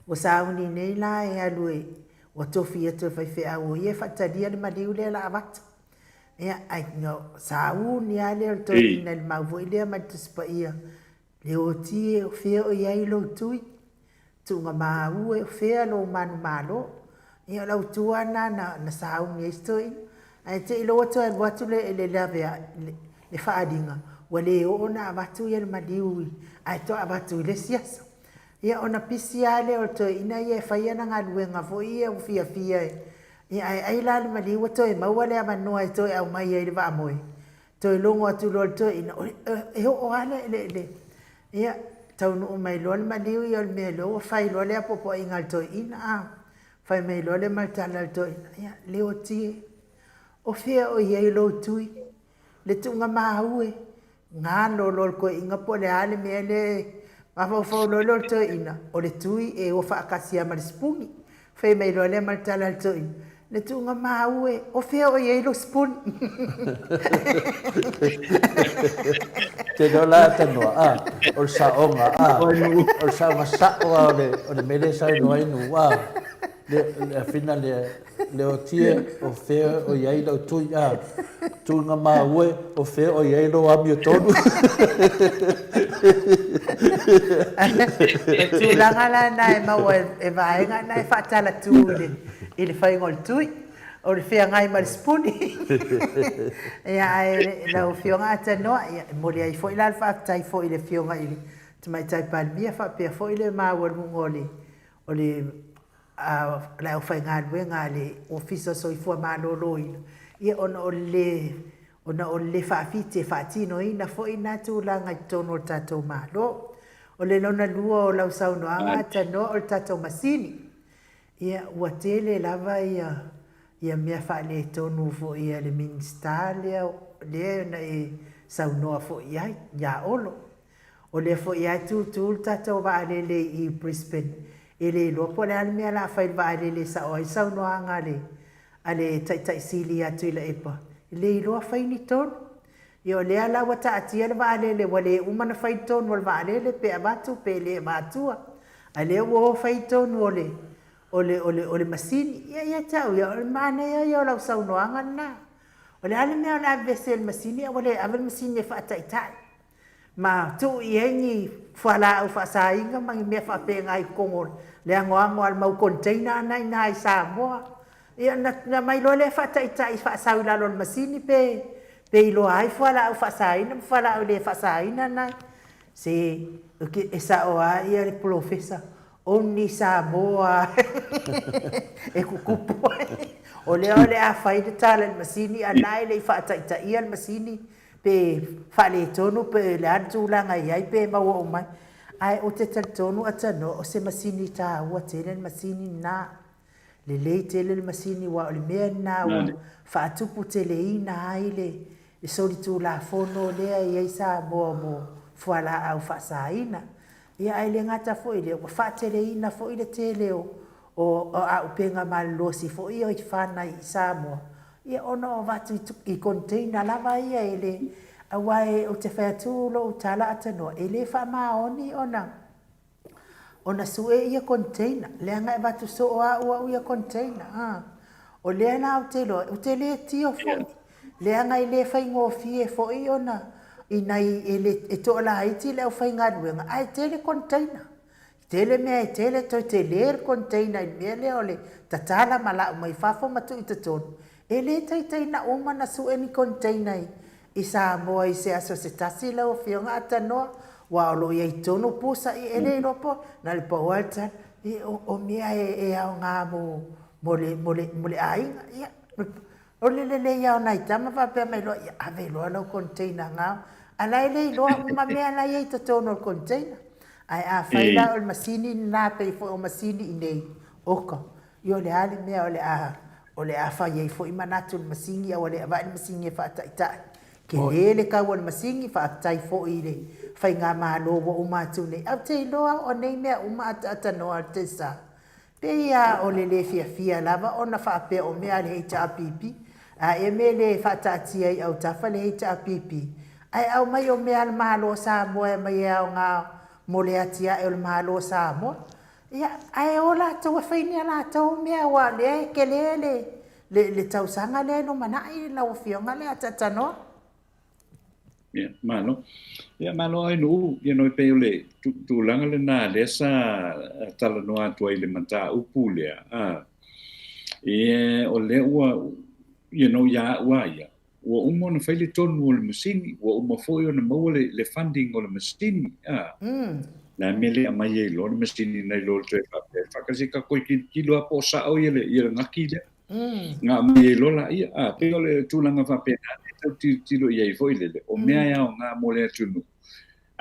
Ua sauni nei la e alu e, ua tofi atu e le faifeau o ia e faatalia le maliu lea la avatu. Ia, ai, no, sauni lava lea o le toeaina i le mau foi lea mai le Tusi Paia, Leoti e, o fea o i ai lou tui? Tuugamau e, o fea lou manumalo? Ia o le autu lava lena na, na sauni ai si toeaina. Ae te i loa toe alu atu le, le laveai, le, le faaaliga, ua le oo ona avatu ia le maliu i, ae toe avatu i le isi aso. Ia ona pisi lava lea o le toeaina ia e fai ana galuega foi ia ua fiafia e, ia ae ai la le maliu ua toe maua le avanoa e toe aumai ai i le vaamoe. Toe logo atu loa le toeaina, e oo lava le, le, le, ia, Taunuu mai loa le maliu ia o le mea lea ua fai loa le apoapoaiga a le toeaina a. Fai mai loa le ma le tala a le toeaina, ia, Leotie, o fea o i ai lou tui? Le tuuga maue, galo loa le toeaina po o le a le mea lea e mafaufau loa lea o le toeaina, o le tui e o faatasi lava ma le sipuni. Fai mai loa lea ma le tala a le toeaina, Le tuuga maue, o fea o i ai lou sipuni? Te iloa la tanoa, a, o le saoga, a, o le saoga sao lava o le, o le mea lea e saunoa ai Nuu, a, le, le afina le, Leotie, o fea o i ai lau tui, a, Tuuga maue, o fea o i ai lou amiotonu? O le tulaga la lena e maua e vaega lena e faatalatu i le, i le faiga o le tui, o le feagai ma le sipuni. Ia, ae lau Afioga Atanoa, ia, e momoli ai foi la le faafetai foi i le Afioga i le Tamaitai Palemia faapea foi le maualuga o le, o le le aufaigaluega a le Ofisa o Soifua Maloloina, ia ona o le ona o le le faafiti e faatinoina foi na tulaga i totonu o le tatou Malo. O le lona lua o lau saunoaga Atanoa o le tatou masini, ia ua tele lava ia ia mea faaletonu foi a le Minisita lea lea na e saunoa foi i ai ia Olo. O lea foi lava e tutu le tatou vaalele i Brisbane, e le iloa po o le a le mea o le a fai i le vaalele e sao ai le saunoaga a le a le Taitai Sili ia Tuilaepa, e le iloa fai ni tonu. Ia o lea la ua taatia le vaalele ua le uma ona fai tonu o le vaalele pe avatu pe le avatua, a lea ua o fai tonu o le o le o le o le masini. Ia ia te au ia, o le manaia ia o lau saunoaga lena. O le a le mea o le a vevesi ai i le masini ae ua le ave le masini e faataitai. ma tuu i ai ni fualaau faasaina ma ni mea faapena i totonu o le anoano a le mau container na i ina i Samoa. Ia ona aumai loa lea faataitai faasau i lalo o le masini pe pe iloa ai fualaau faasaina ma fualaau le faasaina na. Se e sao lava ia le polofesa Only Samoa e tutupu ai. O lea o le a fai le tala i le masini a o la e le i faataitaia le masini pe faaletonu pe o le a le tulaga e i ai pe maua uma ai. Ae ou te talitonu Atanoa o se masini taua tele le masini lena. Lelei tele le masini aua o le mea lena ua faatuputeleina ai le solitulafono lea e i ai Samoa mo fualaau faasaina. Ia ae le gata foi i lea, ua faateleina foi le tele o o auupega malolosi foi ia i fana i Samoa, ia ona o avatu i container lava ia e le, aua ou te fai atu lou tala atanoa, e le faamaoni ona ona sue ia container, leaga e avatu soo au au ia container, a. O lea la ou te iloa, ou te le tio foi, leaga e le faigofie foi ona i nai, e le, e toalaiti le aufaigaluega, ae tele container. Tele mea e tele, toe tele le container i le mea lea o le tatala ma lau mai fafo ma tuu i totonu. E le taitai na uma na sue ni container i Samoa i se aso se tasi lau Afioga Atanoa, aua o lo o i ai tonu pusa i e le iloa po na o le pau lava le tala, o mea e aoga mo le aiga. Ia, o le lelei lava o nai tama faapea mai loa, ia ave loa lau container gao, a o la e le iloa uma mea la e i ai i totonu o le container. Ae afai la o le masini lena pei foi o masini i nei, oka, ia o le a le mea o le a, o le a fai ai foi manatu i le masini a ua le avai le masini e faataitai. Tele le tau o le masini, faafetai foi i le faigamalo ua uma atu nei. Ae ou te iloa o nei mea uma ataatanōa a le Tesa, Pei a o le le fiafia lava ona faapea o mea a le HRPP, a e me le faataatia i autafa le HRPP, ae aumai o mea a le Malo o Samoa e aumai e aoga mo le atiae o le Malo o Samoa. Ia, ae o latou e fai ni a latou mea aua o lea e tele le, le, le tausaga lea e lumanai lau Afioga lea Tatanoa. Ia, malo. Ia, malo ai nuu, ia noi pei o le tulaga lena lea sa talanoa atu ai i le mataupu lea. A, ia, o lea ua, you know, ia au a ia, ua uma ona fai le tonu o le masini, ua uma foi ona maua le, le funding o le masini. A, le a mea le aumai ai loa le masini nai lo le toe faapea, faatasi tatou i tilotilo lava po o sao ia le, ia le gaki lea. Nga aumai ai loa laia. A, pei o le tulaga faapena e tau tilotilo i ai foi lele, o mea e aoga mo le atunuu.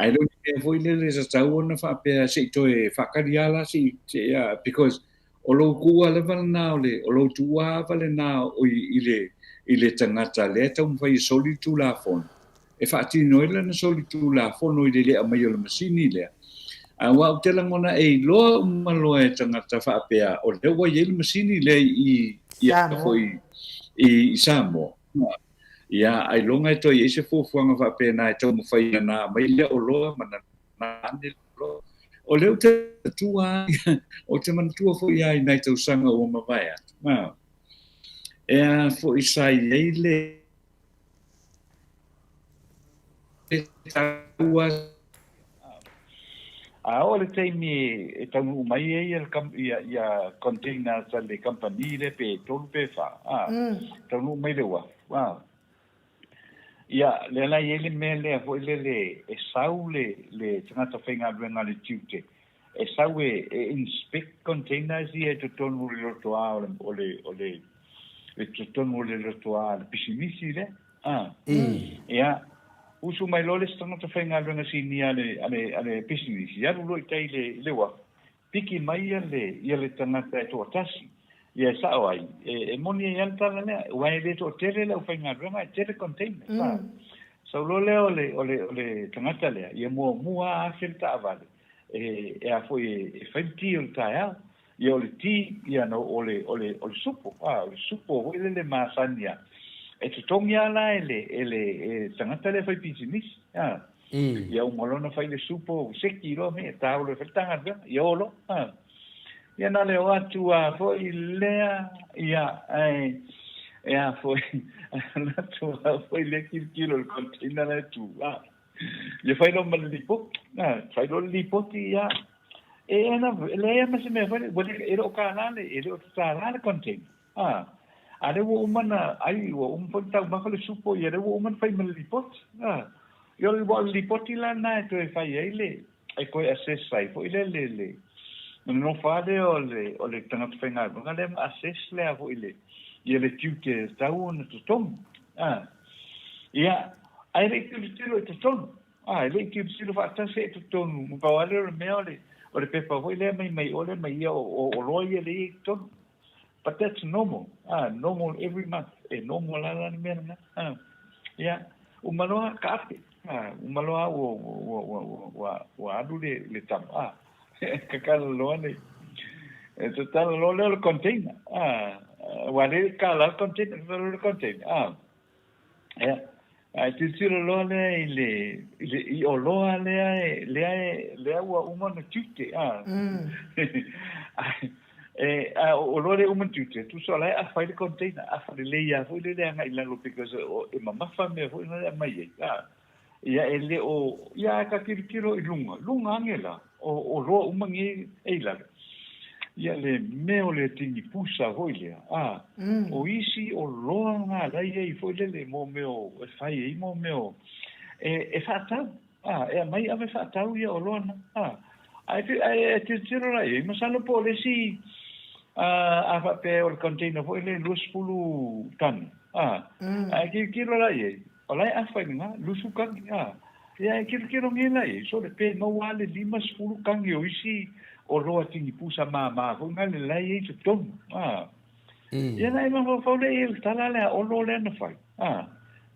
Ae le o ni mea foi lele e tatau ona faapea se i toe faatali lava la se i, se i a, because o lou tuua lava lena o le, o lou tuua lava lena o i, i le, i le tagata lea e taumafai e soli le Tulafono, e faatino ai lana soli Tulafono i le le aumaia o le masini lea. Aua ou te lagona e iloa uma loa e tagata faapea o lea ua i ai le masini lea i, i, i, i, i Samoa. Ia, ailoga e toe i ai se fuafuaga faapena e taumafai ana mai lea oloa ma nana ane oloa. O lea ou te manatua ai, ou te manatua foi lava i nai tausaga ua mavae atu, a, e a foi sa i ai le taua. A oo le taimi e taunuu mai ai ia containers a le kamupani lea pe tolu pe fa, a, taunuu mai le uafu, a. Ia, lea la e i ai le mea lea foi lele e sau le tagata faigaluega a le tiute, e sau e inspect containers ia i totonu o le lotoa o le, o le, i totonu o le lotoa a le pisinisi lea. A. Ia, usu mai loa le isi tagata faigaluega sinia a le, a le, a le pisinisi, alu loa i tai i le, i le uafu, piki mai ia le, ia le tagata e toatasi. Ia e sao ai, e, e moni ai lava le tala lea, aua e le toatele le aufaigaluega, e tele containers. A. Sau loa lea o le, o le, o le tagata lea, ia muamua afe le taavale, e, e a foi, e, e fai le ti o le taeao. Ia o le ti, ia no, o le, o le, o le supo, a, o le supo foi lele masani a. E totogi lava la e le, e le e tagata lea fai pisinisi, a. Ia uma loa ona fai le supo, seki loa me, tau loa e fai le ta galuega, ia o loa, a. Ia na le o atu a foi lea, ia, ae, e a foi, alu atu a foi lea tilotilo i le container la e tu, a. Ia fai loa ma le lipoti, a, fai loa le lipoti, ia, e ana, e leai lava ma se mea fai, ua le, e le o kālā le, e le o tatālā le container. A, a lea ua uma na, ai, ua uma foi na taumafa le supo, ia lea ua uma na fai ma le lipoti. A, ia o le, o le lipoti la lena e toe fai ai le, e toe assess ai foi le, le, le, ona nofo lava lea o le, o le tagata faigaluega lea ma assess lea foi le, ia le tiute e tatau ona totogi. A, ia, ae le i tilotilo i totonu. A, e le i tilotilo faatasi i totonu, na pau lava lea o le mea o le, o le pepa foi lea mai mai o lea mai ia o, o oloa ia lea e i ai i totonu. But that's normal, a, normal every month, e normal lava la le mea lena. A, ia, uma loa ka ape, a, uma loa ua, ua, ua, ua, ua, ua alu le, le tama, a, kakala loa le, e tatala loa lea o le container, a, ua le kala le container, tatala loa le container, a, Ia, ae tilotilo loa lea i le, i le i oloa lea e, lea e, lea ua uma ona tiute, a. Ae, e, a o oloa lea uma ona tiute, tusa o la e afa ai le container, afa lelei lava foi lele agai i lalo because o, e mamafa mea foi na e aumai ai, a. Ia e le o, ia ae ka tilotilo i luga, luga ane la, o oloa uma nei e i lalo. Ia le mea o le tini pusa foi lea, a, o isi oloa na la i ai foi lele mo mea o, e fai ai mo mea o, e, e faatau, a, e aumai ave faatau ia oloa na, a. Ae, ae, e tilotilo la i ai, masalo po o le isi, a, a faapea o le container foi lea e 20 tane, a, ae tilotilo la i ai, O la e afa i luga, lusu kagi, a. Ia e kelokelo nge la i, sole pe maua a le 50 kagi o isi oloa tini pusa māmā foi nga le lai ei totonu, a. Ia na e mafaufau lea i le tala lea olo lea na fai, a.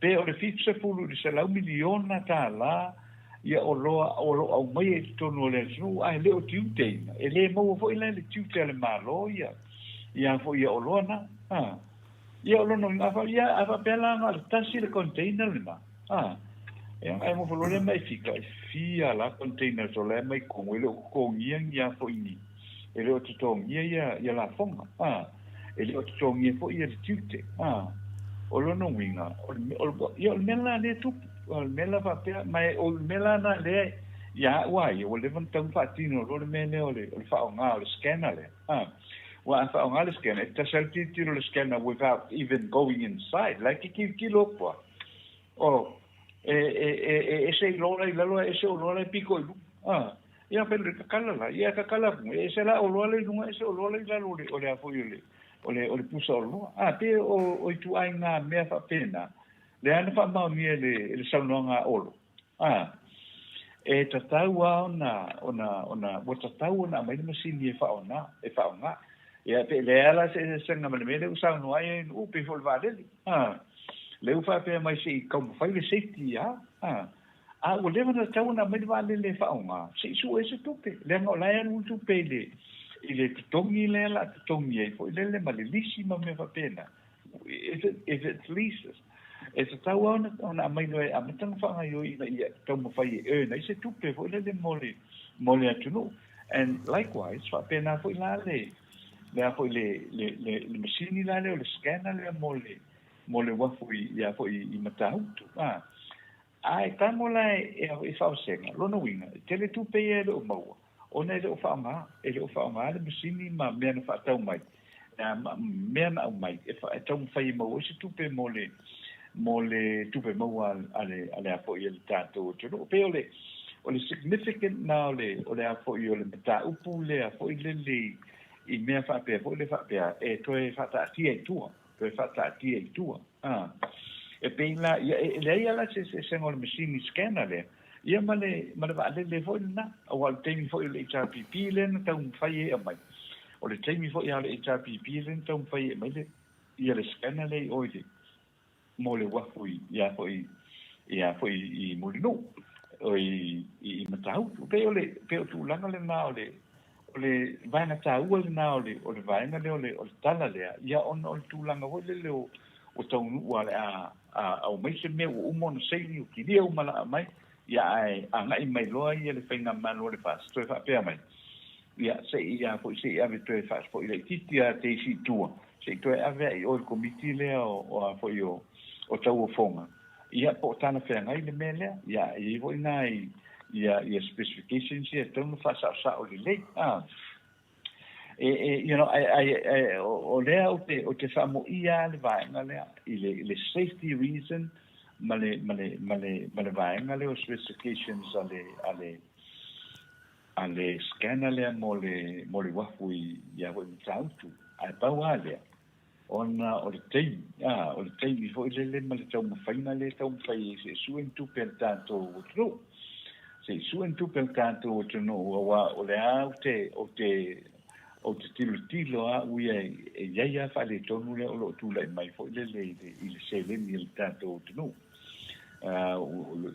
Pe o le 70 i le 100 miliona tālā ia oloa o lo o aumaia i totonu o le atunuu ae le o tiuteina. E le maua foi la i le tiute a le Malo ia, ia foi ia oloa na, a. Ia o lona uiga, a ia, a faapea la na o le tasi le container lena, a, ia e nofo loa lea ma e fika, e fia la containers o la e mai totonu, e le o totogia ni a foi ni, e le o totogia ia, ia lafoga, a, e le o totogia foi ia le tiute, a, o lona uiga, o le, o le, ia o le mea la lea e tupu, o le mea la faapea, ma e, o le mea la na lea, ia au a ia, ua leva ona tatau ona faatino loa le mea lea o le, o le faaaoga o le scanner lea. A, ua a faaaoga le scanner, e tasi lava le tilotilo o le scanner without even going inside, la e te tilotilo atu lava. O, e, e, e, e ese i lola i lalo, e ese o lola e piko i luga. A, ia fai le kakala la, ia kakala atu, e ese la o lola i luga, ese o lola i lalo o le, o le a foi o le, o le, o le pusa o loa. A, pe o, o ituaiga mea faapena, lea na faamaonia e le, e le saunoaga a Olo. A, E tatau lava ona, ona, ona, ua tatau ona aumai le masini e faaaoga, e faaaoga. Ia, pe leai lava la se eseesega ma le mea lea ua saunoa ai Nu'u, pei foi o le vaalele. A, lea ua faapea mai se i taumafai le safety ia, a, a ua leva ona tatau ona aumai le vaalele e faaaoga, se i sue se tupe, leaga o la e alu le tupe i le, i le totogi lea o le a totogi ai foi lele ma le lisi ma mea faapena. If it, if it's leases, e tatau lava ona, ona aumai loa e amata ona faagaoioi ina ia taumafai e earn ai se tupe foi lele mo le, mo le atunuu. And likewise, faapena foi la le, le a foi le, le, le, le masini la lea o le scanner lea mo le, mo le uafu i, ia foi i Matautu. A, a e tago la e, e, e faavasega, lona uiga, e tele tupe ia e le o maua, ona e le o faaaoga, e le o faaaoga le masini ma mea na faatau mai, a, ma mea na aumai, e, fa, e taumafai e maua ai se tupe mo le, mo le tupe maua a le, a le a foi a le tatou atunuu. Pei o le, o le significant na o le, o le a foi o le mataupu lea foi lele i, i mea faapea foi le faapea e toe faataatia i tua, toe faataatia i tua. A, e pei la, ia, e, e leai lava la se eseesega o le masini scanner lea, ia ma le, ma le vaalele foi lena, aua o le taimi foi o le HRPP lea na taumafai ai e aumai. O le taimi foi lava o le HRPP lea na taumafai ai e aumai le, ia le scanner lea i o i le, mo le uafu i, ia foi, ia foi i Mulinuu, o i, i Matautu. Pei o le, pei o tulaga lena o le, o le vaega taua lena o le, o le vaega lea o le, o le tala lea, ia ona o le tulaga foi lele o, o taunuu a le a, a aumai se mea ua uma ona saini, ua kilia uma la aumai, ia ae agai mai loa ia le faigamalo a le FAST toe faapea mai, ia se i ia foi se i ave toe faasafoi laitiiti a te isi i tua, se i toe ave ai i o i le komiti lea o, o a foi o, o tauofoga, ia po o talafeagai le mea lea, ia e i ai foi nai ia, ia specifications ia e tatau ona faasaosao lelei. A. E, e, you know, ai, ai, ai, o, o lea ou te, ou te faamoia le vaega lea i le, i le safety reason ma le, ma le, ma le, ma le vaega lea o specifications a le, a le, a le scanner lea mo le, mo le uafu i, ia foi Matautu. Ae pau lava lea, ona o le taimi, a, o le taimi foi lele ma le taumafaiga lea e taumafai ai se i sue ni tupe a le tatou atunuu. Se i sue ni tupe a le tatou atunuu, aua o le a ou te, ou te, ou te tilotilo lava au ia e i ai lava faaletonu lea o lo o tulai mai foi lele i le, i le seleni a le tatou atunuu.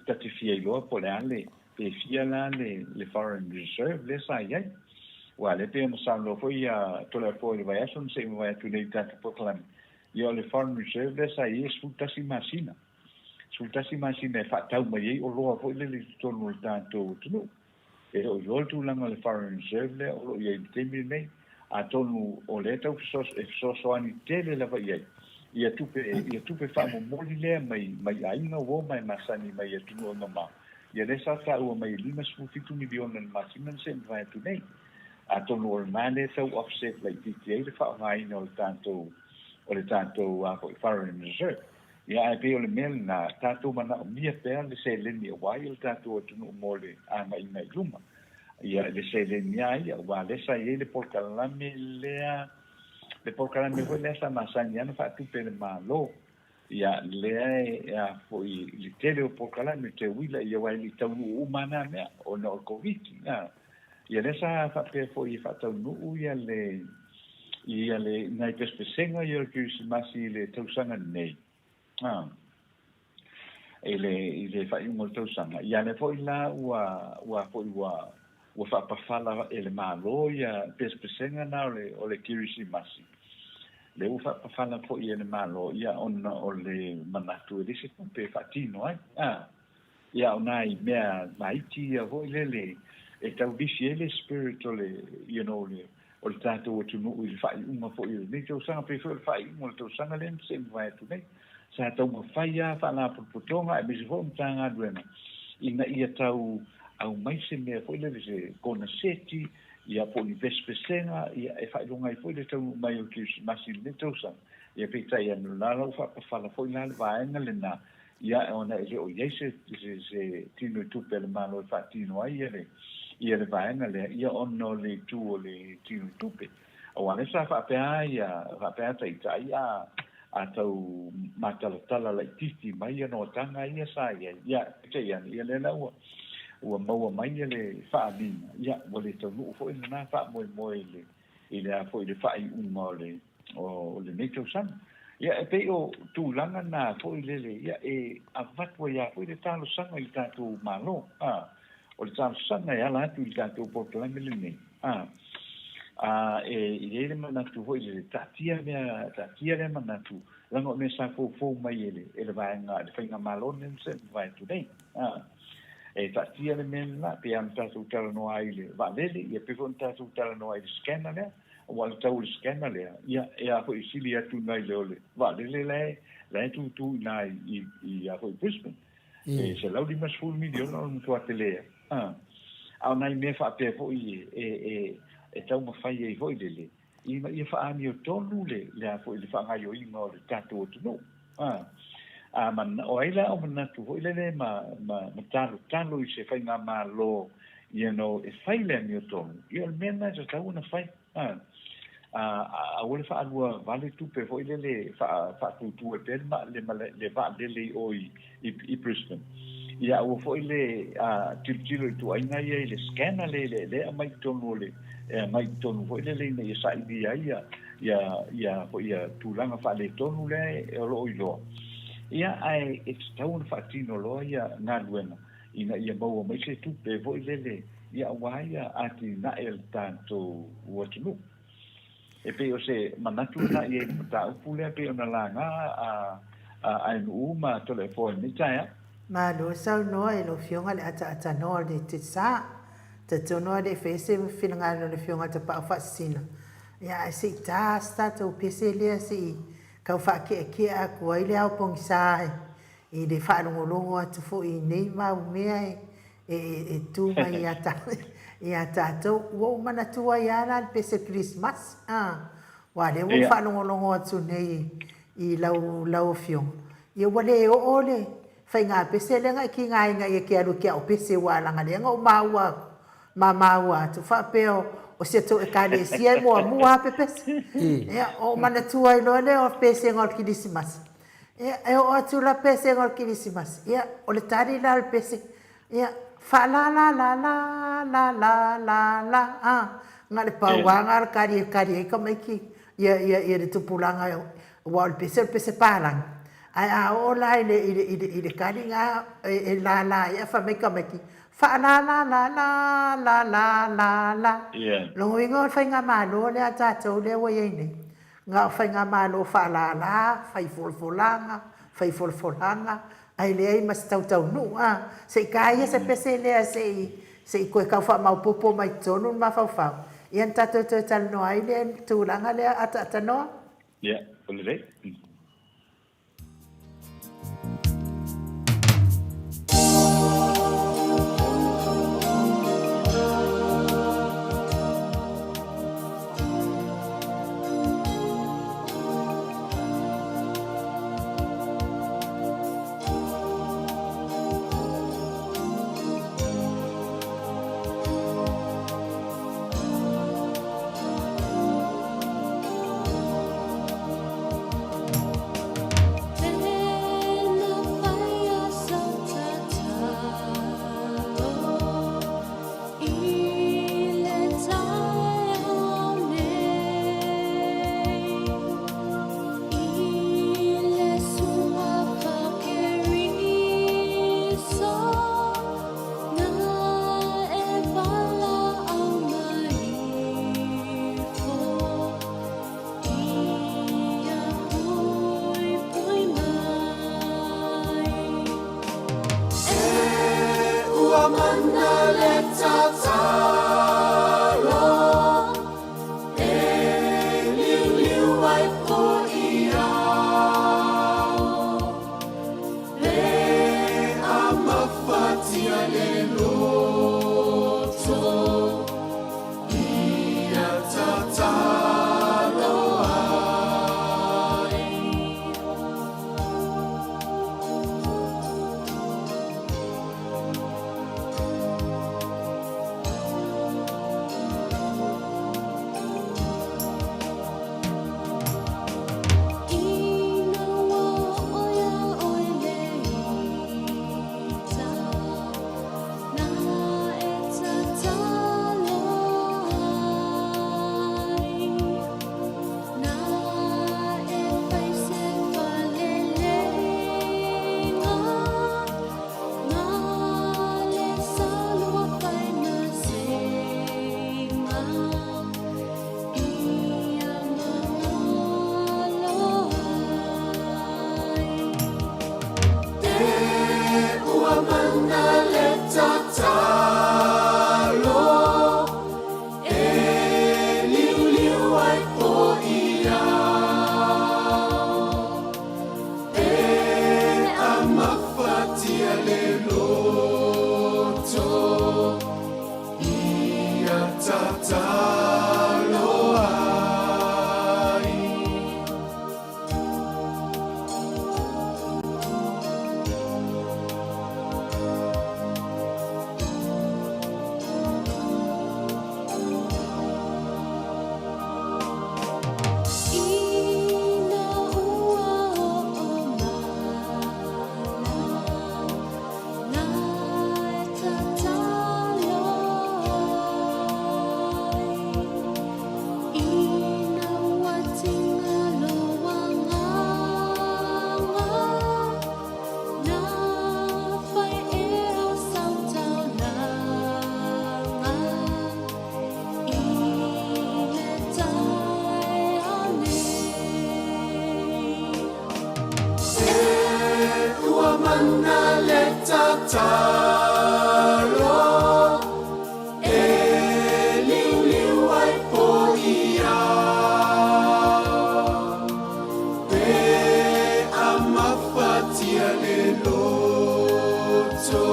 Ta te fia iloa po o le a le, Pe fia la le, le foreign reserve lea sa i ai. Aua lea pei ona saunoa foi ia Toleafoa i le vaiaso na se i mavae atu nei i le tatou polokalame, ia o le foreign reserve lea sa i ai e 11 masina. 11 masina e faatau mai ai oloa foi lele i totonu o le tatou atunuu. E le o iloa le tulaga o le foreign reserve lea o lo o i ai i le taimi lenei. Atonu o lea tau e fesoasoani tele lava i ai ia tupe, ia tupe faamomoli lea mai, mai aiga uo ma e masani mai atunuu e mamao. Ia lea sa taua mai e $57 miliona i le masina na se i mavae atu nei. Atonu o lena lea e tau offset laitiiti ai le faaaogaina o le tatou o le tatou a foi foreign reserve. Ia ae pei o le mea lena, tatou manaomia pea le seleni aua ia le tatou atunuu mo le agaiga i luma. Ia le seleni lava ia, aua lea sa i ai le polokalame lea, le polokalame foi lea sa masani lava ona faatupe e le Malo. Ia, lea e a foi i le tele o polokalame te uila ia aua e le i taunuu uma na mea ona o le Koviti. A, ia lea sa faapea foi e faataunuu ia le ia le nai pesepesega ia o le Kerisimasi i le tausaga nei. A, i le i le faaiuga o le tausaga. Ia lea foi la ua ua foi ua ua faapafala e le Malo ia pesepesega na o le o le Kerisimasi. Lea ua faapafala foi e le Malo, ia, ona o le manatu e leai se tupe e faatino ai. A, ia, o nai mea laiti ia foi lele e tau lisi ai le spirit o le, you know, le, o le tatou atunuu i le faaiuga foi o lenei tausaga, pei foi o le faaiuga o le tausaga lea na se i mavae atu nei. Sa taumafai lava Faalapotopotoga aemaise foi o Matagaluega ina ia tau aumai se mea foi lele, se koneseti, ia po o ni pesepesega, ia e faailoga ai foi le taunuu mai o le Kerisimasi i lenei tausaga. Ia peitai ane o la la ua faapafala foi la le vaega lena, ia ona e le o i ai se, se, se tino i tupe a le Malo e faatino ai ia le, ia le vaega lea, ia ona o le itu o le tino i tupe. Aua lea sa faapea ia, faapea taitai a, a tau matalatala laitiiti mai ia noataga ia sa i ai. Ia, peitai ane, ia lea la ua, ua maua mai le faaaliga, ia, ua le taunuu foi lena faamoemoe i le, i le a foi le faaiuga o le, o lenei tausaga. Ia, e pei o tulaga na foi lele, ia, e avatu ai lava foi le talosaga i le tatou Malo, a, o le talosaga e ala atu i le tatou polokalame lenei, a, a e i ai le manatu foi lele, taatia mea, taatia lea manatu, leaga o mea sa foufou mai e le, e le vaega, le faigamalo lenei na se mavae atu nei, a. E taatia le mea lena, pei lava ona tatou talanoa ai i le vaalele, ia pei foi ona tatou talanoa ai i le scanner lea, aua o le tau o le scanner lea, ia, e a foi e sili atu nai le o le vaalele la e, la e tūtū i ina i, i, a foi Brisbane. E $150 miliona o le matua tele lava. A, a o nai mea faapea foi e, e, e, e taumafai ai foi lele, ina ia faaamiotonu le, le a foi le faagaoioiga o le tatou atunuu. A, a man, o ai la o manatu foi lele ma, ma, ma talotalo i se faigamalo, you know, e fai le amiotonu, ia o le mea lena e tatau ona fai. A, a, aua le faalua vale tupe foi lele faa, faatūtū ai pea le, ma, le, le, le vaalele i o i, i, i Brisbane. Ia aua foi le a, tilotilo i tuaiga ia i le scanner le le le aumai i totonu o le e aumai i totonu foi lele ina ia sailia ai ia ia ia foi ia tulaga faaletonu lea e, o lo o iloa. Ia ae e tatau ona faatino loa ia galuega ina ia maua mai se tupe foi lele ia aua ia atinae a le tatou atunuu. E pei o se manatu lena i ai i le mataupu lea pei ona laga a Aenu'u ma Toleafoa i lenei taeao. Malo saunoa i lau Afioga le ataatānoa o le Tsa. Talitonu lava le fai se finagalo o le Afioga i le Tapaau Faasisina, ia ae se i ta se tatou pese lea se i tau faakeakea atu ai le ao pogisa i le faalogologo atu foi i nei mau mea e tu mai ia tatou. Ua ou manatua ai lava la le pese Kerisimasi, aua o lea ua ou faalogologo atu nei i lau Afioga, ia ua le oo le faiga pese lea na e tigaina ia e te alu e te ao pese, aua leaga lea na ou maua atu, ma maua atu faapea o si atou Ekalesia e muamua lava pepese. Ia, ou manatua ai loa lea o pesega o le Kerisimasi. Ia, e oo atu la pesega o le Kerisimasi, ia, o le tali la o le pese, ia, faa-la-la-la-la-la-la-la-la, a, na o le pau lava lena o le tali e tali ai tamaiti ia, ia, ia le tupulaga, aua o le pese o le pese palagi. Ae a oo la i le, i le, i le, i le tali lena e lala ai ae fai mai tamaiti, faa-la-la-la-la-la-la-la-la. Lona uiga o le faigamalo lea a tatou lea ua i ai nei, Na o faigamalo faalala, fai folafolaga, fai folafolaga, ae leai ma se tautaunuu a. Se i ta ia se pese lea se i se i toe tau faamaopoopo mai totonu le mafaufau, ia ona tatou toe talanoa ai lea i le tulaga lea ataatānoa. Ia, ua lelei. mana le tatalo e liuliu ai po i ao. Pe a mafatia le loto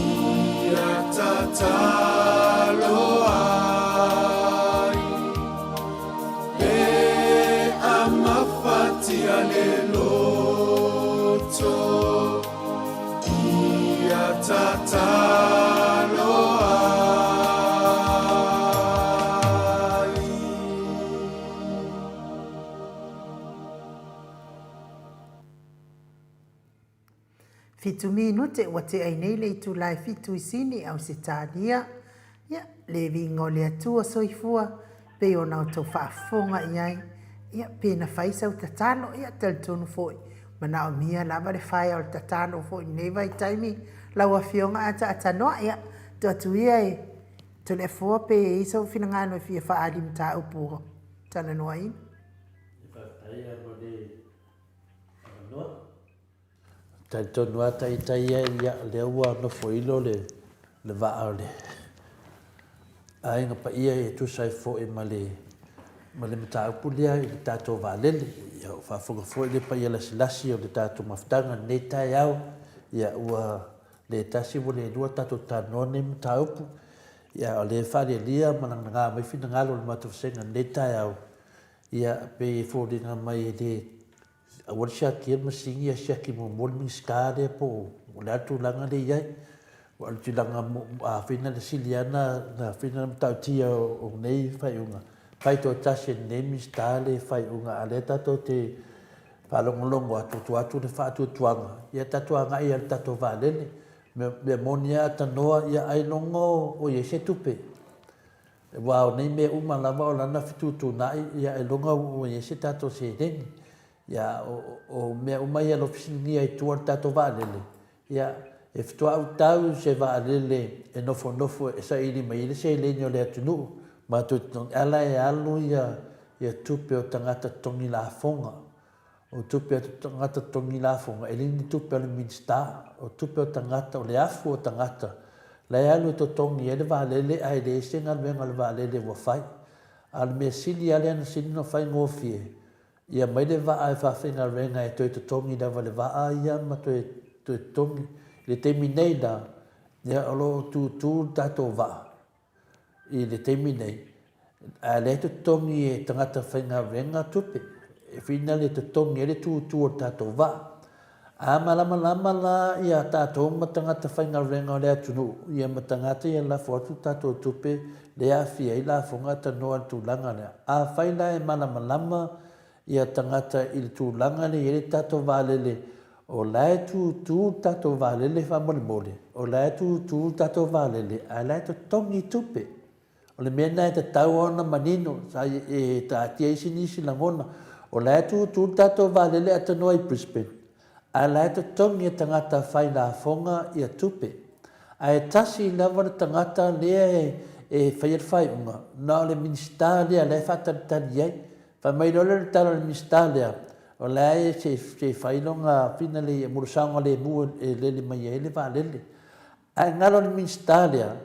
ia tatalo ai. Pe a mafatia le loto ia tatalo ai. Fitu minute ua tea ai nei le itula e fitu i Sini, Ausetalia. Ia, le viiga o le Atua soifua, pei ona outou faafofoga i ai. Ia, pe na fai sau tatalo, ia, talitonu foi, manaomia lava le faea o le tatalo foi i lenei vaitaimi. Lau Afioga Ataatanoa, ia, tuu atu ia e Toleafoa pe i ai sou finagalo e fia faaali i mataupu ua talanoaina. Faafetai lava mo le avanoa. Talitonu lava ita ia, ia, lea ua nofoilo le, le vaa o le aiga paia e tusa ai foi ma le, ma le mataupu lea i le tatou vaalele. Ia, ua faafofoga foi le paia lasilasi o le tatou mafutaga i lenei taeao, ia, ua le tasi ua le lua tatou talanoa lenei mataupu. Ia, o lea e faalialia ma lagalaga mai finagalo o le matou vasega i lenei taeao, ia, pei e foliga mai e le Aua le siakia le masini ae siaki muamua le Minisita lea po o le a le tulaga lea e i ai. Aua o le tulaga afai na sili lava na afai na matautia o nei faaiuga, fai toatasi e lenei Minisita le faaiuga, a o lea tatou te faalogologo atu, tuu atu le faatuatuaga, ia tatou agai lava i le tatou vaalele. Mea moni lava a tanoa, ia ailoga o i ai se tupe. Aua o nei mea uma lava o lana fetuutuunai, ia ailoga ua i ai se tatou seleni. Ia, o mea uma ia o lo o fesiligia i tua o le tatou vaalele, ia, e faatoa autau se vaalele e nofonofo e saili mai ai le seleni o le atunuu ma toe totogi, a la e alu ia tupe o tagata totogi lafoga. O tupe a tagata totogi lafoga, e le ni tupe a le Minisita, o tupe o tagata, o le afu o tagata, la e alu e totogi ai le vaalele ae leai se galuega a le vaalele ua fai. A o le mea sili lava lea na sili ona faigofie, ia aumai le vaa e faafaigaluega e toe totogi lava le vaa ia ma toe totogi. I le taimi nei la, ia o lo o tutu le tatou vaa i le taimi nei, a o lea e totogi e tagata faigaluega tupe, e whina le totogi ai le tutu o le tatou vaa. A malamalama la ia tatou ma tagata faigaluega o le atunuu, ia ma tagata ia lafo atu tatou tupe lea e aafia ai lafoga tanoa i le tulaga lea. Afai la e malamalama ia tagata i le tulaga lea e i ai le tatou vaalele, o la e tutu le tatou vaalele faamolemole, o la e tutu le tatou vaalele ae la e totogi tupe. O le mea lena e tatau ona manino, sa e taatia ai nisi lagona, o la e tutu le tatou vaalele atanoa i Brisbane, ae la e totogi e tagata fai lafoga ia tupe. Ae tasi lava le tagata lea e faia le faaiuga, na o le Minisita lea la e faatalitali ai. Fai mai loa lea o le tala a le Minisita lea, o la e se fai lona finale mo le saogalemu e lele mai ai le vaalele. Ae galo le Minisita lea,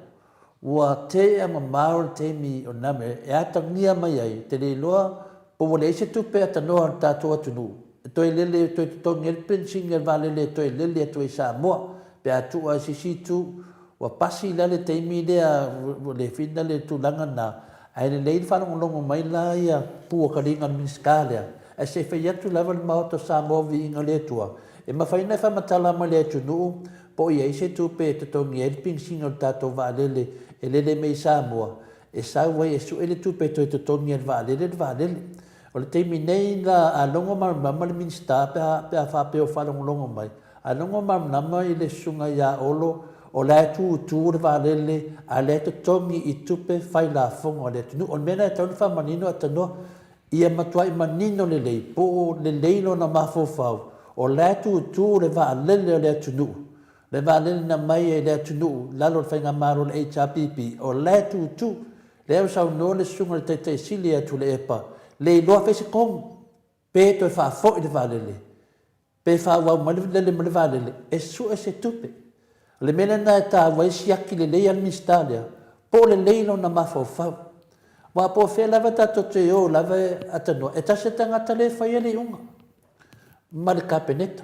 ua tea mamao le taimi o lena mea e atagia mai ai, e te le iloa po ua leai se tupe atanoa a le tatou atunuu e toe lele e toe totogi ai le penisini a le vaalele e toe lele atu ai i Samoa pe a tuu lava i se isi itu. Ua pasi la le taimi lea ua le fina le tulaga lena, ae lelei le faalogologo mai la ia puakaliga a le Minisita lea, ae se i fai atu lava le Maota o Samoa viiga o le Atua, e mafai ona e faamatala mai le atunuu po o i ai se tupe e totogi ai le penisini o le tatou vaalele e lele mai i Samoa, e sau ai e sue le tupe e toe totogi e le vaalele le vaalele. O le taimi nei la a logo malamalama le Minisita pe a, pe a faapea o faalogologo mai, a logo malamalama i le susuga ia Olo o la e tutu le vaalele a o la e totogi i tupe fai lafoga a le atunuu. O le mea lena e tatau ona faamanino Atanoa, ia matuai manino lelei po o lelei lona mafaufau o la e tutu le vaalele o le atunuu, le vaalele na mai e le atunuu i lalo o le faigamalo a le HRPP, o la e tutu. Lea ua saunoa le susuga i le Taitai Sili ia Tuilaepa, le iloa fai se tonu, pe toe faafoi le vaalele. Pe faaauau mai le lele mai le vaalele e sue se tupe. O le mea lena e taua ai siaki lelei a le Minisita lea, po o lelei lona mafaufau. Aua po o fea lava tatou te o lava e atanoa, e tasi le tagata lea e faia le iuga ma le Kapeneta.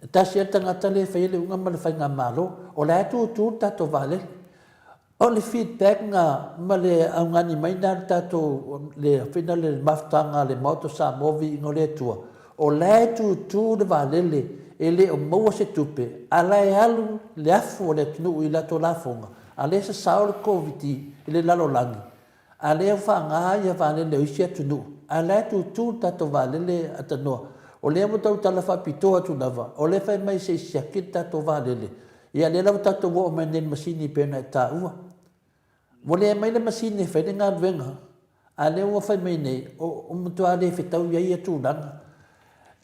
E tasi lava le tagata lea e faia le iuga ma le faigamalo. O la e tutu le tatou vaalele. O le feedback na ma le augani mai na le tatou le fina le mafutaga a le Maota o Samoa viiga o le Atua, o la e tutu le vaalele e le o maua se tupe a la e alu le afu o le atunuu i latou lafoga, a lea e sasao le Koviti i le lalolagi, a lea ua faaaga ia vaalele o isi atunuu, a la e tutu le tatou vaalele atanoa. O lea ua tau tala faapitoa atu lava, o lea e fai mai se i siaki le tatou vaalele, Ia lea la ua tatou oo mai nei i le masini e pei ona e taua. Ua le aumai le masini e fai le galuega, a lea ua fai mai nei, ua matua le fetau ai ia tulaga.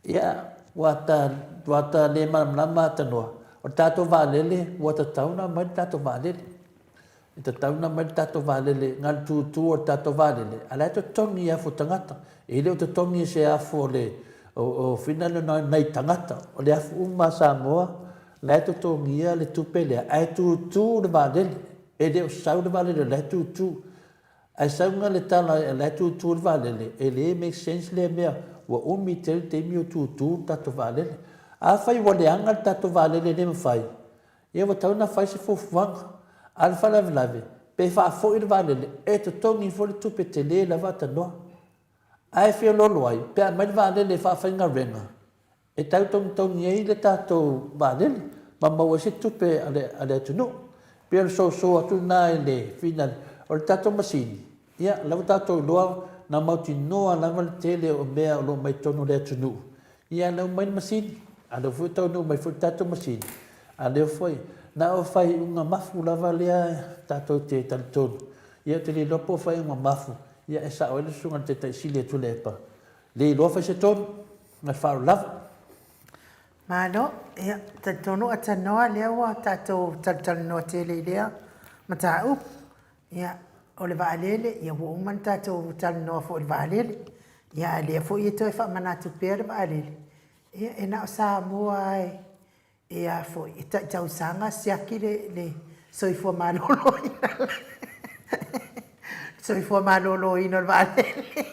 Ia, ua ta, ua ta le malamalama atanoa, o le tatou vaalele, ua tatau ona aumai le tatou vaalele. E tatau ona aumai le tatou vaalele, na o le tutu o le tatou vaalele, a o la e totogi i afu o tagata. E le o totogi i se afu o le, o, o fina le nai tagata. O le afu uma a Samoa, la e totogia le tupe lea, ae tutu le vaalele. E le o sau le vaalele, o la e tutu. Ae sau na le tala o la e tutu le vaalele, e le make sense lea mea, ua umi tele le taimi o tutu le tatou vaalele. Afai ua leaga le tatou vaalele e le mafai, Ia ua tatau ona fai se fuafuaga. A o le faalavelave, pe faafoi le vaalele, e totogi foi le tupe tele lava atanoa. Ae feoloolo ai, pe a aumai le vaalele e faafaigaluega, e tau togitogi ai le tatou vaalele ma maua ai se tupe a le, a le atunuu. Pei o le soso atu lena i le finale. O le tatou masini, ia, o la ua tatou iloa na mautinoa lava le tele o mea o lo o mai totonu o le atunuu Ia lau mai le masini, a lea foi ua taunuu mai foi le tatou masini, a lea foi, na o faaiuga mafu lava lea tatou te talitonu. Ia ou te le iloa po o faaiuga mafu, ia e sao ai le susuga i le Taitai Sili a Tuilaepa, le iloa fai se tonu, ma le faaaloalo lava. Malo, ia, talitonu Atanoa lea ua tatou talatalanoa tele i lea mataupu. Ia, o le vaalele, ia ua uma ona tatou talanoa foi i le vaalele. Ia, a o lea foi e toe faamanatu pea le vaalele, ia, e na o Samoa lava e a foi, e tai tausaga siaki le soifua maloloina soifua maloloina o le vaalele.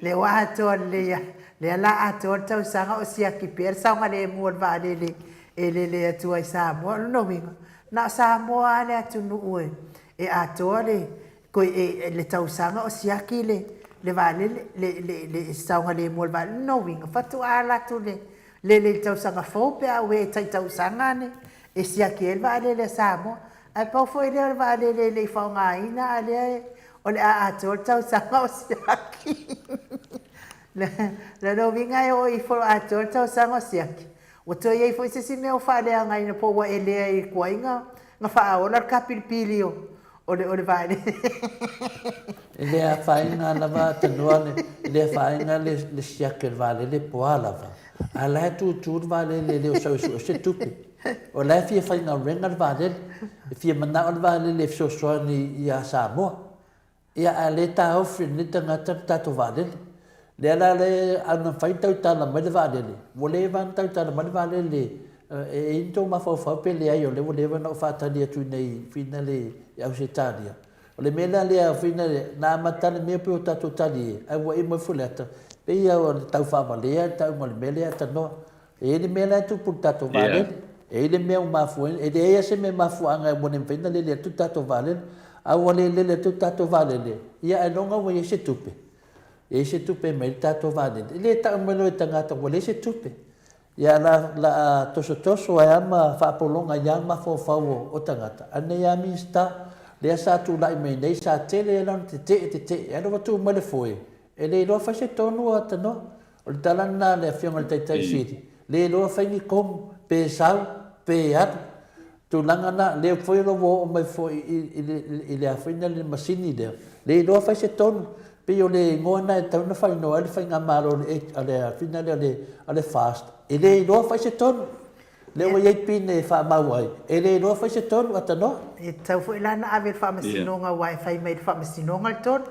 Lea ua atoa lelei lava, lea o le a atoa le tausaga o siaki pea le saogalemu o le vaalele e lele atu ai Samoa. O lona uiga, na o Samoa lava le atunuu e atoa le, le tausaga o siaki le, le vaalele, le, le, le saogalemu o le vaalele. O lona uiga, faatoa alu atu le lele i le tausaga fou pe a ua e tai tausaga ane e siaki ai le vaalele a Samoa. Ae pau foi lea o le vaalele e le i faaaogaina a o lea o le a atoa le tausaga o siaki. O lona uiga e oo ifo atoa le tausaga o siaki, Ua toe i ai foi se isi mea ua faaleagaina po ua elea i le tuaiga na faaola le kapilipili o o le o le vaalele. E le afaina lava tanoa le, e le afaina le, le siaki o le vaalele po a lava. A la e tutu le vaalele e le o sau e sue se tupe. O la e fia faigaluega le vaalele. E fia manao le vaalele e fesoasoani ia Samoa. Ia ae le taofi e lenei tagata le tatou vaalele. Lea la le a na mafai ona tautala mai le vaalele, ua leva ona tautala mai le vaalele e i ai ni tou mafaufau pe leai o lea ua leva ona ou faatali atu i Fina le i Ausetalia. O le mea la lea Fina na amata le mea pei o tatou talie ae ua emo ifo le ata pei lava o le tau faavalea le tauga o le mea lea atanoa. E i ai le mea la e tupu i le tatou vaalele. E i ai le mea ua mafua ai. E leai lava se mea mafuaaga ua le mafai ona lele atu le tatou vaalele. A ua le lele atu le tatou vaalele, ia ailoga ua i ai se tupe. E i ai se tupe e aumai ai le tatou vaalele. E le tau mai loa e tagata ua leai se tupe. Ia la, la a tosotoso ai lava ma faapologa ai lava le mafaufau o tagata, a o lenei lava Minisita, lea sa tulai mai nei, sa tele ai lana tetee, tetee, ae ua tu mai le foe, e le iloa fai se tonu a tanoa. O le tala lena a le Afioga i le Taitai Sili, le iloa fai ni tonu, pe sau, pe alu. Tulaga na, lea foi o lo o ua oo mai foi i le afaina le masini lea, le iloa fai se tonu. Pei o le igoa lena e tatau ona faaigoa ai le faigamalo a le afina lea a le FAST, e le iloa fai se tonu. Lea ua i ai pin e faamau ai, e le iloa fai se tonu, atanoa. E tatau foi la ona ave i le faamasinoga aua e fai mai i le faamasinoga le tonu.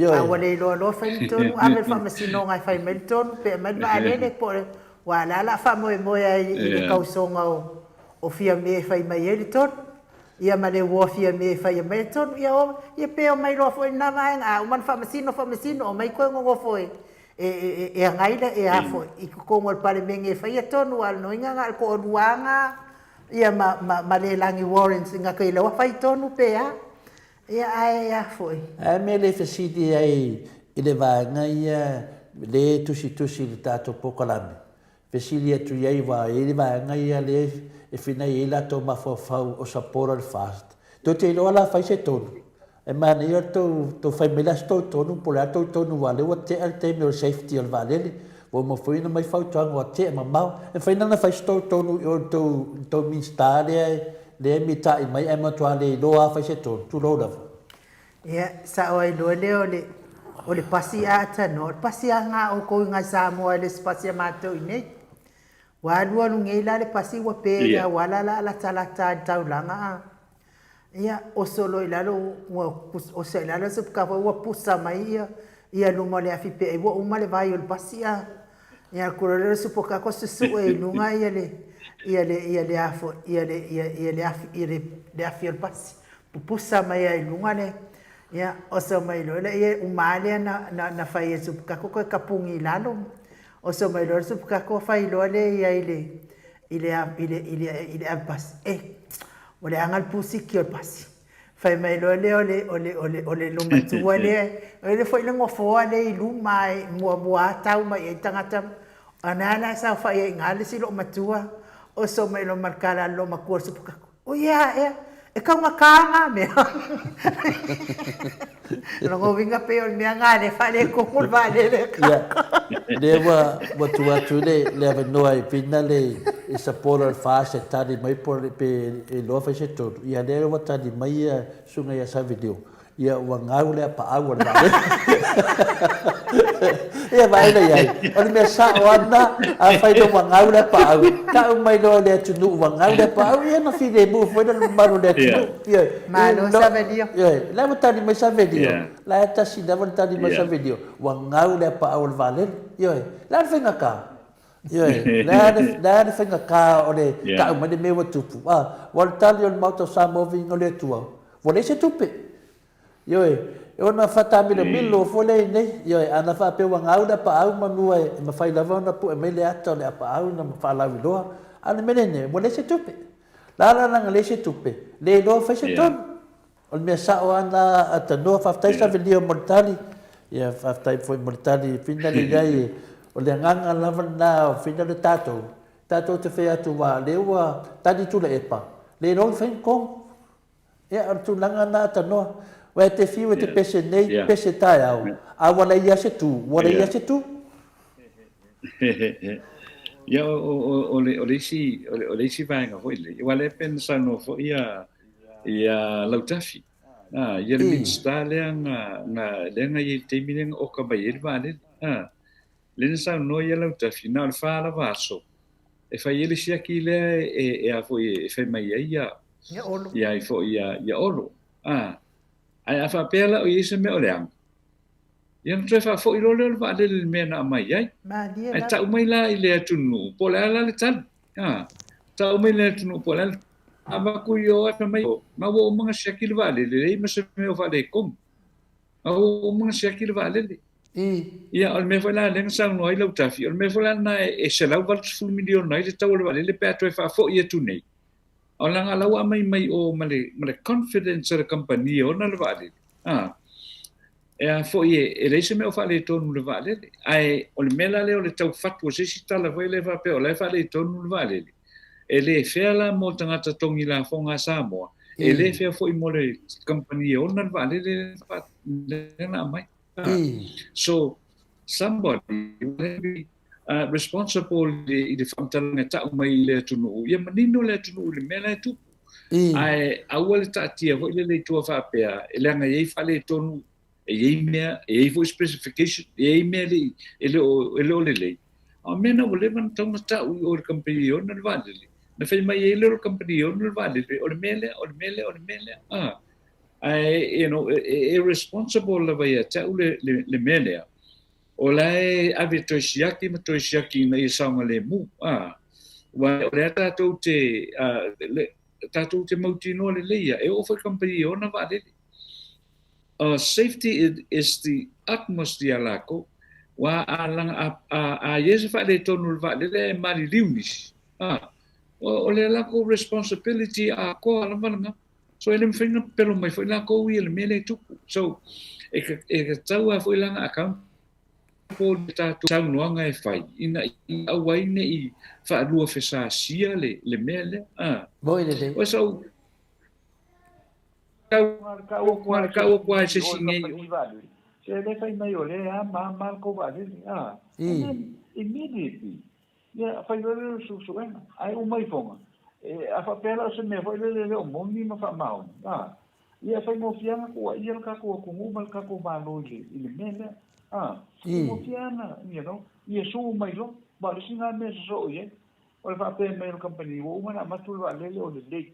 A ua le iloa loa fai ni tonu, ave i le faamasinoga e fai mai le tonu, pe aumai le vaalele po o le... Aua o la o le a faamoemoe ai i le tausoga o Fiame e fai mai ai le tonu, ia ma le uo a Fiame e fai mai le tonu. Ia o, ia pe omai loa foi lena vaega, a uma ona faamasino, faamasino, omai toe nonofo e, e, e, e agai le, e a foi, i totonu o le Palemene e faia tonu, aua o lona uiga na o le toalua lava na, ia ma, ma, ma Leilani Warrens na te iloa fai tonu pe a. Ia, ae a foi. Ae mea le fesili ai i le vaega ia le e tusitusi i le tatou polokalame, fesili atu i ai aua e i ai le vaega ia lea e finai ai latou mafaufau o support o le FAST. Tou te iloa la fai se tonu. E manaia le tou tou fai mai la se tou tonu po o le a le tou tonu aua lea ua tea le taimi o le safety o le vaalele. Ua uma foi ona mai fautuaga ua tea mamao. E mafai ona fai se tou tonu i o i le tou i le tou Minisita lea Lea e mitai mai ae matua le iloa a fai se tonu, tulou lava. Ia, sao ai loa lea o le, o le pasi a atanoa, o le pasi a na a outou i na i Samoa e le o se pasi a matou i nei. Ua alualu nei la le pasi ua pe i le auala la a latalata i le taulaga a. Ia, oso loa i lalo, ua oso i lalo se puka foi ua pusa mai ia, ia luma o le afi peai ua uma le vai o le pasi a. Ia ku loa lea o le supokako susue i luga ia le ia le ia le a foi ia le ia ia le afi ia le le afi o le pasi pupusa mai ai i luga le ia oso mai loa lea ia uma lava lea na na na fai e le supokako toe tapuni i lalo oso mai loa le supokako fai loa lea i ai i le i le i le i le i le ave pasi e ua leaga le pusiki o le pasi. Fai mai loa lea o le, o le, o le, o le loomatua lea, o le foi le nofoa lea i luma e muamua lava tau mai i ai tagata. A na la e saofai ai i ina le isi loomatua, oso mai loa ma le tala a le loomatua o le supokako, Oi e a ea, e taugata na mea. O lona uiga pei o le mea na lea e faaletonu le vaalele. Ia, lea ua, ua tuu atu le, le avanoa i Pina le i support o le FAST e tali mai po o le, pe iloa fai se tonu. Ia lea ua tali mai ia susuga ia Savilio, ia ua gau le apaau o le vaalele. Ia vaai la i ai, o le mea sao lava lena, afai loa ua gau le apaau, tau mai loa i le atunuu ua gau le apaau, ia ona filemu foi lea o le mamalu o le atunuu. Ioe. Malo Savelio. Ioe, la ua tali mai Savelio, la e tasi lava le tali mai Savelio, ua gau le apaau o le vaalele. Ioe, le a le faigata? Ioe, le a le, le a le faigata o le tau mai le mea ua tupu? A, ua o le tali o le Maota o Samoa viiga o le Atua, ua leai se tupe. Ioe, e ona faataamilomilo foi lea i inei. Ioe, ana faapea ua gau le apaau manu e mafai lava ona pue mai le ata o le apaau ina faalauiloa. A o le mea lenei, ua leai se tupe. La la leaga leai se tupe, le iloa fai se tonu. O le mea sao lava lena a Tanoa. Faafetai Savelio mo le tali. Ia, faafetai foi mo le tali Fina le i ai. O le agaga lava lena o Fina le tatou. Tatou te fai atu aua o lea ua tali Tuilaepa, le iloa ona fai ni tonu. Ia, o le tulaga lena a Tanoa. Aua e te fiu e te pese nei, pese taeao, a ua leai lava se tu, ua leai lava se tu. Ia, o le isi, o le isi vaega foi lea, aua o lea e pei ona saunoa foi ia, ia Lautafi, ia le Minisita lea na, na, lea na i ai i le taimi lea na oka mai ai le vaalele. Lea na saunoa ia Lautafi, na o le fa lava aso e fai ai le siaki lea e, e a foi e fai mai ai ia, ia Olo. Ia ai foi ia, ia Olo. Ae a faapea la o i ai se mea o leaga, Ia ona toe faafoi loa lea o le vaalele i le mea na aumai ai. Malie Ae tau mai la i le atunuu, po o le a la le tali. Ha, tau mai le atunuu po o le a le avatu i o ae fai mai, ma ua uma ona siaki le vaalele, leai ma se mea o faaletonu. Ma ua uma ona siaki le vaalele. Ia, o le mea foi la lea na saunoa ai Lautafi, o le mea foi la lena e $180 miliona ai le tau o le vaalele pe a toe faafoi atu nei. O leaga la ua aumai mai o ma le, ma le confidence a le kamupani e ona le vaalele. A, e a foi e, e leai se mea o faaletonu i le vaalele. Ae o le mea la lea o le tau fatu o se isi tala foi lea faapea o la e faaletonu le vaalele, e le fea la mo tagata togi lafoga a Samoa, e le fea foi mo le kamupani e ona le vaalele lea na aumai. So, somebody will be responsible i le faamatalaga e tau mai i le atunuu, ia manino le atunuu i le mea la e tupu. Ae aua le taatia foi lele i tua faapea, e leaga e i ai faaletonu, e i ai mea, e i ai foi specification, e i ai mea e le o, e le o lelei. A o mea na ua leva ona tatau ona tau i o i le kamupani e ona le vaalele, na fai mai ai lea o le kamupani e ona le vaalele, o le mea lea, o le mea lea, o le mea lea. Ae, you know, e, e responsible lava ia te au le, le, le mea lea. O la e ave toe siaki ma toe siaki ina ia saogalemu. A, aua o lea tatou te, a, le, tatou te mautinoa lelei ia, e oo foi kamupani e ona vaalele. Safety is the utmost ia lakou, aua a laga, a, a, a i ai se faaletonu o le vaalele ae maliliu nisi, a, o, o le lakou responsibility atoa lava lena. So e le mafai ona pepelo mai foi lakou ia le mea lea e tupu. So e, e tatau lava foi la ona accountable le tatou saunoaga e fai ina ia aua ai ne i faaluafesasia le, le mea lea. A. Moi lelei. O sau tau atu lava i se isi nei. Se le fai mai o le a ma ma le kou vaalele a. And then immediately ia fai loa lea o le suesuega ae uma ifoga e a faapea la o se mea foi lele e le o moni ma faamaoni a ia e faigofie lava ona tuuaia le tatou atunuu ma le tatou Malo i le i le mea lea a faigofie lava ona you know ia sue mai loa aua o le isi lena mea e sosoo i ai o le faapea mai o le kamupani ua uma ona avatu le vaalele o lelei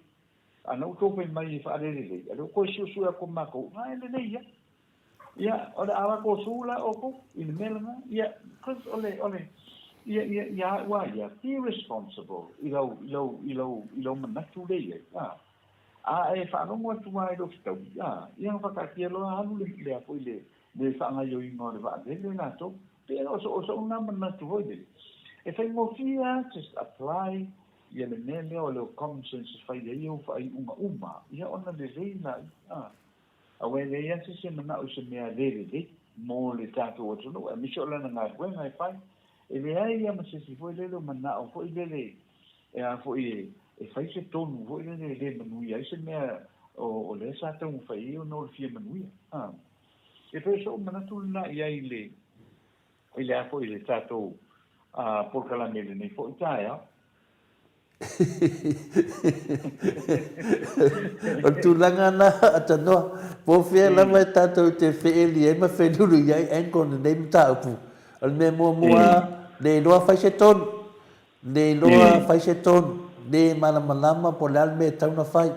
a na ua outou fai mai e faalelelei a o lea ua toe suesue atu e matou na e lelei lava Ia, o le a latou sue la outou i le mea lena. Ia, cause o le, o le, ia, ia, ia au a ia, be responsible i lau, i lau, i lau, i lau manatu lea i ai, a. A e faalogo atu lava i lou fetaui, a, ia ona faataatia loa alu le, le a foi le, le faagaioiga o le vaalele latou. Pe o so, o so'u lena manatu foi lele, e faigofie lava just apply ia le mea lea o le common sense e fai ai au faaiuga uma, ia ona lelei laia, a. Aua e leai lava se isi e manao i se mea le lelei mo le tatou atunuu, aemaise o lana galuega e fai. E leai lava ma se isi foi lele o manao foi lele e a foi e fai se tonu foi lele e le manuia ai se mea o lea sa taumafai ai ona o le fia manuia. E pei o so'u manatu lena i ai i le i le a foi i le tatou polokalame i lenei foi taeao. O le tulaga lena a Tanoa, po o fea lava e tatou te feeli ai ma felulu i ai angle o lenei mataupu. O le mea muamua lava, le iloa fai se tonu, le iloa fai se tonu, le malamalama po o le a le mea e tatau ona fai.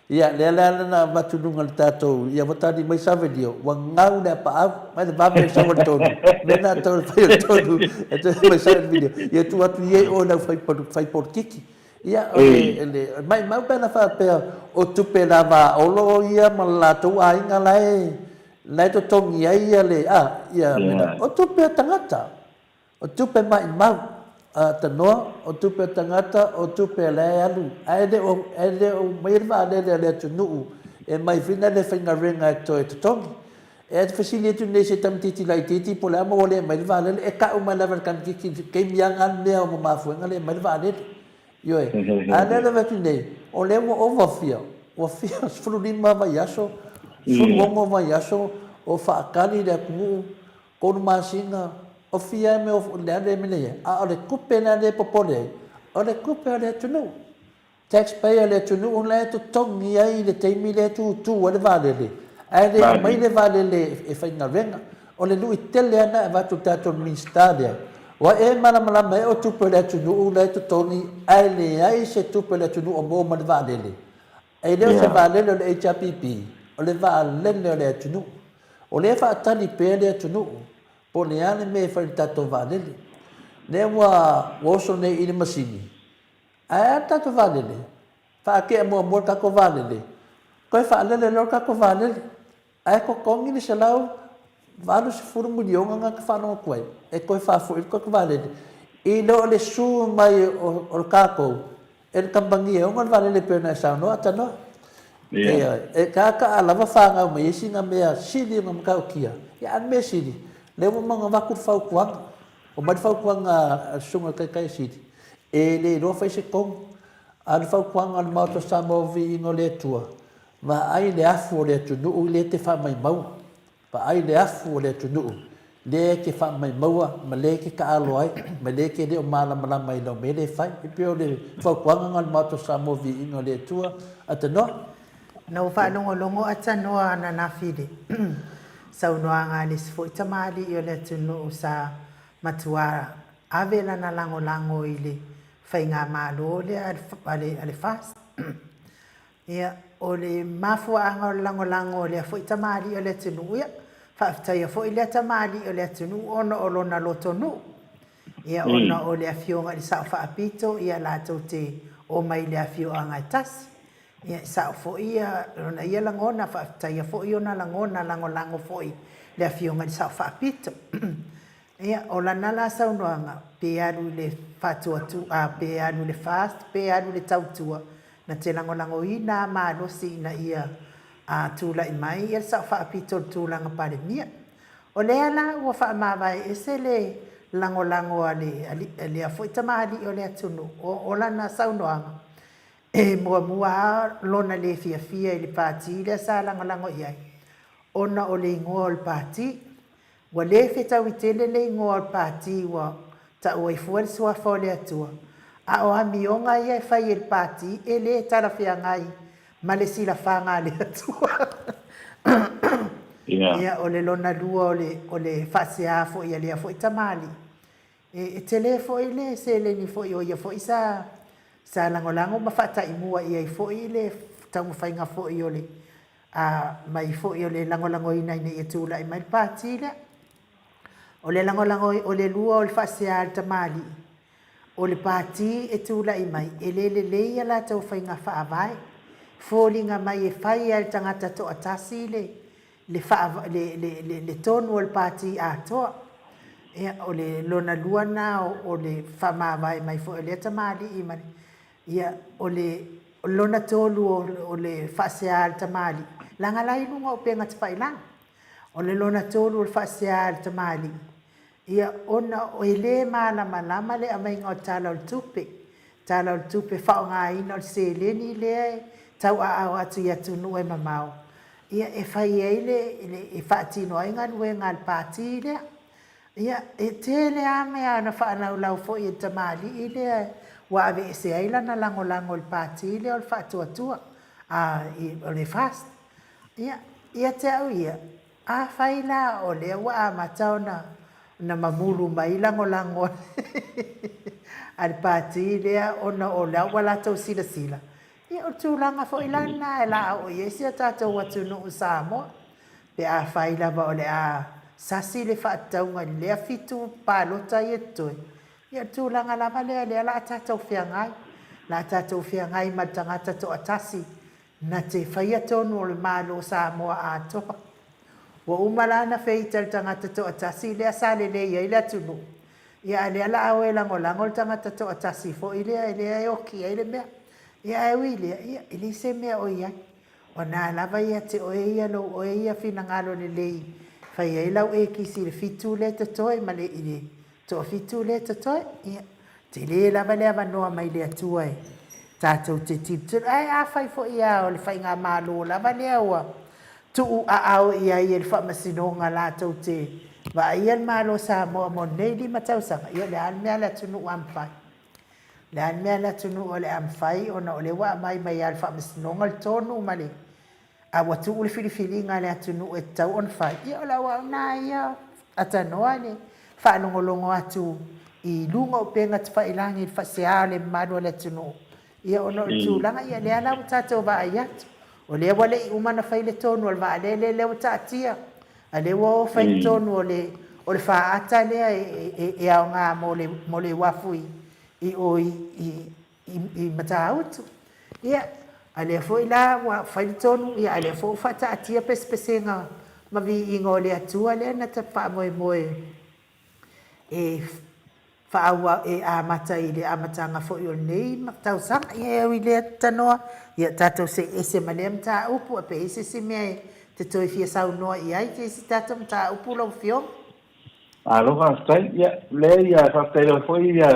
Ia, lea la na avatu i luga o le tatou, ia ua tali mai Savelio, ua gau le apaau, mai le vave o sau o le tonu, mea na atau le fai o le tonu, e toe mai Savelio, ia tuu atu i ai oe lau fai, fai polokiki. Ia, o le, le, maimau pe ana faapea, o tupe lava a Olo ia ma le latou aiga la e, la e totogi ai ia le, a, ia, yeah. O tupe a tagata. O tupe maʻimau a Tanoa, o tupe a tagata, o tupe a la e alu, ae le o, ae le o aumaia le vaalele a le atunuu e mai fina le faigaluega e toe totogi. E fesili atu nei se tamaitiiti laitiiti po o le a ma ua le aumai le vaalele, e tau mai lava e le tamaitiiti i le taimi lava lena le mea o mafuega le aumai le vaalele. Ioe. A o lea lava atu nei, o lea ua ova fia, ua fia 15 vaiaso, 16 vaiaso o faatali le atunuu Tolu masina, o fia e mea o le a le mea nei ai, a o le tupe lea lea e popole ai, o le tupe a le atunuu. Tax payer a le atunuu la e totogi ai i le taimi lea e tutu ai le vaalele, ae le aumai le vaalele e faigaluega. O le lui tele lava lena e avatu i le tatou Minisita lea, ua e malamalama ea o tupe a le atunuu la e totogi ae leai se tupe a le atunuu o maua ma le vaalele. E le o se vaalele o le HRPP, o le vaalele o le atunuu. O lea e faatali pea le atunuu po o le a le mea e fai i le tatou vaalele. Lea ua oso nei i le masini, ae a le tatou vaalele? Faatea muamua le tatou vaalele, toe faalele loa le tatou vaalele. Ae totogi le $180 miliona na te faalogo atu ai e toe faafoi le tatou vaalele i lo le sue mai o le tatou e le kamupani e ona le vaalele pei ona e saunoa Tanoa. Ioe, e tataa lava fanau mai ai sina mea sili ona matautia, ia a o le mea sili, lea ua uma ona avatu le fautuaga, omai le fautuaga a le Susuga i le Taitai Sili, e le iloa fai se tonu, a o le fautuaga a le Maota o Samoa Viiga o le Atua, Vaai le afu o le atunuu lea e te faamaimaua. Vaai le afu o le atunuu lea e te faamaimaua ma lea e te taalo ai ma lea e te le o malamalama i lau mea lea e fai. E pei o le fautuaga lena a le Maota o Samoa Viiga o le Atua, Atanoa. Na ou faalogologo Atanoa ananafi i le saunoaga a le isi foi tamalii o le atunuu sa matua ave lana lagolago i le faigamalo lea a le FAST. Ia, o le mafuaaga o le lagolago o lea foi tamalii o le atunuu, ia, faafetaia foi lea tamalii o le atunuu ona o lona lotonuu. Ia, ona o le Afioga i le Sao Faapito, ia, latou te omai i le afioaga e tasi. Ia, e sao foi ia lona ia lagona, faafetaia foi ona lagona lagolago foi le Afioga i le Sao Faapito. Ia, o lana la saunoaga, pe alu i le faatuatua, pe alu i le FAST, pe alu i le Tautua, na te lagolagoina a malosi ina ia tulai mai ia le Sao Faapito i le tulaga Palemia. O lea la ua faamavae ese le lagolago a lea foi tamalii o le atunuu, o lana saunoaga, E muamua lava lona le fiafia i le pati lea sa lagolago i ai, ona o le igoa o le pati. Ua le fetaui tele le igoa o le pati ua tau ai fua le suafa o le Atua, a o amioga ia e fai e le pati e le talafeagai ma le silafaga a le Atua. Ia, o le lona lua o le faasea foi a lea foi tamalii, E tele foi le seleni foi o ia foi sa sa lagolago ma faataimua i ai foi le taumafaiga foi o le a mai foi o le lagolagoina ina ia tulai mai le pati lea. O le lagolago o le lua o le faasea a le tamalii, o le pati e tulai mai e le lelei a latou faiga faavae, foliga mai e fai lava e le tagata toatasi le le faa, le, le, le, le tonu o le pati atoa. Ia, o le lona lua na o, o le faamavae mai foi o lea tamalii ma le, ia, o le lona tolu o, o le faasea a le tamalii, leaga la i luga o upega tafailagi. O le lona tolu o le faasea a le tamalii, Ia, ona e le malamalama le aumaiga o le Tala o le Tupe, Tala o le Tupe faaaogaina o le seleni lea e tauaao atu i atunuu e mamao, ia e fai ai le, e faatino ai galuega a le Pati lea. Ia, e tele lava mea na faalaulau foi e le tamalii lea ua aveese ai lana lagolago i le Pati lea o le Faatuatua, a, o le FAST. Ia, ia te au ia, Afai la o lea ua amata ona ona mamulu mai lagolago a le Pati lea ona o la ua latou silasila, ia o le tulaga foi la lena e la oo i ai si o tatou atunuu o Samoa, pe afai lava o le a sasi le faatatauga i lea fitu palota ia totoe, ia o le tulaga lava lea lea la a tatou feagai, la a tatou feagai ma le tagata toatasi Na te faia tonu o le Malo o Samoa atoa. Ua uma la na feita le tagata toatasi lea sa lelei ai le atunuu, ia a lea la a o e lagolago le tagata toatasi foi lea lea e oki ai le mea. Ia ae ui i lea, ia e leai se mea o i ai. O na lava ia te oe ia lou oe ia finagalo lelei fai ai lau ekisi i le fitu lea e totoe ma le i le Toafitu lea totoe, ia, tele lava le avanoa mai le Atua e tatou te tilotilo. Ae afai foi lava o le faigamalo lava lea ua tuu aao i ai e le Faamasinoga latou te vaaia le Malo o Samoa mo lenei 5 tausaga, ia o le a le mea a le atunuu a mafai? O le a le mea a le atunuu o le a mafai ona o lea ua aumai mai lava e le Faamasinoga le tonu ma le A ua tuu le filifiliga a le atunuu e tatau ona fai, ia o le auauna ia atanoa le faalogologo atu i luga o upega tafailagi i le faasea o le mamalu o le atunuu, ia ona o le tulaga ia lea la ua tatou vaai atu, o lea ua le i uma ona fai le tonu o le vaalele lea ua taatia, a lea ua o fai le tonu o le o le faata lea e aoga mo le mo le uafu i o i i Matautu. Ia, a lea foi la ua fai le tonu, ia a lea foi ua faataatia pesepesega ma viiga o le Atua lea na te faamoemoe e faaauau, e amata i le amataga foi o lenei tausaga. Ia e ui i lea tanoa, ia tatou see ese ma lea mataupu, a pe i ai se isi mea e te toe fia saunoa i ai se isi tatou mataupu lau Afioga? Malo faafetai. Ia, lea ia faafetai lava foi ia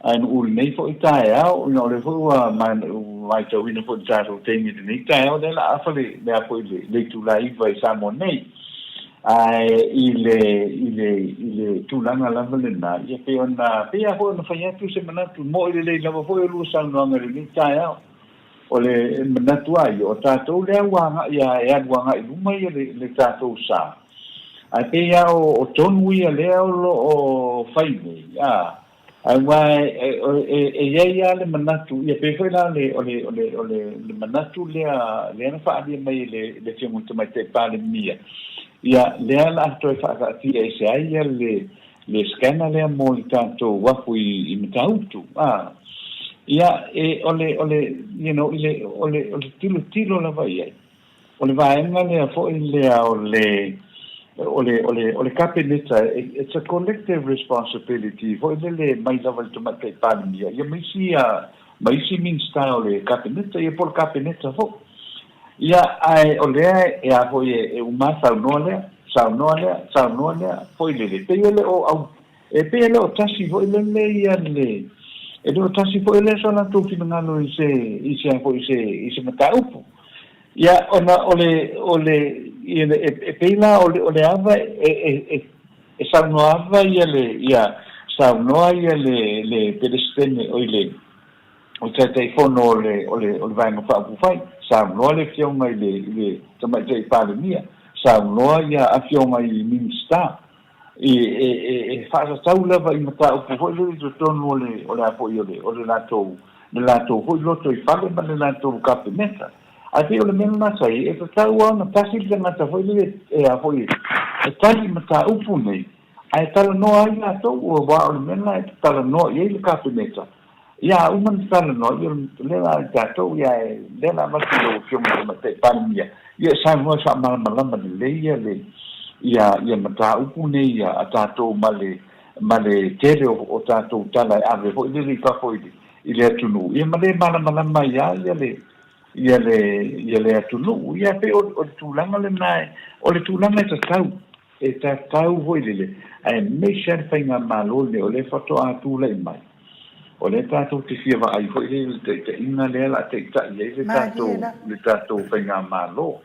Ainuu i lenei foi taeao, ona o lea foi ua matauina foi i le tatou taimi i lenei taeao lea la afa le le a foi le le itula 9 i Samoa nei. Ae i le i le i le tulaga lava lena, ia pei ona pei lava foi ona fai atu se manatu mo'i lelei lava foi o lua saunoaga i lenei taeao. O le manatu lava ia, o tatou lea ua agai e alu agai i luma ia le le tatou sa. Ae pei lava o tonu ia lea o lo o fai nei, a. Aua e i ai lava le manatu, ia pei foi la o le, o le, o le, le manatu lea, lea na faaalia mai e le, le Afioga i le Tamaitai Palemia, ia, lea o le a toe faataatia ese ai ia le, le scanner lea mo le tatou uafu i, i Matautu. A, ia, e, o le, o le, you know, i le, o le, o le tilotilo lava i ai. O le vaega lea foi lea o le, o le, o le, o le Kapeneta, it's a collective responsibility foi lele mai lava i le Tamaitai Palemia, ia ma isi, ma isi Minisita o le Kapeneta, ia po o le Kapeneta foi. Ia, ae o lea e a foi e, e uma saunoa lea, saunoa lea, saunoa lea, foi lele, pei e le o au, e pei e le o tasi foi lele ia le, e le o tasi foi lea so latou finagalo i se, i se a foi, i se, i se mataupu. Ia, ona o le, o le, ia, e, e pei la o le, o le ava e, e, e, e saunoa ava ia le, ia, saunoa ia le, le Peresetene, oi le, o le Taitaifono o le, o le, o le Vaega Faaupufai, saunoa le Afioga i le, i le Tamaitai Palemia, saunoa ia Afioga i Minisita, e, e, e, e faatatau lava i mataupu foi lele i totonu o le, o le a foi o le, o le latou, le latou foi loto i fale ma le latou Kapeneta. Ae pei o le mea lena sa i ai, e tatau lava ona tasi le tagata foi lele e a foi e tali i mataupu nei, ae talanoa ai latou, aua o le mea lena e talanoa i ai le Kapeneta. Ia, a uma ona talanoa, ia, o lea la i tatou, ia, lea la avatu i lau Afioga i le Tamaitai Palemia, ia e saunoa e faamalamalama lelei ia le, ia, ia mataupu nei a tatou ma le, ma le tele o, o tatou tala e ave foi lele i fafo i le, i le atunuu, ia ma le malamalama ai lava ia le, ia le, ia le atunuu. Ia, pei o, o le tulaga lena, o le tulaga e tatau. E tatau foi lele, aemaise lava le faigamalo lenei o lea faatoa tulai mai, o lea tatou te fia vaai foi lele i le taitaiga lea o le a taitai ai le tatou, le tatou faigamalo.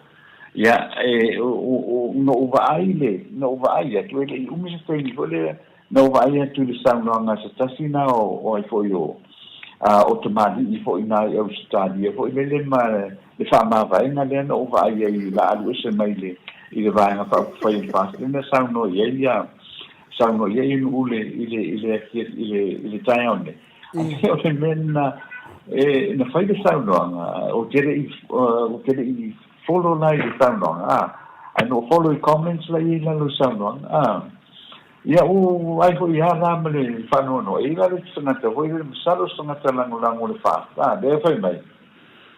Ia, e, na ou vaai le, na ou vaai atu, e le i umi se taimi foi lea, na ou vaai atu i le saunoaga a se tasi na o, o ai foi o, a, o tamalii foi na i Ausetalia foi lele ma le faamavaega lea na ou vaai ai la alu ese mai le i le Vaega Faaupufai o le FAST lea na saunoa i ai ia saunoa i ai Nu'u le i le i le i le i le taeao nei. Ae o le mea lena e na fai le saunoaga ou te le i ou te le i follow la i le saunoaga a ae na ou follow i comments la i ai lalo i saunoaga a Ia u ai foi ia la ma le faanoanoa i la le tagata foi lele masalo se tagata lagolago le FAST a lea fai mai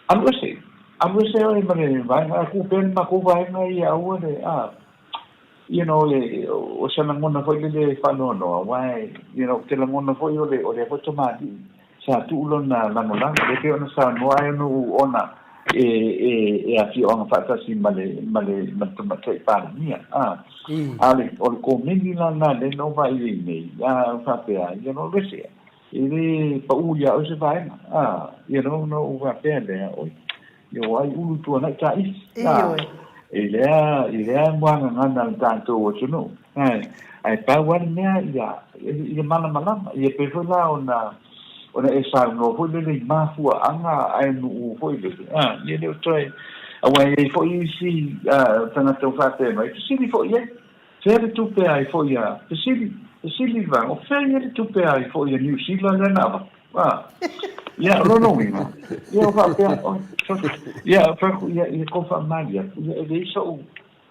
alu ese alu ese oe ma le vaega a ku pea le makou vaega ia aua le a you know e o se lagona foi lele faanoanoa aua you know te lagona foi o le o lea foi tamalii Sa tuu lona lagolago, le pei ona saunoa ai ona u ona e, e, e afioaga faatasi ma le, ma le, ma le Tamaitai Palemia. A, a le, o le komeni la lena lea na ou vaai ai nei, a, faapea, ia no alu ese, e le paʻū iā oe se vaega. A, you know, na ou faapea lea, oi, ia ua ai ulu tuanai taisi. A, i lea, i lea muagagana le tatou atunuu. Ae, ae pau lava le mea ia, ia malamalama, ia pei foi la ona, ona e saunoa foi lele i mafuaaga ae nuu foi lele, a, ia le o toe, aua e i ai foi isi tagata ua faapea mai, fesili foi i ai, fea le tupe ai foi a, fesili, fesili le vaega, o fea ia le tupe ai foi a Niu Sila lea na avatu, a, ia, o lona uiga, ia o faapea, o, ia, ia, ia, kou faamalie atu, ia e leai so'u,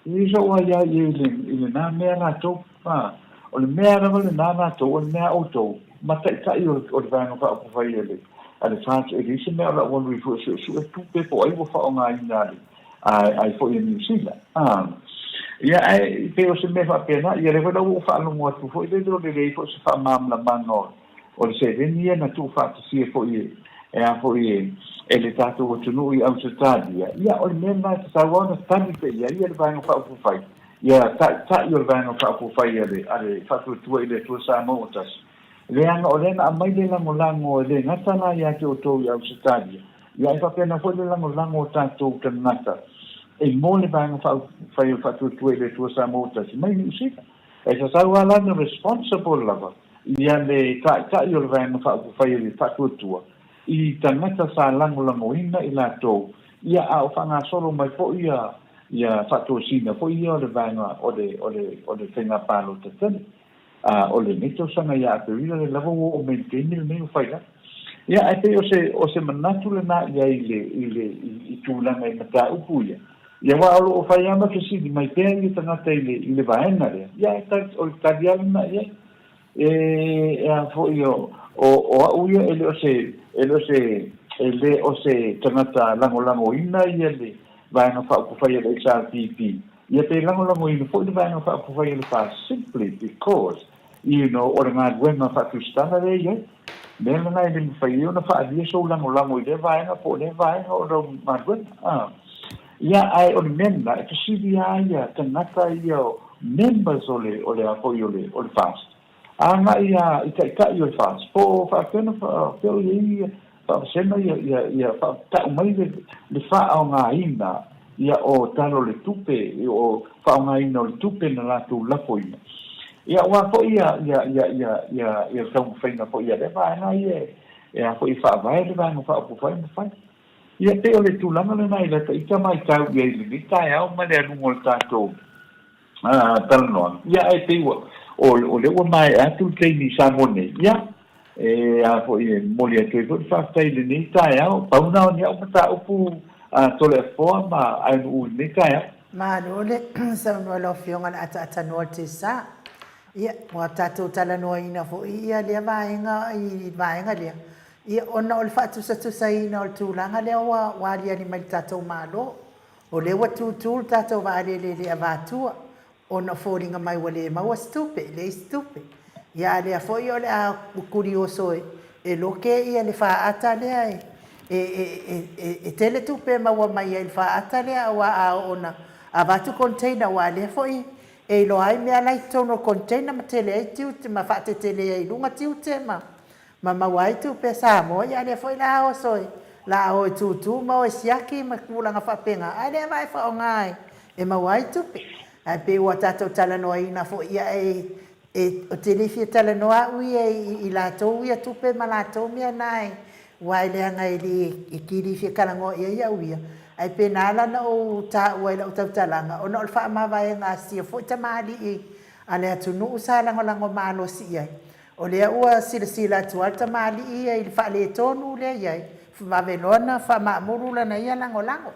E i sou ai ai i le, i lenā mea latou, a, o le mea lava lenā latou, o le mea a outou, ma taitai o, o le Vaega Faaupufai a le, a le FAST, e leai se mea o le a ou alu ai foi e suesue tupe po o ai ua faaaogaina a le, a, ai foi e Niu Sila. A, ia, ae pei o se mea faapena, ia lea foi la ua ou faalogo atu foi lele o le leai foi o se faamalamalamaga o, o le seleni ia na tuufaatasia foi e, e a foi e, e le tatou atunuu i Ausetalia, ia o le mea lena e tatau lava ona tali pea i ai le Vaega Faaupufai, ia Taitai o le Vaega Faaupufai a le, a le Faatuatua i le Atua Samoa ua Tasi. Leaga o lea na aumai le lagolago e le gata la ia te outou i Ausetalia, ia ae faapena foi le lagolago o tatou tagata e mo le Vaega Faaupufai o le Faatuatua i le Atua Samoa ua Tasi mai Niu Sila. E tatau lava la ona responsible lava ia le Taitai o le Vaega Faaupufai o le Faatuatua i tagata sa lagolagoina i latou ia a o faagasolo mai foi ia ia faatosina foi ia o le vaega o le o le o le faiga palota tele. o lenei tausaga ia Aperila lea lava ua oo mai i le taimi lenei o fai lava. Ia ae pei o se o se manatu lena i ai i le i le i tulaga i mataupu ia. Ia aua o lo o fai lava ma fesili mai pea ia tagata i le i le vaega lea. Ia ae tali o le tali lava lena i ai. E e a foi o o o au ia e le o se e le o se e le o se tagata lagolagoina ia le Vaega Faaupufai a le HRPP. Ia pe lagolagoina foi le Vaega Faaupufai a le FAST simply because you know o le galuega faatusitala lea e i ai. Mea lena e le mafai ai ona faaalia sou lagolago i lea vaega po o lea vaega o lau galuega. A. Ia, ae o le mea lena, e fesili lava ia tagata ia members o le, o le a foi o le, o le FAST, agai lava i taitai o le FAST, po o faapefea ona faapea o i ai faavasega ia, ia, ia faatau mai le, le faaaogaina ia o Tala o le Tupe, o faaaogaina o le tupe na latou lafoina. Ia aua foi ia, ia, ia, ia, ia, ia le taumafaiga foi a lea vaega ia e a foi e faavae le Vaega Faaupufai ma fai. Ia pei o le tulaga lena i lata ita matau i ai i lenei taeao ma le aluga o le tatou talanoaga. Ia ae pei ua, o lea ua maea atu le taimi i Samoa nei. Ia, e a foi e momoli atu ai foi le faafetai i lenei taeao. Pau na o ni au mataupu a Toleafoa ma Ainuu i lenei taeao. Malo le saunoa i lau Afioga i le ataatanoa o le Tesa. Ia, ua tatou talanoaina foi ia lea vaega i le vaega lea, ia ona o le faatusatusaina o le tulaga lea ua aliali mai i le tatou Malo. O lea ua tutu le tatou vaalele i le Avatua ona o foliga mai ua le maua se tupe, leai se tupe. Ia a lea foi o le a kulioso e loke ia le faata lea e e e tele tupe e maua mai ai i le faata lea aua a oo ina avatu container aua lea foi e iloa ai mea la i totonu o le container ma tele ai tiute ma faatetele ai i luga tiute ma ma maua ai tupe a Samoa, ia a lea foi la oso e la o e tūtū ma o e siaki ma tulaga faapena, ae lea vaa e faaaoga ai e maua ai tupe. Ae pei ua tatou talanoaina foi, ia e, e, ou te le fia talanoa au ia i, i latou ia tupe ma latou mea na e, aua e leaga e le, e kili fia talanoa i ai au ia, ae pe na ala ona ou taua i lau tautalaga, ona o le faamavaega a sia foi tamalii a le atunuu sa lagolago malosi i ai. O lea ua silasila atu lava le tamalii ia i le faaletonu lea e i ai, vave loa ona faamaamulu lana ia lagolago.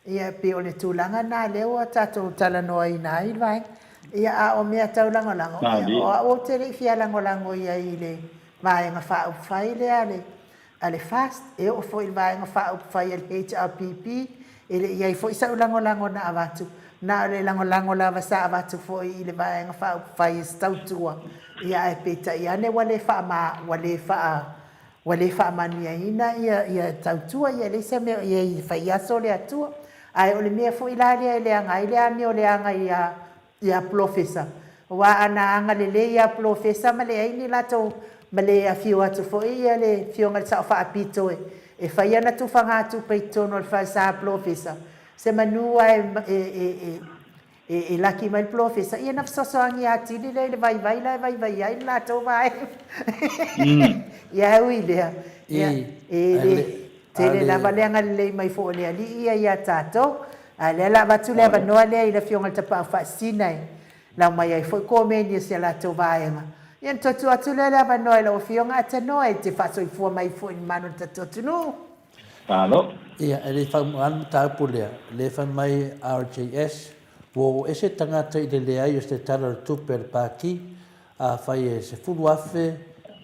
Ia, e pei o le tulaga lena lea ua tatou talanoaina ai le vaega. Ia, a o mea tau lagolago, ia, o au ou te le i fia lagolago i ai i le Vaega Faaupufai lea a le a le FAST, e oo foi i le Vaega Faaupufai a le HRPP, e le i i ai foi sau lagolago na avatu, na o le lagolago lava sa avatu foi i le Vaega Faaupufai e se tautua, ia ae peitai ane ua le faama, ua le faa, ua le faamanuiaina ia, ia tautua, ia e leai se mea o i ai e fai aso le Atua. Ae o le mea foi la lea e leaga ai le amio leaga ia ia Polofesa, aua ana agalelei ia Polofesa ma leai ni latou, ma le afio atu foi ia le Afioga i le Sao Faapito e e fai ana tufagatupe i totonu o le falesa Polofesa, se manu lava e e e e laki mai le Polofesa, ia ona fesoasoani atili lea i le vaivai la e vaivai ai le latou vaega. Ia ae ui i lea, ia e le tele lava le agalelei mai foi o le Alii ia ia tatou. A o lea o le a avatu le avanoa lea i le Afioga i le Tapaau Faasisina e lau mai ai foi komeni a si a latou vaega. Ia ona toe tuu atu lea o le avanoa i lau Afioga Atanoa e te faasoifua mai foi i le mamalu o le tatou atunuu. Malo. Ia, e le i faaumaga le mataupu lea, lea e fai mai RJS, ua oo ese tagata i le leai o se Tala o le Tupe a le Pati, afai e 10,000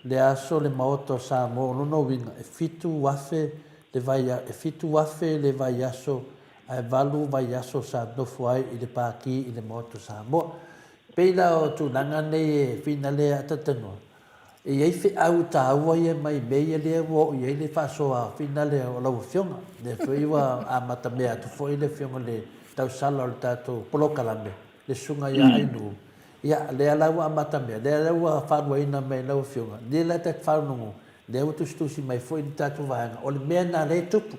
le aso le Maota o Samoa, o lona uiga e 7,000 le vai, e 7,000 le vaiaso ae valu vaiaso sa nofo ai i le Pati i le Maota o Samoa. Pei la o tulaga nei e finale a Tatanoa, e i ai feau taua ia mai mea ia lea ua oo i ai le faasoa finale o lau Afioga. Lea foi ua amatamea atu foi le Afioga i le tausala o le tatou polokalame, le Susuga ia Ainuu. Ia, lea la ua amatamea, lea la ua faaluaina mai e lau Afioga, lea la ta te faalogo, lea ua tusitusi mai foi le tatou vaega, o le mea lena lea e tupu.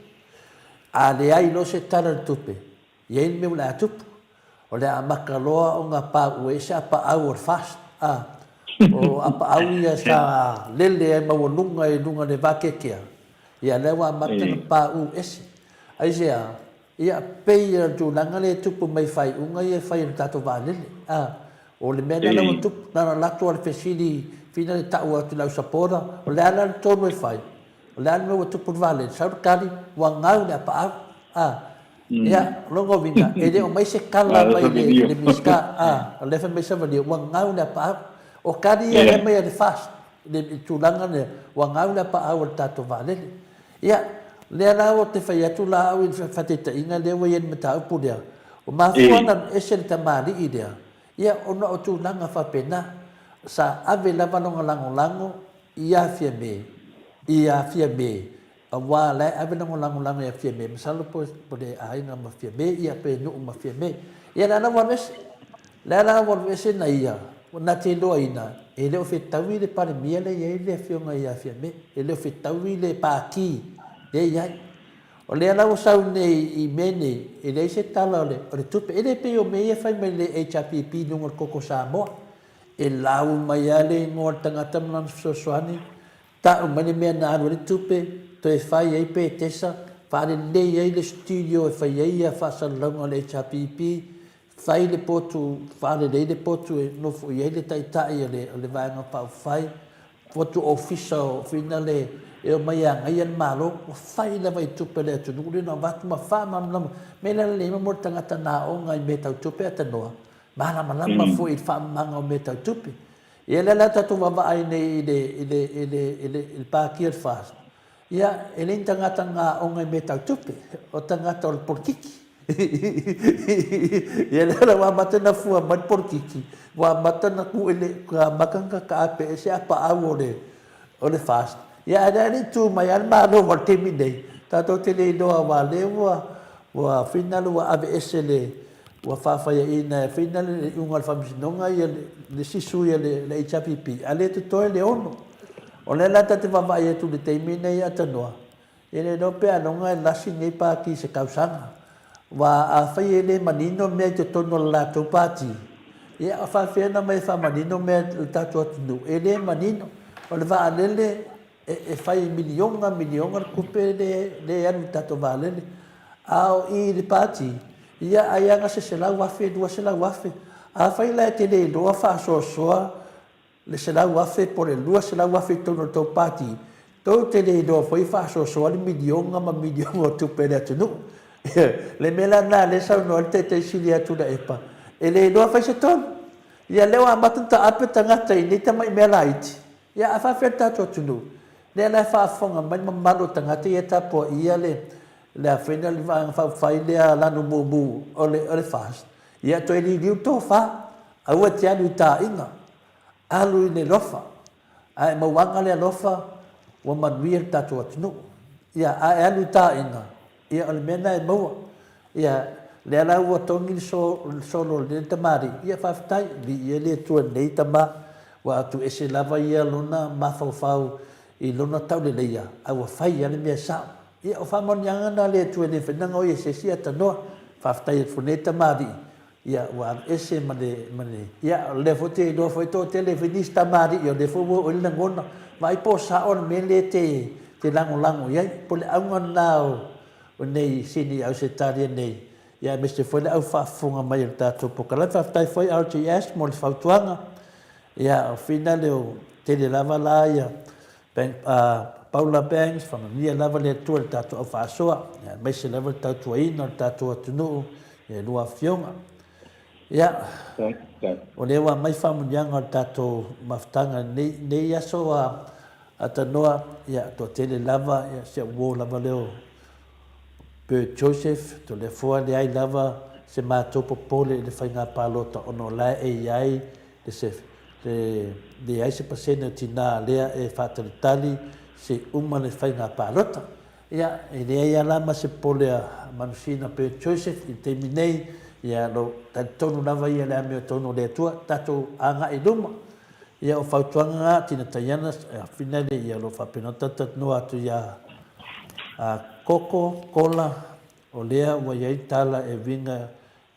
A leai loa se Tala o le Tupe, e i ai le mea o le a tupu. O le a amata loa ona pauu ai se apaau o le FAST, a. O apaau ia sa lele ai maualuga i luga o le vakeakea, ia lea ua amata ona pauu ese. Aisea? Ia, pei o le tulaga lea e tupu mai i faaiuga ia e fai e le tatou vaalele, a. O le mea lena la ua tupu, na ona alu atu lava o le fesili fina le tau atu i le au supporter, o le a la le tonu e fai? O le a le mea ua tupu i le vaalele? Sau le tali, ua gau le apaau. A, ia, o lona uiga, e le o aumai se tala mai le, le Minisita, a, o lea e fai mai Savalio, ua gau le apaau. O tali ia lea e aumai e le FAST, i le tulaga lea, ua gau le apaau o le tatou vaalele. Ia, lea la ou te fai atu la au i le faataitaiga lea ua i ai le mataupu lea, ua mafua ona alu ese le tamalii lea, ia, ona o tulaga faapena. Sa ave lava lona lagolago ia Fiame, ia Fiame, aua o la e ave lona lagolago ia Fiame, masalo po o le aiga ma Fiame, ia pe nuu ma Fiame. Ia, lea la ua alu ese. Lea la ua alu ese na ia, na te iloaina, e le o fetaui le Palemia lea e i ai le Afioga ia Fiame, e le o fetaui le Pati lea e i ai. O lea la ua sau nei i mea nei, e leai se tala o le, o le tupe. E le pei o mea ia e fai mai le HRPP i luga o le Koko Samoa. E lau mai lava le igoa o le tagata ma lana fesoasoani, tau mai le mea na alu ai le tupe, toe fai ai petesa, faalelei ai le studio e fai ai ia faasalalauga o le HRPP, Fai le potu, faalelei le potu e nofo i ai le taitai o le, o le Vaega Faaupufai, potu ofisa o finale e omai e agaia le Malo, ua fai lava i tupe a le atunuu lea na avatu ma faamalamalama. Mea la lelei mo le tagata na aoga i mea tau tupe atanoa, malamalama foi i le faamamaga o mea tau tupe. Ia lea la tatou vaavaai nei i le, i le, i le, i le, i le Pātia o le FAST, Ia, e leai ni tagata na aoga i mea tau tupe, o tagata o le polokiki. Ia lea la ua amata ona fua mai le polokiki, ua amata ona tuu i le, ua amata ona taape ese apaau o le, o le FAST. Ia ae lea le i tu mai lava le Malo mo le taimi nei, tatou te le iloa aua o lea ua, ua finale ua aveese le, ua faafaiaina e finale le iuga o le Faamasinoga ia le isi sui a le HRPP, a o lea e totoe le 6. O lea la ta te vaavaai atu i le taimi lenei ia Tanoa, e le iloa pe aloga e lasi lenei pati i se tausaga. Aua afai e le manino mea i totonu o le latou pati, ia e faapefea ona omai e faamanino mea i le tatou atunuu? E le manino. O le vaalele e fai i miliona miliona le tupe lea e alu i le tatou vaalele. A o i i le pati, ia ai lava na se $100,000, $200,000. Afai la e te le iloa faasoasoa le $100,000 po o le $200,000 i totonu o le tou pati, tou te le iloa foi faasoasoa le miliona ma miliona o tupe a le atunuu. Le mea la lena lea e saunoa ai le Taitai Sili ia Tuilaepa, e le iloa fai se tonu. Ia lea ua amata ona taape tagata i nei tamai mea laiti, ia a faapefea le tatou atunuu? Lea la e faafofoga mai le mamalu o tagata ia e tapuaia le le afena le Vaega Faaupufai lea lanu mumu o le o le FAST, ia toe liliu le tofa, aua e te alu i taaiga, alu i le alofa, a e mauaga le alofa, ua manuia le tatou atunuu. Ia, a e alu i taaiga, ia o le mea lena e maua. Ia, lea la ua togi le solo o lenei tamalii, ia faafetai, viia le Atua i lenei tama, ua atuese lava ia lona mafaufau i lona tauleleia, a ua fai lava le mea sao. Ia, o faamanuiaga na a le Atua e le mafai ona gaoia e se isi atanoa. Faafetai atu foi i lenei tamalii, ia, ua alu ese ma le, ma le, ia, o lea foi ou te iloa foi e toatele foi nisi tamalii o lea foi ua oo i ai le lagona. Vaai po o sao le mea lea e te, te lagolago i ai. Po o le auga lena o, o nei sini Ausetalia nei, ia aemaise foi le au faafofoga mai o le tatou polokalame. Faafetai foi RGS mo le fautuaga. Ia, o Fina lea o tele lava la ia Bank, Paula Banks, faamanuia lava le Atua i le tatou au faasoa, ia, aemaise lava le tautuaina o le tatou atunuu i a lua afioga. Ia, o lea ua aumai faamanuiaga o le tatou mafutaga i lenei, lenei aso a, a Tanoa, ia, toatele lava, ia, si au uo lava lea o Bert Joseph, Toleafoa, leai lava se matou popole i le faiga palota ona o la e i ai le se le leai se pasene o tinā lea e faatalitali se i uma le faiga palota. Ia, e leai lava la ma se popole a Manusina Bert Joseph i le taimi nei, ia lo talitonu lava ia i le amiotonu o le Atua, tatou agai i luma. Ia, o fautuaga na, Tina Taiana, finale ia lo faapena ona talatalanoa atu ia Koko Kola, o lea ua i ai tala e uiga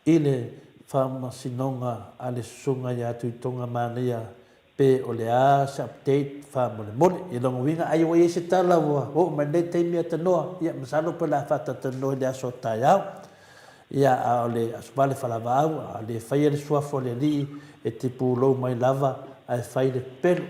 i le faamasinoga a le Susuga ia Tuitoga Manaia pe o le a se update faamolemole. I lona uiga ai ua i ai se tala ua oo mai lenei taimi atanoa, ia masalo pe o le a faatalatalanoa i le aso taeao. Ia, a o le Aso Vale Falavaau, a le faia le suafa o le Alii, e te pulou mai lava ae fai le pepelo.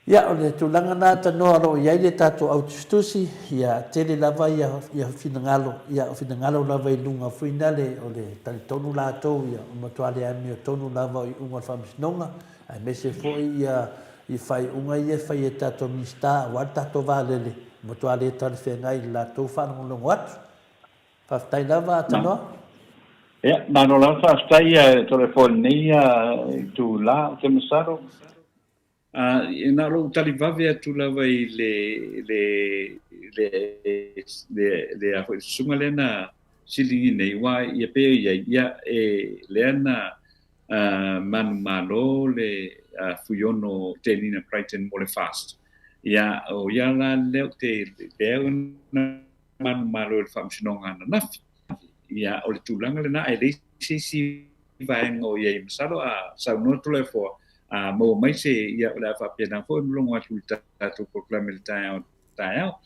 Ia, o le tulaga lena tanoa o lo o i ai le tatou au tusitusi, ia, tele lava ia, ia finagalo, ia, o finagalo lava i luga foi na le, o le talitonu latou, ia, o matua le amiotonu lava o iuga o le Faamasinoga, aemaise foi ia, i faaiuga ia e fai e tatou Minisita aua le tatou vaalele, matua le talafeagai i le latou faalogologo atu. Faafetai lava Tanoa. Ia, malo lava faafetai e Toleafoa i lenei itula, ou te masalo. Na o lou tali vave atu lava i le le le le le a foi susuga lea na siligi nei, aua ia pei e i ai, ia e lea na manumalo le Fuiono Tenina Crichton mo le FAST. Ia, o ia la lea ou te lea na manumalo i le Faamasinoga ananafi. Ia, o le tulaga lena, ae leai se isi vaega o i ai. Masalo a saunoa Toleafoa, a maua mai se, ia, o le a faapena foi ona logo atu i le tatou polokalame i le taeao taeao.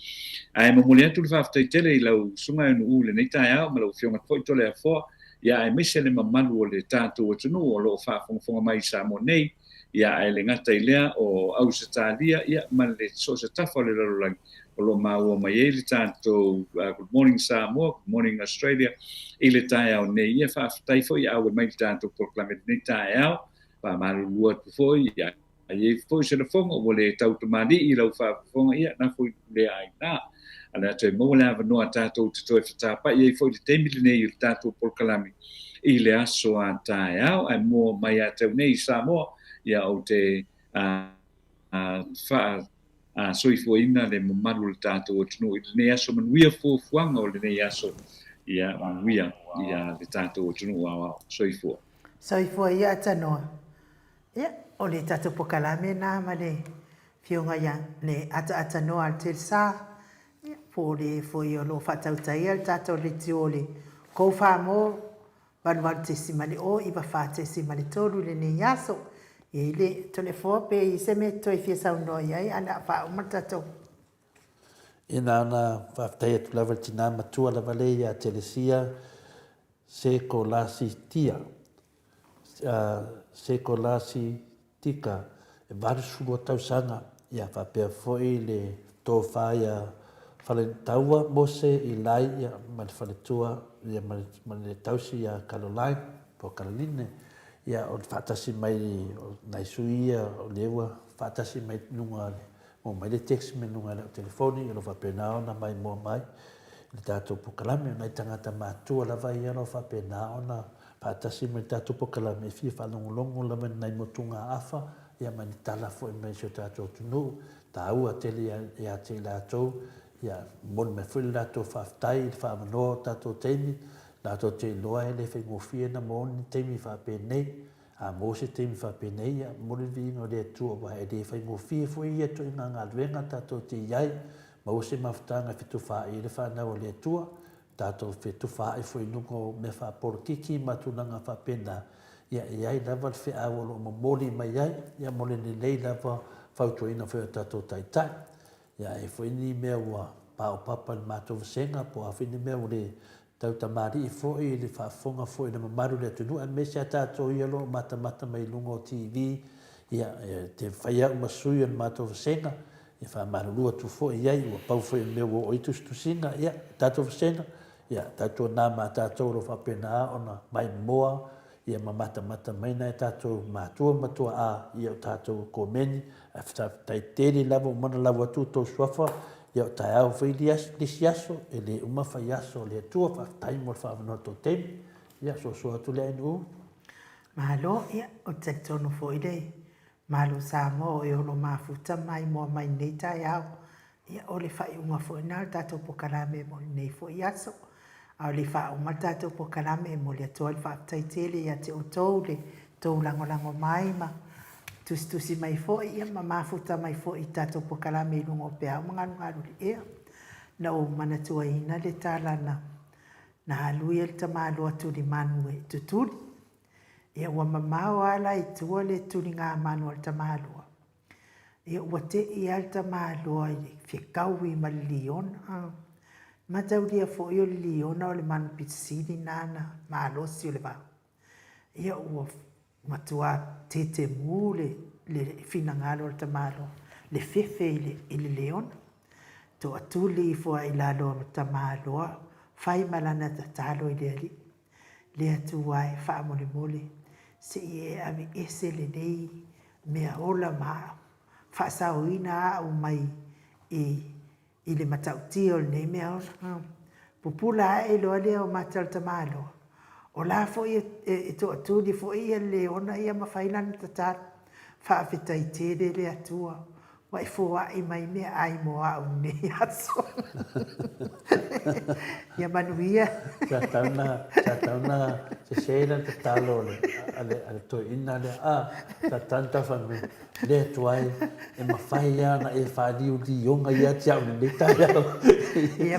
Ae momoli atu le faafetai tele i lau Susuga Eunu'u i lenei taeao ma lau Afioga foi Toleafoa, ia aemaise le mamalu o le tatou atunuu o lo o faafogafoga mai i Samoa nei, ia ae le gata i lea o Ausetalia ia ma le so o se tafa o le lalolagi o lo o maua mai ai le tatou Good Morning Samoa, Good Morning Australia i le taeao nei. Ia faafetai foi ia auai mai i le tatou polokalame i lenei taeao. Faamalulu atu foi ia a i ai foi se lafoga ua le tau tamalii i lau faafofoga, ia lafo i lea ai ina. A o le a toe maua le avanoa tatou te toe fetapa'i ai foi i le taimi lenei o le tatou polokalame i le aso a taeao. Ae mua mai ia te au nei i Samoa, ia ou te faa soifuaina le mamalu o le tatou atunuu i lenei aso manuia fuafuaga o lenei aso, ia manuia ia le tatou atunuu aoao. Soifua. Soifua ia Atanoa. Ia, o le tatou pokalame lena ma le Afioga ia le Ataata Noa Telsa, ia, po o le foi o lo o faatautaia le tatou leitio o le Go Farmore 88.0 94.3 i lenei aso. E i ai le Toleafoa pe i ai se mea e toe fia saunoa i ai ae o le a faauma le tatou. Ia na ona faafetai atu lava i le tina matua lava lea ia Telesia Sekolasitia. Sekolasitika, e 82 tausaga, ia faapea foi le tofa ia Faletaua Mose Ilai ia ma le faletua ia ma le tausi ia Caroline po o Caroline, ia o le faatasi mai o nai sui ia o lea ua faatasi mai i luga o le Maua mai le text mai luga i lau telefoni o lo o faapena ona maimoa mai i le tatou polokalame. O nai tagata matutua lava ia o lo o faapena ona faatasi mai i le tatou polokalame e fia faalogologo lava i nai motugaafa ia ma ni tala foi mai si o tatou atunuu. E taua tele ia te i latou, ia momoli mai foi le latou faafetai i le faaavanoa o tatou taimi, latou te iloa e le faigofie ona maua ni taimi faapenei. A maua se taimi faapenei, ia, momoli le viiga o le Atua, aua e le faigofie foi ia ituaiga galuega tatou te i ai, maua se mafutaga e fetufaai ai le fanau a le Atua, tatou fetufaai foi i luga o mea faapolokiki ma tulaga faapena, ia, e i ai lava le feau o lo o momoli mai ai, ia, mo le lelei lava fautuaina foi o tatou taitai. Ia, a i ai foi ni mea ua paopapa i le matou vasega, po o a foi ni mea ua le tau tamalii foi i le faafofoga foi i le mamalu o le atunuu, aemaise a tatou ia o lo o matamata mai i luga o TV, ia, e te fai au ma sui o le matou vasega, e faamalulu atu foi i ai, ua pau foi o le mea ua oo i ai tusitusiga, ia, tatou vasega, ia, tautuana ma tatou o lo o faapena ona maimoa Ia ma matamata mai nai tatou matua ma tuaa ia o tatou komeni, ae faafetai tele lava ua manalau atu outou suafa, ia o taeao foi le isi aso, e le uma fai aso o le Atua, faafetai mo le faaavanoa tou taimi, ia soasoa atu le NU. Malo, ia ou te talitonu foi le Malo Samoa o e o lo o mafuta maimoa mai lenei taeao. Ia, o le faaiuga foi lena o le tatou polokalame mo lenei foi aso. A o le i faauma le tatou polokalame, e momoli atu ai le faafetai tele ia te outou le tou lagolago mai ma tusitusi mai foi ia ma mafuta mai foi i tatou polokalame i luga o peau ma galugalu i le ea. Na ou manatuaina le tala na na alu ia le tamaloa tulimanu e tutuli. Ia ua mamao lava la i tua le tuligamanu a le tamaloa. Ia ua te i lava le tamaloa i le fetaui ma le liona. Mataulia foi o le liona o le manu pitisili nana malosi o le vao. Ia ua matua tetemu le le finagalo o le tamaloa, le fefe i le i le leona. Toatuli ifo ai i lalo o le tamaloa, fai ma lana tatalo i le Alii. Le Atua e, faamolemole, se i e aveese lenei mea ola ma au, faasaoina au mai i i le matautia o lenei mea ola. Pupula ae loa lea o mata o le tamaloa, o la foi e toatuli foi ia le leona ia ma fai lana tatalo. Faafetai tele le Atua ua e foai mai meaai mo au i lenei aso. Ia manuia. Sa tau na, sa tau na sese lana tatalo a le, a le toeaina lea. A, sa tau na tau fai mai, Le Atua e, e mafai lava ona e faaliu lioga ia te au i lenei taeao. Ia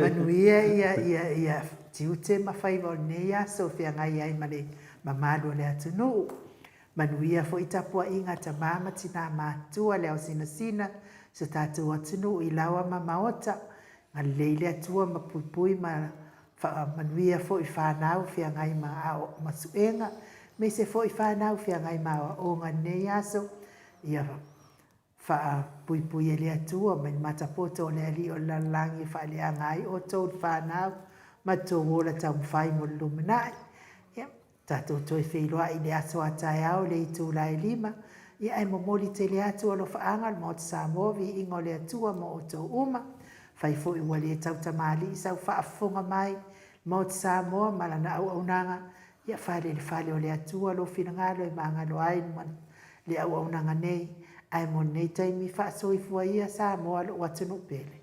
manuia ia, ia, ia tiute ma faiva o lenei aso e feagai ai ma le mamalu o le atunuu. Manuia foi tapuaiga a tama ma tina matutua le ao sinasina si o tatou atunuu i laoa ma maota. Galelei le Atua ma puipui ma Faamanuia foi fanau feagai ma ma suega, aemaise foi fanau feagai ma aoaoga i lenei aso, ia faapuipui e le Atua mai le matapoto o le Alii o le lalolagi e faaleaga ai outou le fanau ma le tou ola taumafai mo le lumanai. Ia, Tatou toe feiloai i le aso a taeao i le itula e 5, ia ae momoli tele atu alofaaga o le Maota Samoa viiga o le Atua mo outou uma. Fai foi ua le tautamalii sau faafofoga mai le Maota Samoa ma lana auaunaga, ia fale i le fale o le Atua lou finagalo e magalo ai le auaunaga nei, ae mo lenei taimi faasoifua ia Samoa lou atunuu pele.